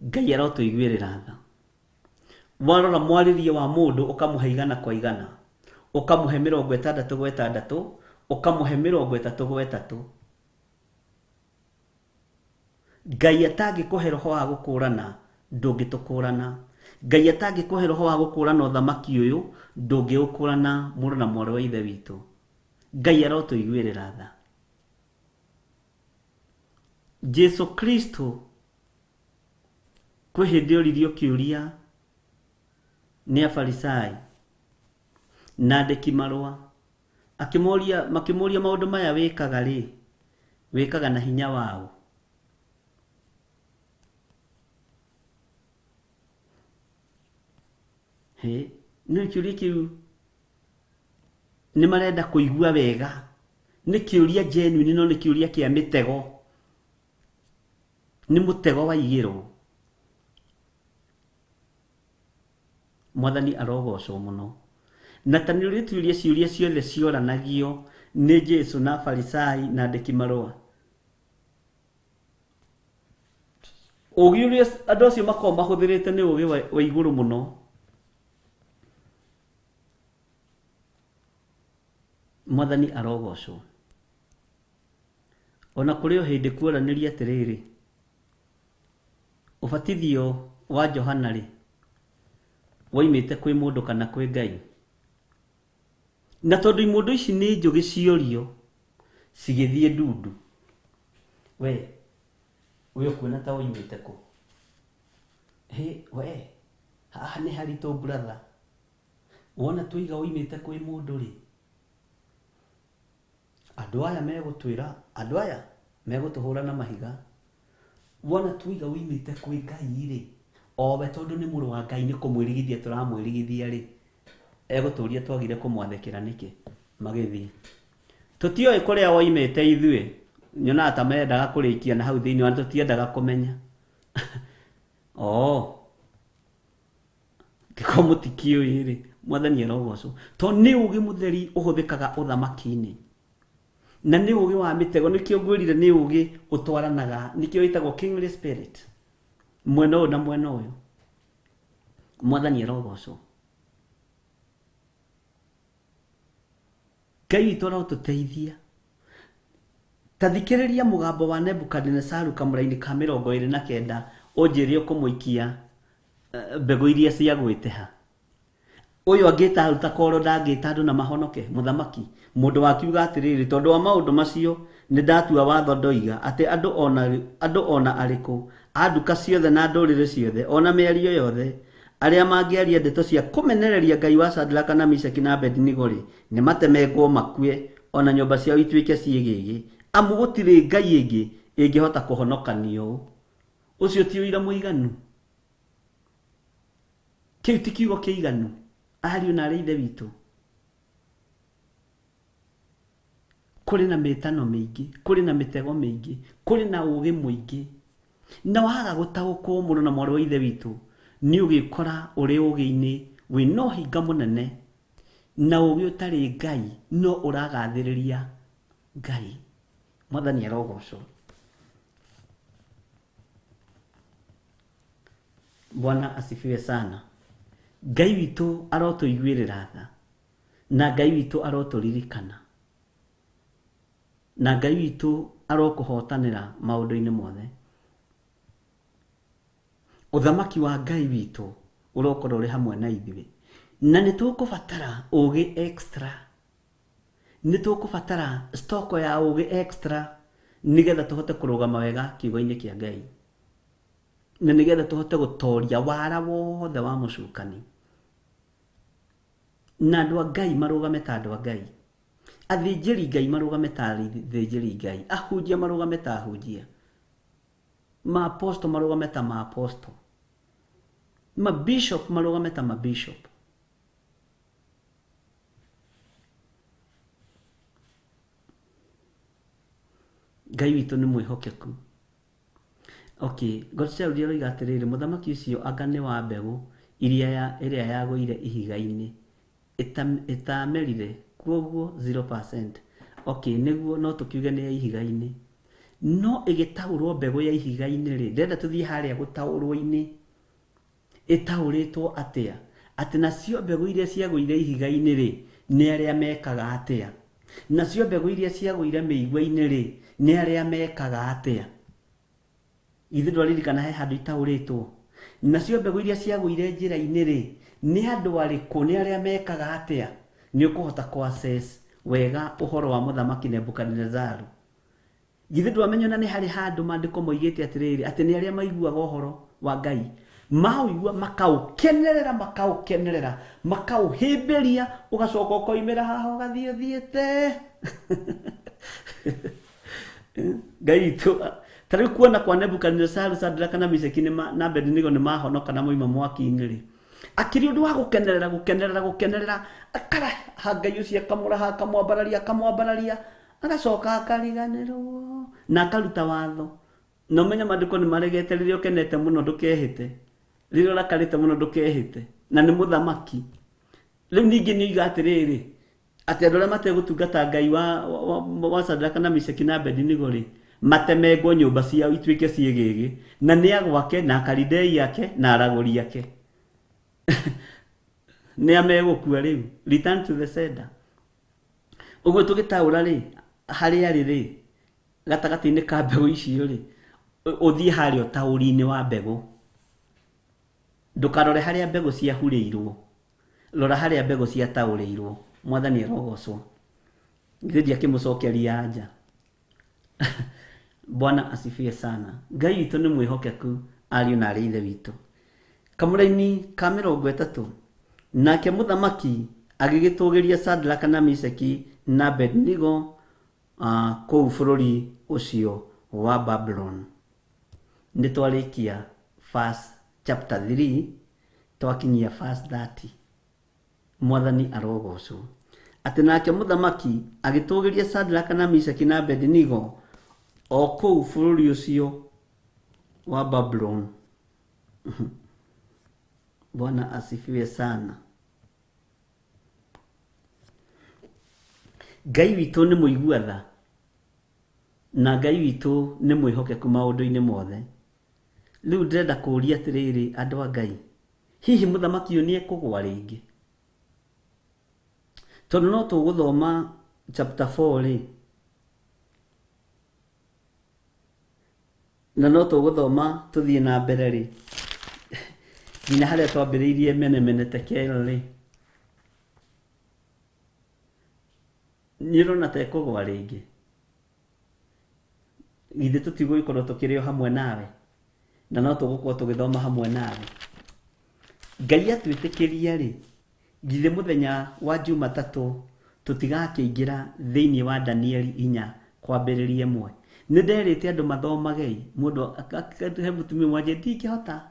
Ngai arotũiguĩrĩra tha. Warora mwarĩrie wa mũndũ ũkamũhe igana kwa igana, ũkamũhe 60 kwa 60, ũkamũhe 33 kwa 3. Ngai atangĩkũhe roho wa gũkũrana, ndũngĩtũkũrana. Ngai atangĩkũhe roho wa gũkũrana ũthamaki ũyũ, ndũngĩũkũrana, mũrũ na mwarĩ wa Ithe witũ. Ngai arotũiguĩrĩra tha. Jesu Kristo kwĩ hĩndĩ oririo kĩũria nĩ Afarisai na andĩki marũa, akĩmoria, makĩmũria, maũndũ maya wĩkaga rĩ, wĩkaga na hinya waũ? Hĩ, nĩ kĩũria kĩu nĩ marenda kũigua wega. Nĩ kĩũria genuine, no nĩ kĩũria kĩa mĩtego, nĩ mũtego waigĩrwo. Mwathani arogocwo mũno. Na ta nĩ ũrĩtuĩria ciũria ciothe cioranagio nĩ Jesu na Farisai na andĩki marũa, ũgĩ ũrĩa andũ acio makoragwo mahũthĩrĩte nĩ ũgĩ wa igũrũ mũno. Mwathani arogocwo. Ona kũrĩ o hĩndĩ kuoranĩria atĩrĩrĩ, ũbatithio wa Johana rĩ, woimĩte kwĩ mũndũ kana kwĩ Ngai? Na tondũ imũndũ ici nĩ njũgĩ, ciorio cigĩthiĩ ndundu. We ũkuona ta woimĩte kũ? Hĩ, we haha nĩ haritũ, brother. Wona tũiga woimĩte kwĩ mũndũ rĩ, andũ aya megũtwĩra, andũ aya megũtũhũra na mahiga. Wona tuiga woimĩte kwĩ Ngai rĩ, owe tondũ nĩ mũrũ wa Ngai, nĩ kũmwĩrigithia tũramwĩrigithia rĩ, egũtũria twagire kũmwathĩkĩra nĩkĩ? Magĩthiĩ, tũtioĩ kũrĩa woimĩte. Ithuĩ nyonaga ta mendaga kũrĩkia na hau thĩinĩ wa tũtiendaga kũmenya. Oo ngĩkorwo mũtikĩũĩ rĩ, Mwathani arogocwo, tondũ nĩ ũgĩ mũtheri ũhũthĩkaga ũthamaki-inĩ, na nĩ ũgĩ wa mĩtego. Nĩkĩo ngwĩrire nĩ ũgĩ ũtwaranaga, nĩkĩo wĩtagwo kingly spirit, mwena ũyũ na mwena ũyũ. Mwathani arogocwo. Ngai witũ arotũteithia. Ta thikĩrĩria mũgambo wa Nebukadinesaru kamũra-inĩ ka 29, ũnjĩre ũkũmũikia mbegũ iria cia gwĩteha. Ũyũ angĩta aruta koro, ndangĩta andũ na mahonoke. Mũthamaki mũndũ wakiuga atĩrĩrĩ, tondũ wa maũndũ macio nĩ ndatua watho ndoiga atĩ andũ ona arĩkũ a nduka ciothe na ndũrĩrĩ ciothe ona mĩario yothe arĩa mangĩaria ndeto cia kũmenereria Ngai wa Shadraka na Meshaki na Abednego rĩ, nĩ matemengwo makue, ona nyũmba ciao ituĩke ciĩgĩgĩ, amu gũtirĩ ngai ĩngĩ ĩngĩhota kũhonokania ũũ. Ũcio ti ũira mũiganu? Kĩu ti kiugo kĩiganu, ariũ na arĩ ithe witũ? Kũrĩ na mĩtano mĩingĩ, kũrĩ na mĩtego mĩingĩ, kũrĩ na ũgĩ mũingĩ, na waga gũtaũkwo mũno na mwarĩ wa ithe witũ, nĩ ũgĩkora ũrĩ ũgĩ-inĩ wĩna ũhinga mũnene na ũgĩ ũtarĩ Ngai, no ũragathĩrĩria Ngai. Mwathani arogocwo. Bwana asifiwe sana. Ngai witũ arotũiguĩrĩra tha, na Ngai witũ arotũririkana, na Ngai witũ arokũhotanĩra maũndũ-inĩ mothe. Ũthamaki wa Ngai witũ ũrokorwo ũrĩ hamwe na ithuĩ, na nĩ tũkũbatara ũgĩ extra, nĩ tũkũbatara stoko ya ũgĩ extra, nĩgetha tũhote kũrũgama wega kiugo-inĩ kĩa Ngai, na nĩgetha tũhote gũtoria wara wothe wa mũcukani, na andũ a Ngai marũgame ta andũ a Ngai, athĩnjĩri Ngai marũgame ta athĩnjĩri Ngai, ahunjia marũgame ta ahunjia, maaposto marũgame ta maaposto, mabishop marũgame ta mabishop. Ngai witũ nĩ mwĩhokeku. Okay, Godchild aroiga atĩrĩrĩ, mũthamaki ũcio anga nĩ wa mbegũ iria ya, ĩrĩa yagũire ihiga-inĩ ĩtamerire, kuoguo 0%. Okay, nĩguo no tũkiuge nĩ ya ihiga-inĩ. No ĩgĩtaũrwo mbegũ ya ihiga-inĩ rĩ, ndĩrenda tũthiĩ harĩa gũtaũrwo-inĩ. Ĩtaũrĩtwo atĩa? Atĩ nacio mbegũ iria ciagũire ihiga-inĩ rĩ, nĩ arĩa mekaga atĩa? Nacio mbegũ iria ciagũire mĩigua-inĩ rĩ, nĩ arĩa mekaga atĩa? Githĩ ndwaririkana he handũ itaũrĩtwo? Nacio mbegũ iria ciagũire njĩra-inĩ rĩ, nĩ andũ arĩkũ? Nĩ arĩa mekaga atĩa? Nĩ ũkũhota kũ assess wega ũhoro wa mũthamaki Nebukadinezaru. Githĩ ndwamenya ona nĩ harĩ handũ maandĩko moigĩte atĩrĩrĩ, atĩ nĩ arĩa maiguaga ũhoro wa Ngai, maũigua makaũkenerera, makaũkenerera, makaũhĩmbĩria, ũgacoka ũkoimĩra haha ũgathiĩ ũthiĩte. Ngai witũ, ta rĩu kuona kwa Nebukadinezaru, Shadraka na Meshaki na Abednego nĩ mahonoka na moima mwaki-inĩ rĩ, akĩrĩ ũndũ wa gũkenerera, gũkenerera, gũkenerera, akaraha Ngai ũcio, akamũraha, akamwambararia, akamwambararia, agacoka akariganĩrwo na akaruta watho. Na ũmenye maandĩko nĩ maregete, rĩrĩa ũkenete mũno ndũkehĩte, rĩrĩa ũrakarĩte mũno ndũkehĩte, na nĩ mũthamaki. Rĩu ningĩ nĩ oiga atĩrĩrĩ, atĩ andũ arĩa mategũtungata Ngai wa Shadraka na Meshaki na Abednego rĩ, matemengwo nyũmba ciao ituĩke ciĩgĩgĩ, na nĩ agwake na akaridei ake na aragũri ake. Nĩ amegũkua rĩu, return to the sender. Ũguo tũgĩtaũra rĩ, harĩa rĩ rĩ, gatagatĩ-inĩ ka mbegũ icio rĩ, ũthiĩ harĩa ũtaũri-inĩ wa mbegũ. Ndũkarore harĩa mbegũ ciahurĩirwo, rora harĩa mbegũ ciataũrĩirwo. Mwathani arogocwo. Githĩ ndiakĩmũcokeria anja? Bwana asifiwe sana. Ngai witũ nĩ mwĩhokeku, ariũ na arĩ ithe witũ. Kamũraini ka mĩrongo ĩtatũ, nake mũthamaki agĩgĩtũgĩria Shadraka na Meshaki na Abednego kũu bũrũri ũcio wa Babylon. Nĩ twarĩkia verse chapter 3, twakinyia verse 30. Mwathani arogocwo. Atĩ nake mũthamaki agĩtũgĩria Shadraka na Meshaki na Abednego o kũu bũrũri ũcio wa Babylon. Bwana asifiwe sana. Ngai witũ nĩ mũigua tha, na Ngai witũ nĩ mwĩhokeku maũndũ-inĩ mothe. Rĩu ndĩrenda kũũria atĩrĩrĩ, andũ a Ngai, hihi mũthamaki ũyũ nĩ ekũgũa rĩngĩ? Tondũ no tũgũthoma chapter 4 rĩ, na no tũgũthoma tũthiĩ na mbere rĩ, nginya harĩa twambĩrĩirie mene mene tekel rĩ, nĩ ũrona ta ĩkũgũa rĩngĩ? Githĩ tũtigũgĩkorwo tũkĩrĩ o hamwe nawe, na no tũgũkorwo tũgĩthoma hamwe nawe. Ngai atwĩtĩkĩria rĩ, githĩ mũthenya wa Jumatatũ tũtigakĩingĩra thĩinĩ wa Danieli inya kwambĩrĩria ĩmwe. Nĩ nderĩte andũ mathomagei, mũndũ he mũtumia ũmwe anjĩrire, ndingĩhota,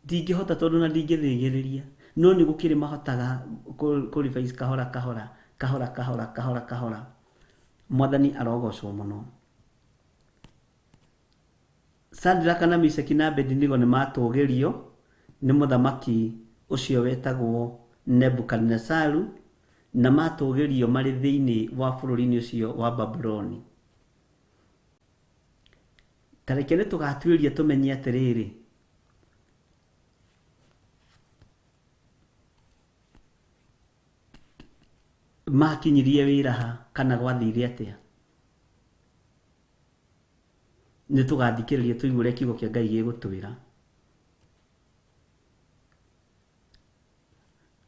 ndingĩhota tondũ na ndingĩthĩgĩrĩria. No nĩ gũkĩrĩ mahotaga kũ revise kahora kahora, kahora kahora, kahora kahora. Mwathani arogocwo mũno. Shadraka na Meshaki na Abednego nĩ matũgĩrio nĩ mũthamaki ũcio wetagwo Nebukadinezaru, na matũgĩrio marĩ thĩinĩ wa bũrũri-inĩ ũcio wa Babuloni. Ta reke nĩ tũgatuĩria tũmenye atĩrĩrĩ, makinyirie wĩra ha kana gwathire atĩa. Nĩ tũgathikĩrĩria tũigue ũrĩa kiugo kĩa Ngai gĩgũtwĩra.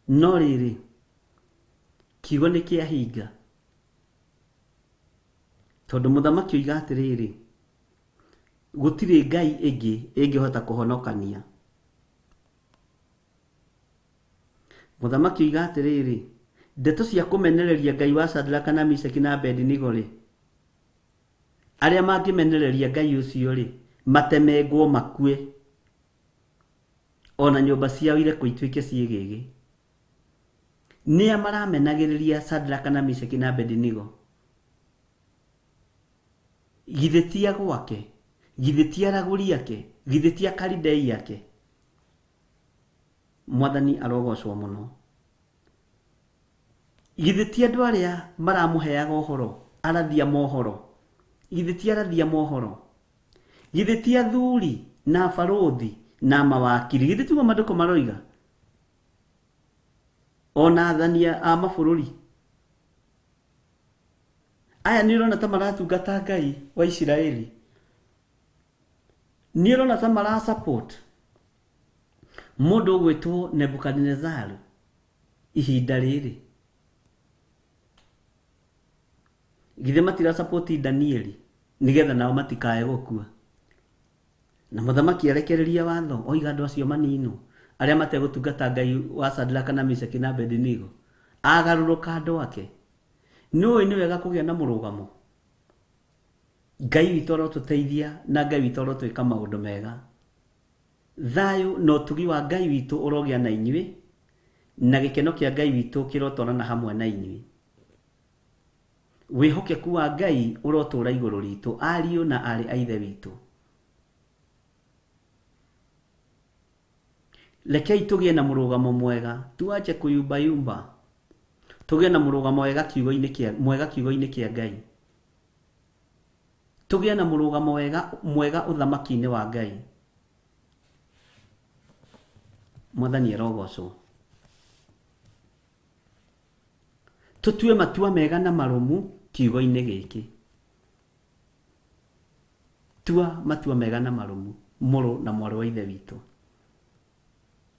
No rĩrĩ, kiugo nĩ kĩahinga, tondũ mũthamaki oiga atĩrĩrĩ, gũtirĩ Ngai ĩngĩ ĩngĩhota kũhonokania. Mũthamaki oiga atĩrĩrĩ, ndeto cia kũmenereria Ngai wa Shadraka na Meshaki na Abednego rĩ, arĩa mangĩmenereria Ngai ũcio rĩ, matemengwo makue, ona nyũmba ciao irekwo ituĩke ciĩgĩgĩ. Nĩa maramenagĩrĩria Shadraka na Meshaki na Abednego? Githĩ ti a gwake? Githĩ ti aragũri ake? Githĩ ti akaridei ake? Mwathani arogocwo mũno. Githĩ ti andũ arĩa maramũheaga ũhoro, arathia mohoro? Githĩ ti arathi a mohoro? Githĩ ti athuri na abarũthi na mawakiri? Githĩ tiguo maandĩko maroiga? Ona athani a mabũrũri. Aya nĩ ũrona ta maratungata Ngai wa Isiraeli? Nĩ ũrona ta mara support mũndũ ũgwĩtwo Nebukadinezaru ihinda rĩrĩ? Githĩ matira support Danieli nĩgetha nao matikae gũkua? Na mũthamaki arekereria watho oiga andũ acio maninwo arĩa mategũtungata Ngai wa Sadraka na Meshaki na Abednego. Agarũrũka andũ ake. Nĩũĩ nĩ wega kũgĩa na mũrũgamo? Ngai witũ arotũteithia na Ngai witũ arotwĩka maũndũ mega. Thayũ na ũtugi wa Ngai witũ ũrogĩa na inyuĩ, na gĩkeno kĩa Ngai witũ kĩrotwarana hamwe na inyuĩ. Wĩhokeku wa Ngai ũrotũũra igũrũ ritũ, ariũ na aarĩ a Ithe witũ. Rekei tũgĩe na mũrũgamo mwega, tuache kuyumbayumba. Tũgĩe na mũrũgamo wega kiugo-inĩ kĩa, mwega kiugo-inĩ kĩa Ngai. Tũgĩe na mũrũgamo wega, mwega ũthamaki-inĩ wa Ngai. Mwathani arogocwo. Tũtue matua mega na marũmu kiugo-inĩ gĩkĩ. Tua matua mega na marũmu, mũrũ na mwarĩ wa Ithe witũ.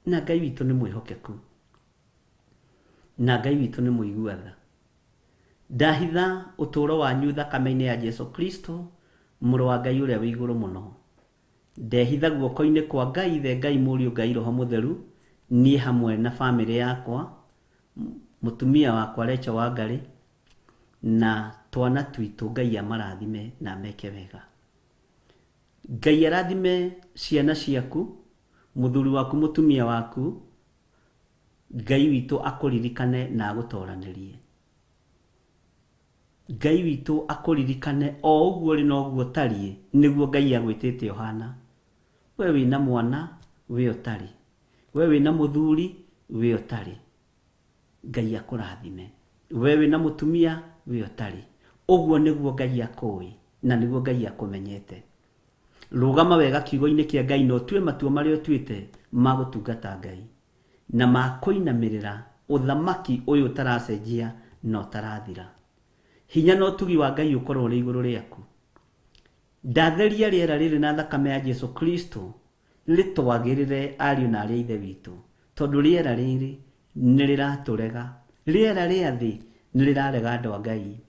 Na Ngai witũ nĩ mwĩhokeku. Na Ngai witũ nĩ mũigua tha. Ndahitha ũtũũro wanyu thakame-inĩ ya Jesu Kristo, Mũrũ wa Ngai ũrĩa wĩ igũrũ mũno. Ndehitha guoko-inĩ kwa Ngai Ithe, Ngai Mũriũ, Ngai Roho Mũtheru, niĩ hamwe na famĩlĩ yakwa, mũtumia wakwa Rachel Wangarĩ, na twana twitũ. Ngai amarathime na ameke wega. Ngai arathime ciana ciaku, mũthuri waku, mũtumia waku. Ngai witũ akũririkane na agũtoranĩrie. Ngai witũ akũririkane o ũguo ũrĩ noguo ũtariĩ, nĩguo Ngai agwĩtĩte ũhana. We wĩna mwana, we ũtarĩ. We wĩna mũthuri, we ũtarĩ. Ngai akũrathime. We wĩna mũtumia, we ũtarĩ. Ũguo nĩguo Ngai akũĩ, na nĩguo Ngai akũmenyete. Rũgama wega kiugo-inĩ kĩa Ngai na ũtue matua marĩa ũtuĩte ma gũtungata Ngai, na ma kũinamĩrĩra ũthamaki ũyũ ũtaracenjia na ũtarathira. Hinya na ũtugi wa Ngai ũkorwo ũrĩ igũrũ rĩaku. Ndatheria rĩera rĩrĩ na thakame ya Jesu Kristo rĩtwagĩrĩre ariũ na aarĩ a Ithe witũ, tondũ rĩera rĩrĩ nĩ rĩratũrega. Rĩera rĩa thĩ nĩ rĩrarega andũ a Ngai.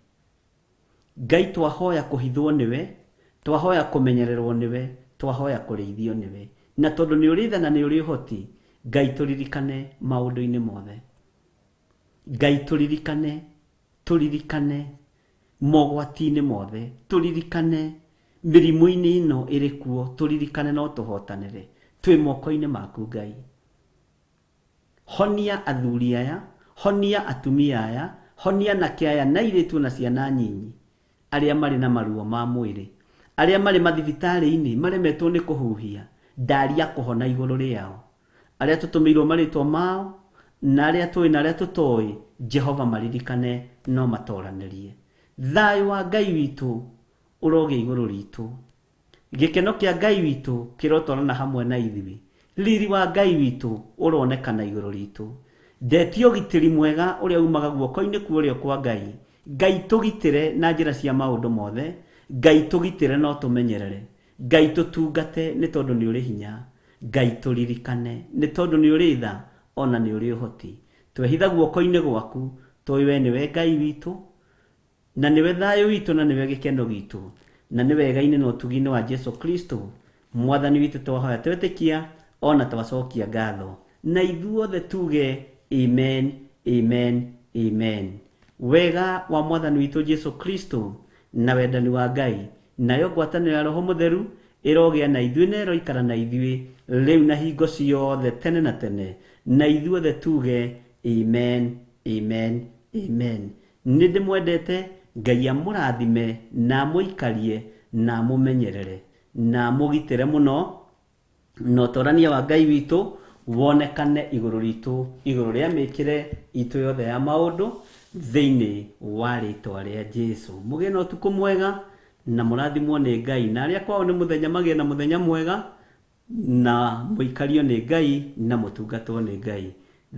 Ngai twahoya kũhithwo nĩwe, twahoya kũmenyererwo nĩwe, twahoya kũrĩithio nĩwe. Na tondũ nĩ ũrĩ tha na nĩ ũrĩ ũhoti, Ngai tũririkane maũndũ-inĩ mothe. Ngai tũririkane, tũririkane mogwati-inĩ mothe, tũririkane mĩrimũ-inĩ ĩno ĩrĩ kuo, tũririkane no tũhotanĩre. Twĩ moko-inĩ maku Ngai. Honia athuri aya, honia atumia aya, honia anake aya na airĩtu na ciana nyinyi, arĩa marĩ na maruo ma mwĩrĩ, arĩa marĩ mathibitarĩ-inĩ maremetwo nĩ kũhuhia, ndaria kũhona igũrũ rĩao. Arĩa tũtũmĩirwo marĩtwa mao, na arĩa tũĩ na arĩa tũtoĩ, Jehova maririkane no matoranĩrie. Thayũ wa Ngai witũ ũrogĩa igũrũ ritũ. Gĩkeno kĩa Ngai witũ kĩrotwarana hamwe na ithuĩ. Riri wa Ngai witũ ũronekana igũrũ ritũ. Ndetia ũgitĩri mwega ũrĩa umaga guoko-inĩ kwa ũrĩo kwa Ngai. Ngai tũgitĩre na njĩra cia maũndũ mothe. Ngai tũgitĩre na ũtũmenyerere. Ngai tũtungate nĩ tondũ nĩ ũrĩ hinya. Ngai tũririkane nĩ tondũ nĩ ũrĩ tha ona nĩ ũrĩ ũhoti. Twehitha guoko-inĩ gwaku tũĩ we nĩwe Ngai witũ. Na nĩwe thayũ witũ na nĩwe gĩkeno gitũ, na nĩ wega-inĩ na ũtugi-inĩ wa Jesu Kristo, Mwathani witũ twahoya twetĩkia o na twacokia ngatho. Na ithuothe tuge Amen, Amen, Amen. Wega wa Mwathani witũ Jesu Kristo, na wendani wa Ngai, nayo ngwatanĩro ya Roho Mũtheru ĩrogĩa na ithuĩ na ĩroikara na ithuĩ rĩu na hingo ciothe tene na tene. Na ithuothe tuge Amen, Amen, Amen. Nĩndĩmwendete, Ngai amũrathime na amũikarie na amũmenyerere na amũgitĩre mũno, na ũtorania wa Ngai witũ wonekane igũrũ ritũ, igũrũ rĩa mĩkĩre itũ yothe ya maũndũ, thĩinĩ wa rĩtwa rĩa Jesu. Mũgĩe na ũtukũ mwega. Na mũrathimwo nĩ Ngai, na arĩa kwao nĩ mũthenya magĩe na mũthenya mwega, na mũikario nĩ Ngai na mũtungatwo nĩ Ngai.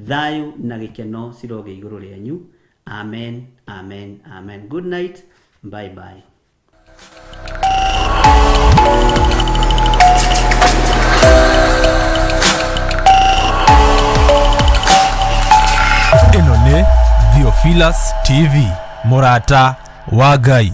Thayũ na gĩkeno cirogĩa igũrũ rĩanyu. Amen, amen, amen. Good night, bye bye. Ĩno nĩ Theophilus TV, mũrata wa Ngai.